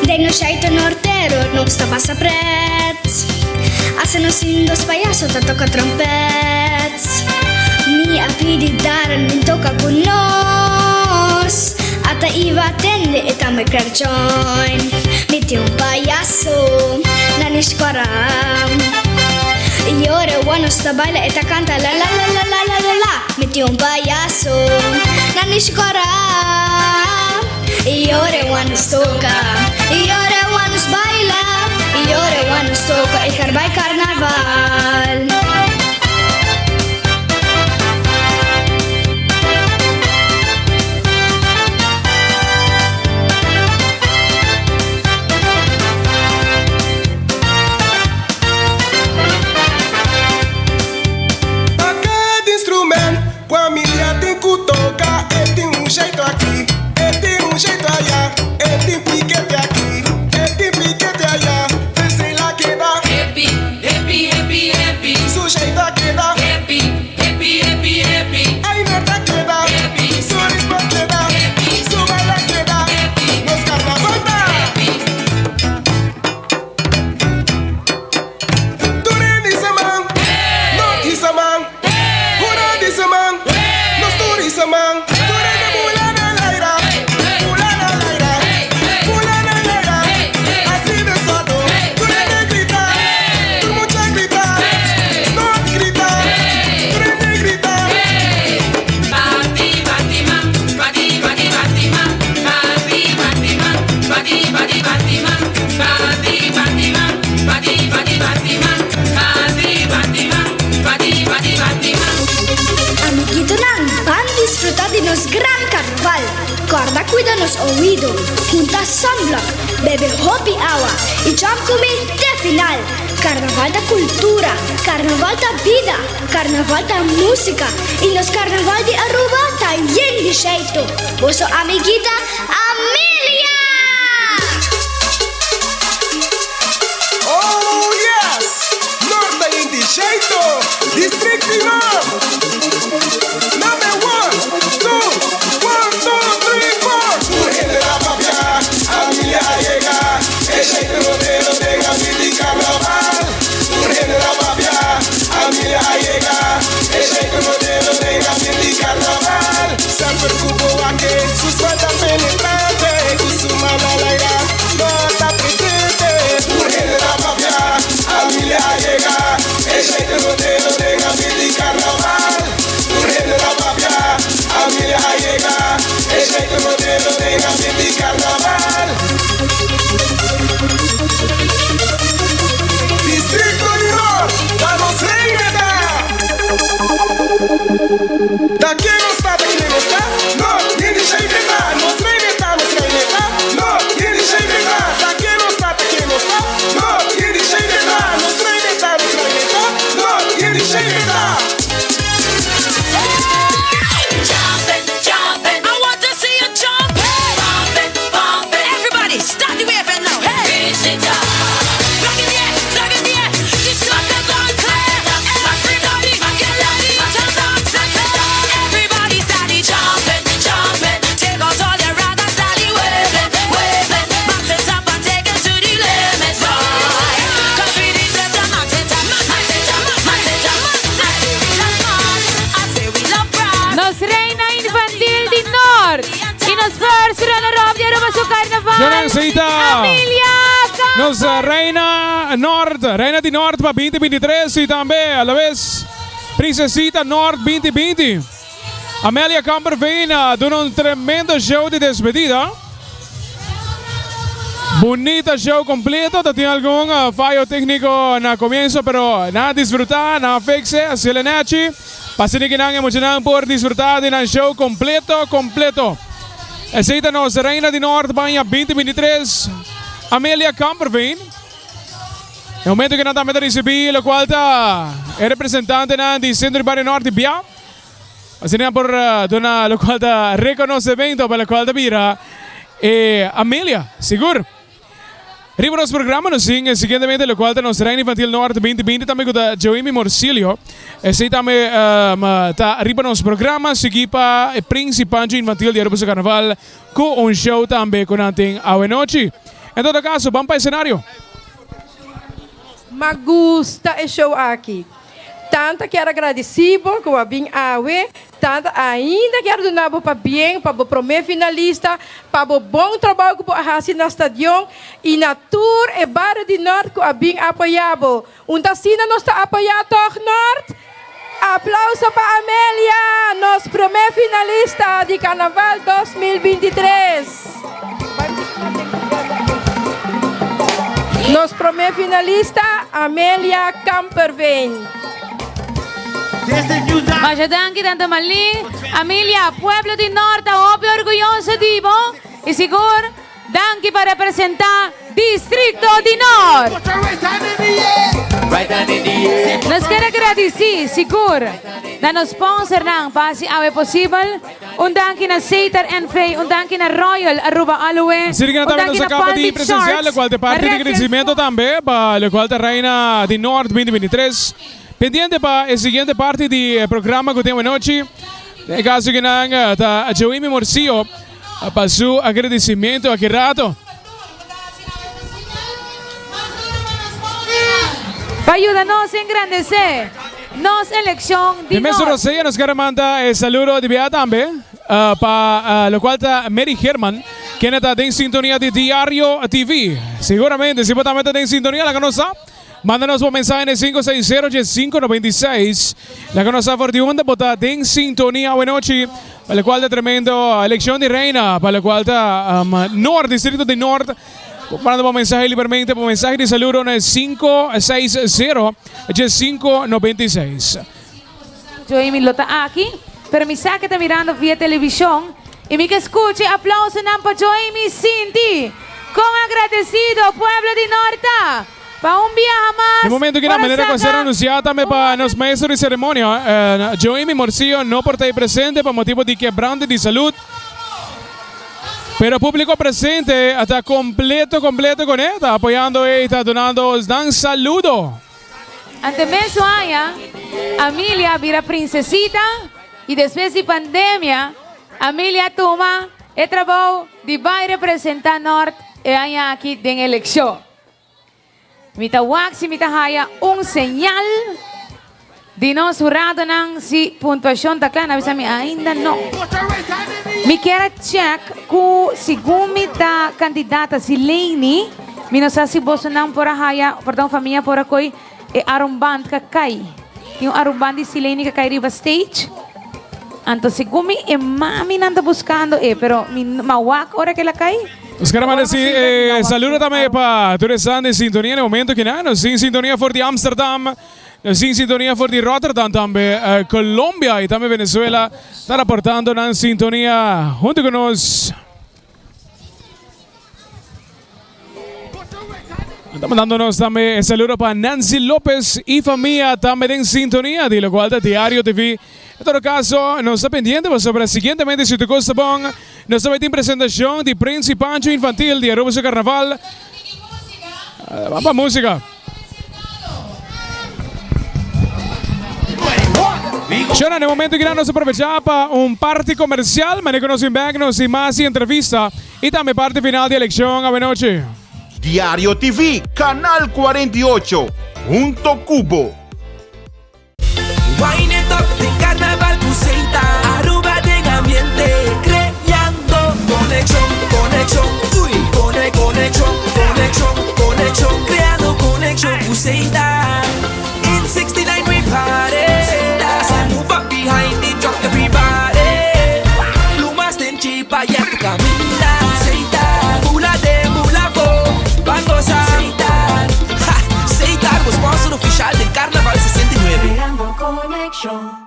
Den nos shaito nortero nos ta pasa pret. Hasta nos tin dos payaso ta toca trompet. Mi a pidi Darren bin toca cu nos. Ata Iva a tende e tambe kier join. Mi tin un payaso na Nishkora. Y ora e nos ta baila e ta canta la la la la la la la. Mi tin un payaso na Nishkora. Y ora e nos toca, y ora e nos baila, y ora e nos toca e car bai carnaval. Pa cada instrument cu Amelia tin cu toca, e tin un jeito aki, e tin un jeito aya, e tin piquete aki, e tin piquete aya. nos oido, hunta sunblock, bebe hopi awa y jump cu mi te final! Carnaval ta cultura, Carnaval ta bida, Carnaval ta musica y nos Carnaval di Aruba ta yen di sheito! Boso amiguita Amelia! Oh yes! Nort ta yen di sheito! District di Nort! Number one, two, one, two, three, four! Tur hende ta papia, Amelia a yega, e sheito rotero den ambiente di carnaval. Tur hende ta papia, Amelia a yega, e sheito rotero den ambiente di carnaval. Semper cu bo wak-e, su suel ta penetrante, cu su man na laira, Nort ta presente. Tur hende ta papia, Amelia a yega, e sheito rotero den ambiente di carnaval. Tur hende ta papia, Amelia a yega, e sheito rotero den ambiente di carnaval. Districto di Noord, ta nos reina ta! Ta ken nos ta, ta ken nos ta? Noord, yen di sheito ta! Nos reina ta, nos reina ta! Noord, yen di sheito ta! Ta ken nos ta, ta ken nos ta? Noord, yen di sheito ta! Nos reina ta, nos reina ta! Noord, yen di sheito ta! Jumping, jumping. I want to see you jumping. Pumping, pumping. Everybody, start the wave and now. Hey, reach the top. Rock in the air, rock in the air. This song is gone clear. Everybody, get ready. Everybody, start the jumping, jumping. Take out all your rags and start the waving, waving. Max it up and take it to the limit, boy. 'Cause we deserve to max it up, max it up, max it up. I say we love mass, I say we love brass. Nos Reina Infantil di Noord y nos first runner-up di Aruba su Carnaval, Jonancita. Amelia Nos Reina Noord, Reina di Noord pa 2023 y tambe a la vez Princesita Noord 2020. Amelia Kamperveen a duna un tremendo show di despedida. Bunita show completo, ta tin algun fallo tecnico na comienzo pero nan a disfruta, nan a fixe, así le nechi. Pa asina ki nan e muchanan por disfruta di nan show completo completo. Esey ta nos Reina di Noord baña 2023, Amelia Kamperveen. E momento ki nan tambe ta ricibi locual ta e representantenan di Centro di Bario Norte bia. Asina nan por duna locual ta reconocemento pa locual ta bira e Amelia, sigur. Riba nos programa nos tin siguientemente locual ta nos Reina Infantil Noord 2020 tambe cu ta Joemi Morcilio. Esey tambe ta riba nos programa sigui pa e Prins y Pancho Infantil di Aruba su Carnaval cu un show tambe cu nan tin awenochi. En todo caso ban pa escenario. Ma gusta e show aki. Tanta kier a gradeci bo cu a bin awe, tanta ainda kier duna bo pabien pa bo prome finalista, pa bo bon trabou cu bo a haci na stadion y na tur e bario di Noord cu a bin apoya bo. Un ta asina nos ta apoya toch Noord? Aplauso pa Amelia, nos prome finalista di Carnaval 2023. Nos prome finalista, Amelia Kamperveen. Masha danki tanta Marlene. Amelia, pueblo di Noord ta hopi orguyoso di bo y sigur danki pa representa Distrito di Noord. Nos kier a gradici sigur na nos sponsornan pa haci awe posibel. Un danki na Setar NV, un danki na Royal Aruba Aloe, Así un tambe danki nos na a caba Palm di Beach presencial, Sharks, locual ta na parti di Red Hills agradecimento tambe pa locual ta Reina di Noord 2023. Pendiente pa e siguiente parti di e programa cu tin awenochi. Den e caso cu nan ta Joemi Morcillo pa su agradecimento aki rato. Pa yuda nos engrandece nos eleccion di De mes nos. Rosella nos quiere manda e saludo di bia tambe pa locual ta Mary Herman kende ta den sintonia di Diario TV. Seguramente si bo tambe ta den sintonia laga nos sa. Manda nos bo mensahe na 560 596. Laga nos sa for di unda bo ta den sintonia awenochi pa locual ta tremendo eleccion di reina pa locual ta Noord, distrito di Noord. Bo manda bo mensahe libermente, bo mensahe di saludo na 560 596. Joemi lo ta aki, pero mi sa ke ta mirando via television. I mi ke skucha e aplausonan pa Joemi sinti kon agradesido pueblo di Nort ta pa un biaha mas E momento ki na por a manera ku a ser saka anunsiá tambe pa nos maestro di seremonia, Joemi Morcillo no por ta ei presente pa motibu di kebrante di salud. Pero publico presente a ta completo completo con e, ta apoyando e y ta dunando nan saludo. Ante mesun aña, Amelia a bira prinsesita y despues di pandemia, Amelia a tuma e trabou di bai representa Nort e aña aki den eleccion. Mi ta wak si mi ta haya un señal di nos huradonan si puntuashon ta kla. Nan bisa mi ainda no. Mi kier a check ku segun mi ta kandidata Sileini, mi no sa si bosonan por a haya, perdon famia por a koy e armband ka kai. Tin un armband di Sileini ka kai riba stage. Anto segun mi e maminan ta buskando e, pero mi no wak ora ku el a kai. Nos quiere manda si eh, saludo tambe pa tur esnan den sintonia na momento kina. Nos tin sintonia for di Amsterdam, nos tin sintonia for di Rotterdam tambe, eh, Colombia y tambe Venezuela ta raportando nan sintonia hunto cu nos. Ta mandando nos tambe e saludo pa Nancy Lopez y famia tambe den sintonia di locual ta Diario TV. En todo caso, nos ta pendiente pasobra siguientemente si tu cos ta bon, nos ta bay tin presentacion di Prins y Pancho Infantil di Aruba su Carnaval. Ban pa musica. Shona, na e momento kinan nos a aprovecha pa un parti comercial, mane cu nos bin bek nos tin mas di entrevista y tambe parti final di eleccion awenochi. Diario TV, Canal 48, hunto cu bo. Wine it up den carnaval cu Seita Aruba den ambiente creando conexion, conexion, uy Cone, conexion, conexion, conexion Creando conexion cu Seita In 69 we party Seita Move up behind the truck everybody Plumas den chipa ya tu caminda Seita Bula den bula bo Ban goza Seita Ha! Seita bo sponsor oficial den Carnaval 69. Creando conexion.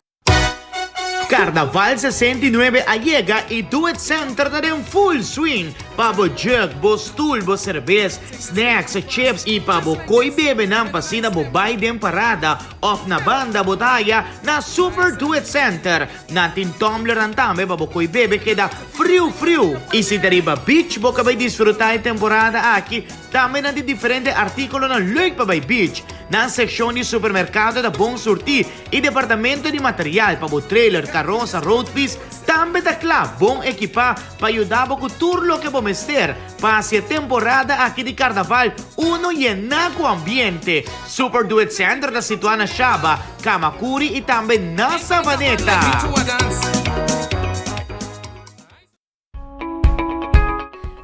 Carnaval 69 a yega y Do It Center ta den full swing pa bo jug, bo stoel, bo cerbes, snacks, chips y pa bo coy bebenan pa asina bo bay den parada of na banda bo ta haya na Super Do It Center. Nan tin tumblernan tambe pa bo coy bebe keda friu friu. Y si ta riba beach bo ka bay disfruta e temporada aki. Tambe nan tin diferente artíkulonan leuk pa bai beach. Nan sekshon di supermerkado ta bon surtí i departamento di material pa bo trailer, karosa, roadpiece tambe ta kla bon ekipá pa yuda bo ku tur loke bo mester pa hasi e temporada aki di karnaval unu yená ku ambiente. Super Do It Center ta situá na Shaba, Kamakuri i tambe na Savaneta.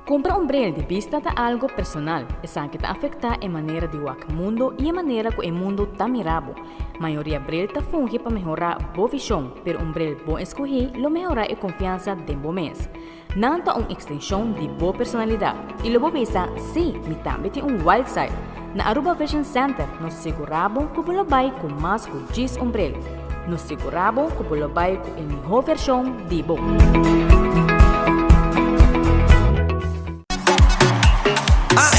Cumpra un bril di bista ta algo personal. Esaki ta afecta e manera di wak mundo y e manera cu e mundo ta mira bo. Mayoria bril ta fungi pa mehora bo vision, pero un bril bon escogi lo mehora e confiansa den bo mes. Nan ta un extension di bo personalidad y lo bo bisa, si, mi tambe tin un wild side. Na Aruba Vision Center nos sigura bo cu bo lo bay cu mas cu djis un bril. Nos sigura bo cu bo lo bay cu e miho version di bo.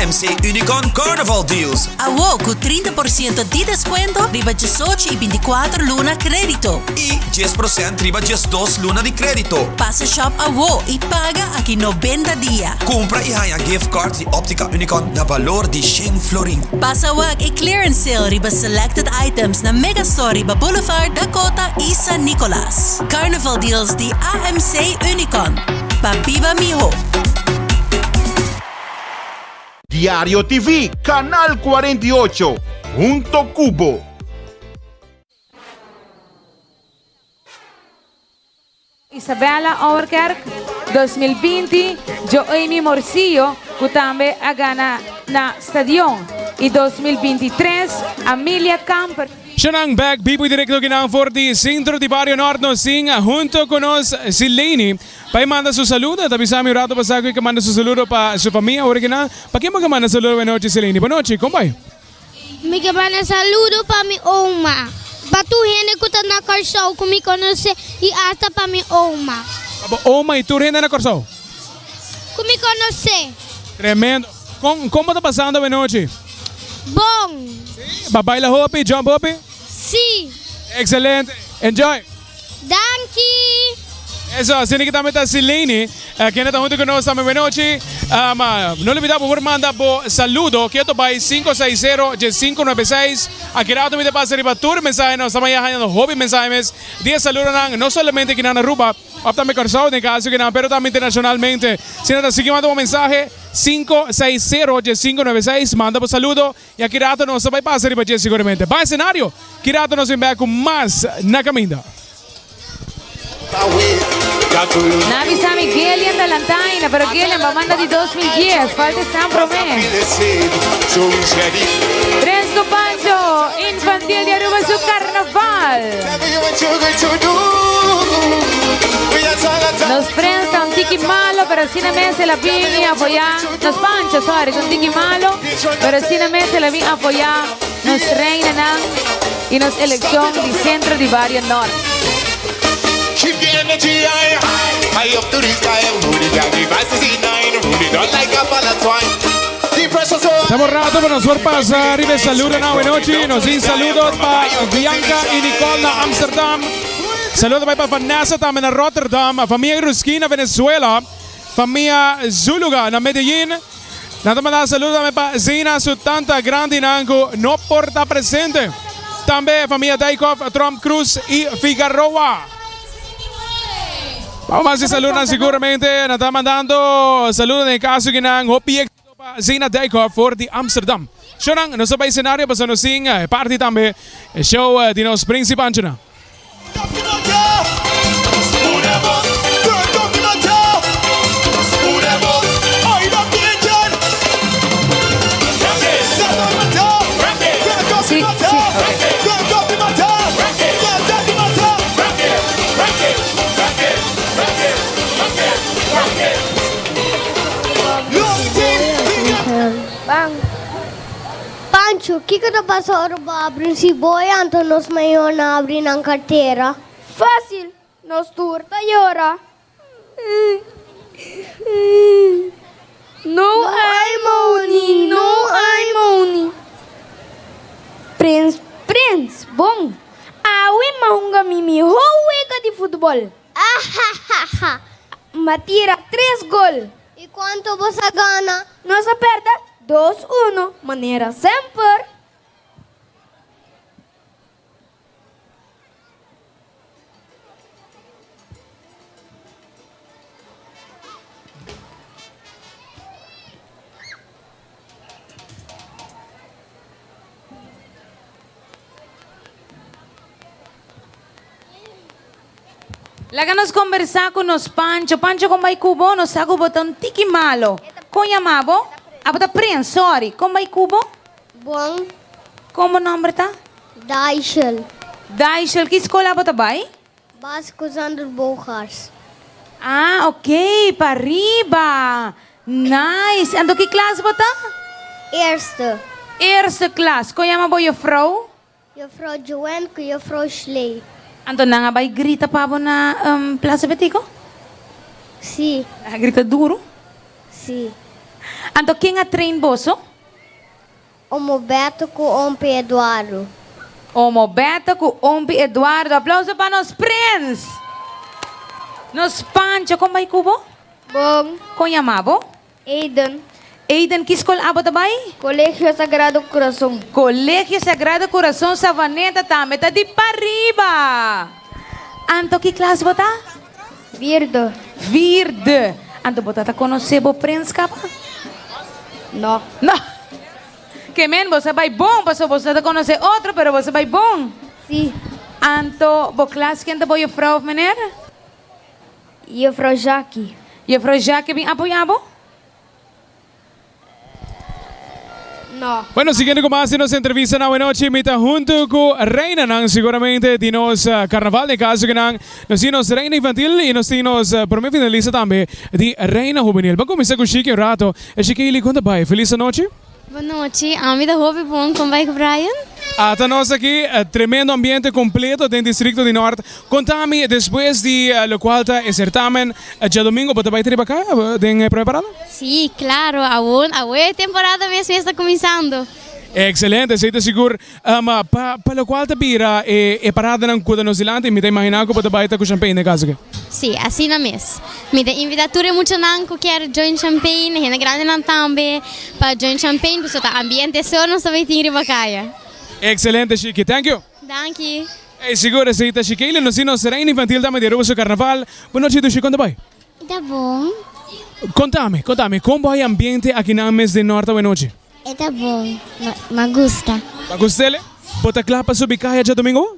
AMC Unicon Carnival Deals. Awo cu 30% di descuento riba diesocho y binticuatro luna credito. Y 10% riba 12 luna di credito. Pasa shop awo y paga aki 90 dia. Cumpra y haya gift card di Optica Unicon na balor di shen florin. Pasa wak e clearance sale riba selected items na Megastore riba Boulevard Dakota y San Nicolas. Carnival deals di AMC Unicon. Pa biba miho! Diario TV, Canal 48, hunto cu bo. Isabella Ouwerkerk, 2020, Joemi Morcillo, cu tambe a gana na stadion, y 2023, Amelia Kamper. Shonan bek bibo y directo kinan for di Centro di Bario Nort nos tin hunto cu nos Silene pa e manda su saludo. Ta bisa mi un rato pasa cu e ke manda su saludo pa su famia ora kinan. Pa ken bo ke manda saludo buenochi Silene? Buenochi, con bai? Mi ke manda saludo pa mi oma, pa tur hende ku ta na Kòrsou ku mi konosé i asta pa mi oma. Pa bo oma i tur hende na Kòrsou. Ku mi konosé. Tremendo. Kon kon bo ta pasando awenochi? Bon. Sí? Bo a baila hopi, jump hopi? Sí. Excelente. Enjoy. Danki! Eso, asina ki tambe ta Silene, kende ta hunto ku nos tambe buenochi. No lubida bo por manda bo saludo keto bai 560 1596. Aki rato mi ta pasa riba tur mensahe, nos ta maya hañando hopi mensahe mes di e saludonan, no solamente kinan na Aruba of tambe Kòrsou den kaso kinan, pero tambe internashonalmente. Asina ta sigui manda bo mensahe 560 1596, manda bo saludo. I aki rato nos ta bai pasa riba dje siguramente. Ban escenario! Ki rato nos bin bek ku mas na kaminda. Na bisa mi Gillian ta lantaina, pero Gillian ba manda di 2010, falta esnan prome. Fresco Pancho, Infantil di Aruba su carnaval. Nos friends ta un tiki malo, pero asina mes el a bin y apoya. Nos Pancho, sorry, ta un tiki malo. Pero asina mes el a bin apoyá nos reinanan i nos elekshon di Sentro di Bario Nort. Estamos rato pa nos por pasa riba e saludonan awenochi. Nos tin saludo pa Bianca y Nicole na Amsterdam. Saludo bai pa Vanessa tambe na Rotterdam. Famia Ruskin na Venezuela. Famia Zuluga na Medellin. Nan ta manda saludo tambe pa Zina su tanta grandinan ku no por ta presente. Tambe famia Dijkhoff, Tromp, Cruz y Figaroa. Vamos mas di saludonan siguramente. Nan ta mandando saludo den e kaso ki nan hopi éxito pa Zina Dijkhoff for di Amsterdam. Shownan, nos ta bai escenario pasobra nos tin e parti tambe e show di nos principantenan. Pancho, kiko ta pasa ora bo abri un siboya anto nos mayornan abri nan kartera? Fácil, nos tur ta yora. No hay money, no hay money. Prins, Prins, bon, awe m'a hunga mi mihó wega di futbòl. Ahahaha! M'a tira tres gol. I kuantu bo sa gana? Nos a pèrdè dos uno, manera semper. Laga nos kombersá ku nos Pancho. Pancho kon bai ku bo? Nos sa ku bo ta un tiki malo. Kon yama bo? Abo ta Prins, sorry. Kon bai ku bo? Bon. Kon bo nòmber ta? Daishel. Daishel, ki skol abo ta bai? Básiko Sander Bogaers. Ah, ok, pariba. Nice. Anto ki klas bo ta? Eerste. Eerste klas. Kon yama bo jufrou? Juffrouw Joanne ku juffrouw Shley. Anto nan a bai grita pa bo na Plaza Betico? Sí. Nan a grita duru? Sí. Anto ken a train boso? Omo Beto ku Ompi Eduardo. Omo Beto ku Ompi Eduardo. Aplauso pa nos prins! Nos Pancho, kon bai ku bo? Bon. Kon yama bo? Aiden. Aiden, ki skol abo ta bai? Colegio Sagrado Corazon. Colegio Sagrado Corazon Savaneta tambe ta di pariba. Anto ki klas bo ta? Vierde. Vierde. Anto bo ta ta konosé bo prens kaba? No. No. Ke men bo sa bai bon pasobra bo sa ta konosé otro pero bo sa bai bon. Si. Anto bo klas ken ta bo jufrou of meneer? Juffrouw Jackie. Juffrouw Jackie bin apoyá bo? No. Bueno, siguiendo cu mas di nos entrevista na awenochi, mi ta hunto cu reinanan siguramente di nos carnaval. Den caso cu nan, nos tin nos reina infantil y nos tin nos prome finalista tambe di reina hubenil. Ban cuminsa cu Shiki un rato. Shikeyli, con ta bay? Feliz anochi. Bon nochi, ami ta hopi bon, con bay cu Brian? Ata nos aki, tremendo ambiente completo den districto di Noord. Conta mi, despues di locual ta e certamen djadomingo, bo ta bay triba acá den e prome parada? Sí, claro, awor, awor e temporada mes mes ta cuminsando. Excelente, esey ta sigur. Pa pa locual ta bira e e paradanan cu ta nos dilanti, mi ta imagina cu bo ta bay ta cu champagne den caso aki. Sí, asina mes. Mi ta invita tur e muchanan cu kier join champagne, hende grandenan tambe. Pa join champagne pasobra ta ambiente so nos ta bay tin riba caya. Excelente Shiki, thank you. Danki. Ey sigur esey ta Shikeila nos tin nos reina infantil tambe di Aruba su carnaval. Bo nochi Dushi con ta bay? E ta bon. Contami, contami con bo hay ambiente aki nan mes den Noord awenochi? E ta bon, ma gusta. Ba gustele? Bo ta cla pa subi caya djadomingo?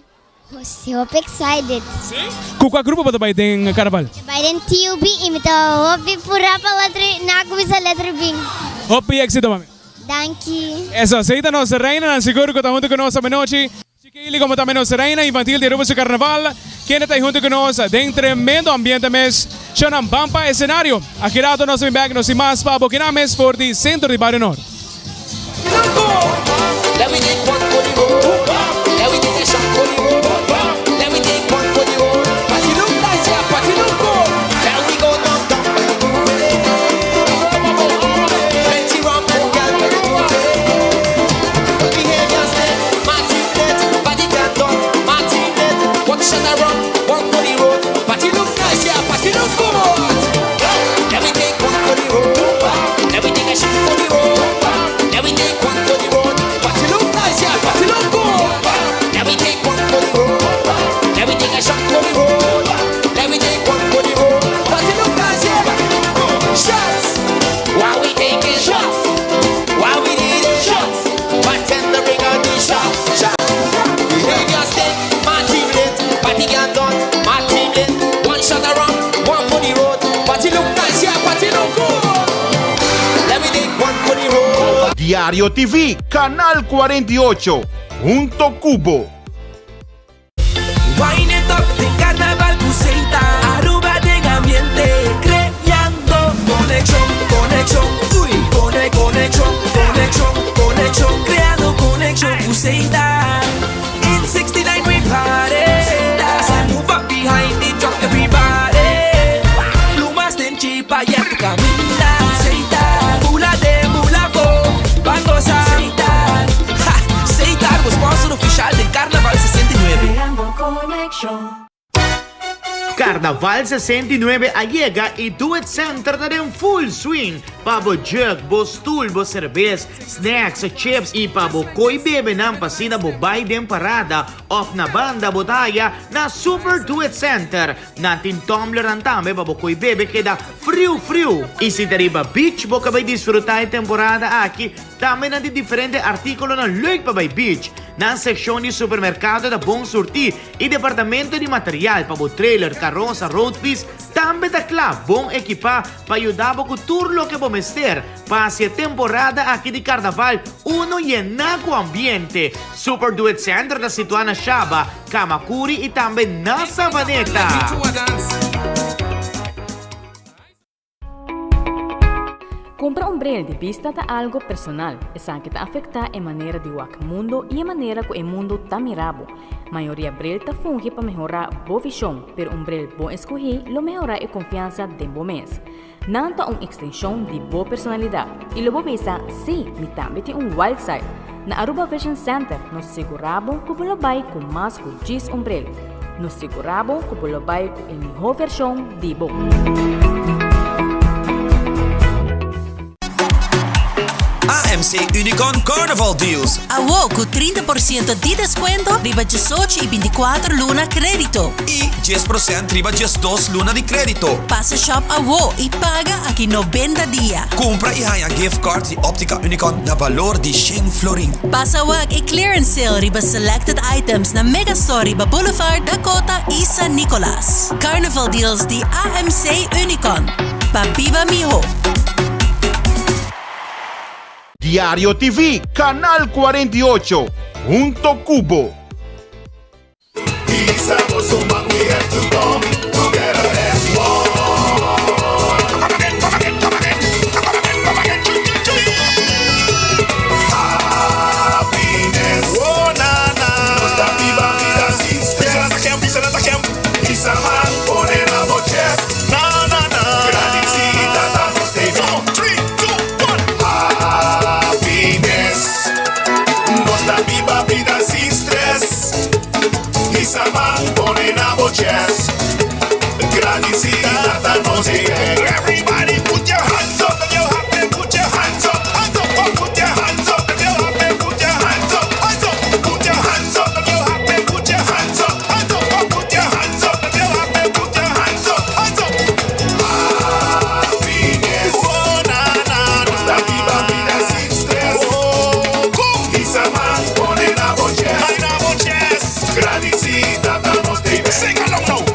Si hopi excited. Si? Ku kua grupo bo ta bai den karnaval? Mi ta bai den TUB i mi ta hopi purá pa letra na kuminsá letra bin. Hopi éxito mami. Danki. Eso, esei ta nos reinanan sigur ku ta huntu ku nos amenochi. Shikeili komo tambe nos reina infantil di Aruba su karnaval, kende ta huntu ku nos den tremendo ambiente mes. Shownan ban pa escenario. Aki rato nos ta bin bek nos tin mas pa bo kinan mes for di Centro di Bario Noord. Diario TV, Canal 48, hunto cu bo. Wine it up den carnaval cu Seita Aruba den ambiente creando conexion, conexion, uy Cone, conexion, conexion, conexion Creando conexion cu Seita In 69 we party As I move up behind the truck everybody Plumas den chipa ya tu caminda Seita, bula den bula bo Ban goza Seita, ha Seita bo sponsor oficial den Carnaval 69. Creando conexion. Carnaval 69 a yega y Do It Center ta den full swing pa bo jug, bo stoel, bo cerbes, snacks, chips y pa bo coy bebenan pa asina bo bay den parada of na banda bo ta haya na Super Do It Center. Nan tin tumblernan tambe pa bo coy bebe keda friu friu. Y si ta riba beach bo ka bay disfruta e temporada aki. Tambe nan tin diferente artíkulonan leuk pa bai beach. Nan sekshon di supermerkado ta bon surtí i departamento di material pa bo trailer, karosa, roadpiece tambe ta kla bon ekipá pa yuda bo ku tur loke bo mester pa hasi e temporada aki di karnaval unu yená ku ambiente. Super Do It Center ta situá na Shaba, Kamakuri i tambe na Savaneta. Cumpra un bril di bista ta algo personal. Esaki ta afecta e manera di wak mundo y e manera cu e mundo ta mira bo. Mayoria bril ta fungi pa mehora bo vision, pero un bril bon escogi lo mehora e confiansa den bo mes. Nan ta un extension di bo personalidad y lo bo bisa, si, mi tambe tin un wild side. Na Aruba Vision Center nos ta sigura bo cu bo lo bay cu mas cu djis un bril. Nos sigura bo cu bo lo bay cu e miho version di bo. AMC Unicon Carnival Deals. Awo cu 30% di descuento riba 18 y 24 luna credito. Y 10% riba 12 luna di credito. Pasa shop awo y paga aki 90 dia. Cumpra y haya gift card di Optica Unicon na balor di 100 florin. Pasa wak e clearance sale riba selected items na Megastore riba Boulevard Dakota y San Nicolas. Carnival deals di AMC Unicon. Pa biba miho! Diario TV, Canal 48, hunto cu bo. Hisa man pone na bo chest. Gradici Tata nos. Everybody put your hands up if you happy. Put your hands up, hands up, oh, put your hands up if you happy. Put your hands up, hands up. Put your hands up if you happy. Put your hands up, hands up, oh, put your hands up if you happy. Put your hands up, hands up. Happiness. Oh na na na. La viva vida sin stress. Oh, come. Hisa man pone na bo chest. Na bo chest. Gradici Tata nos. Sing along now.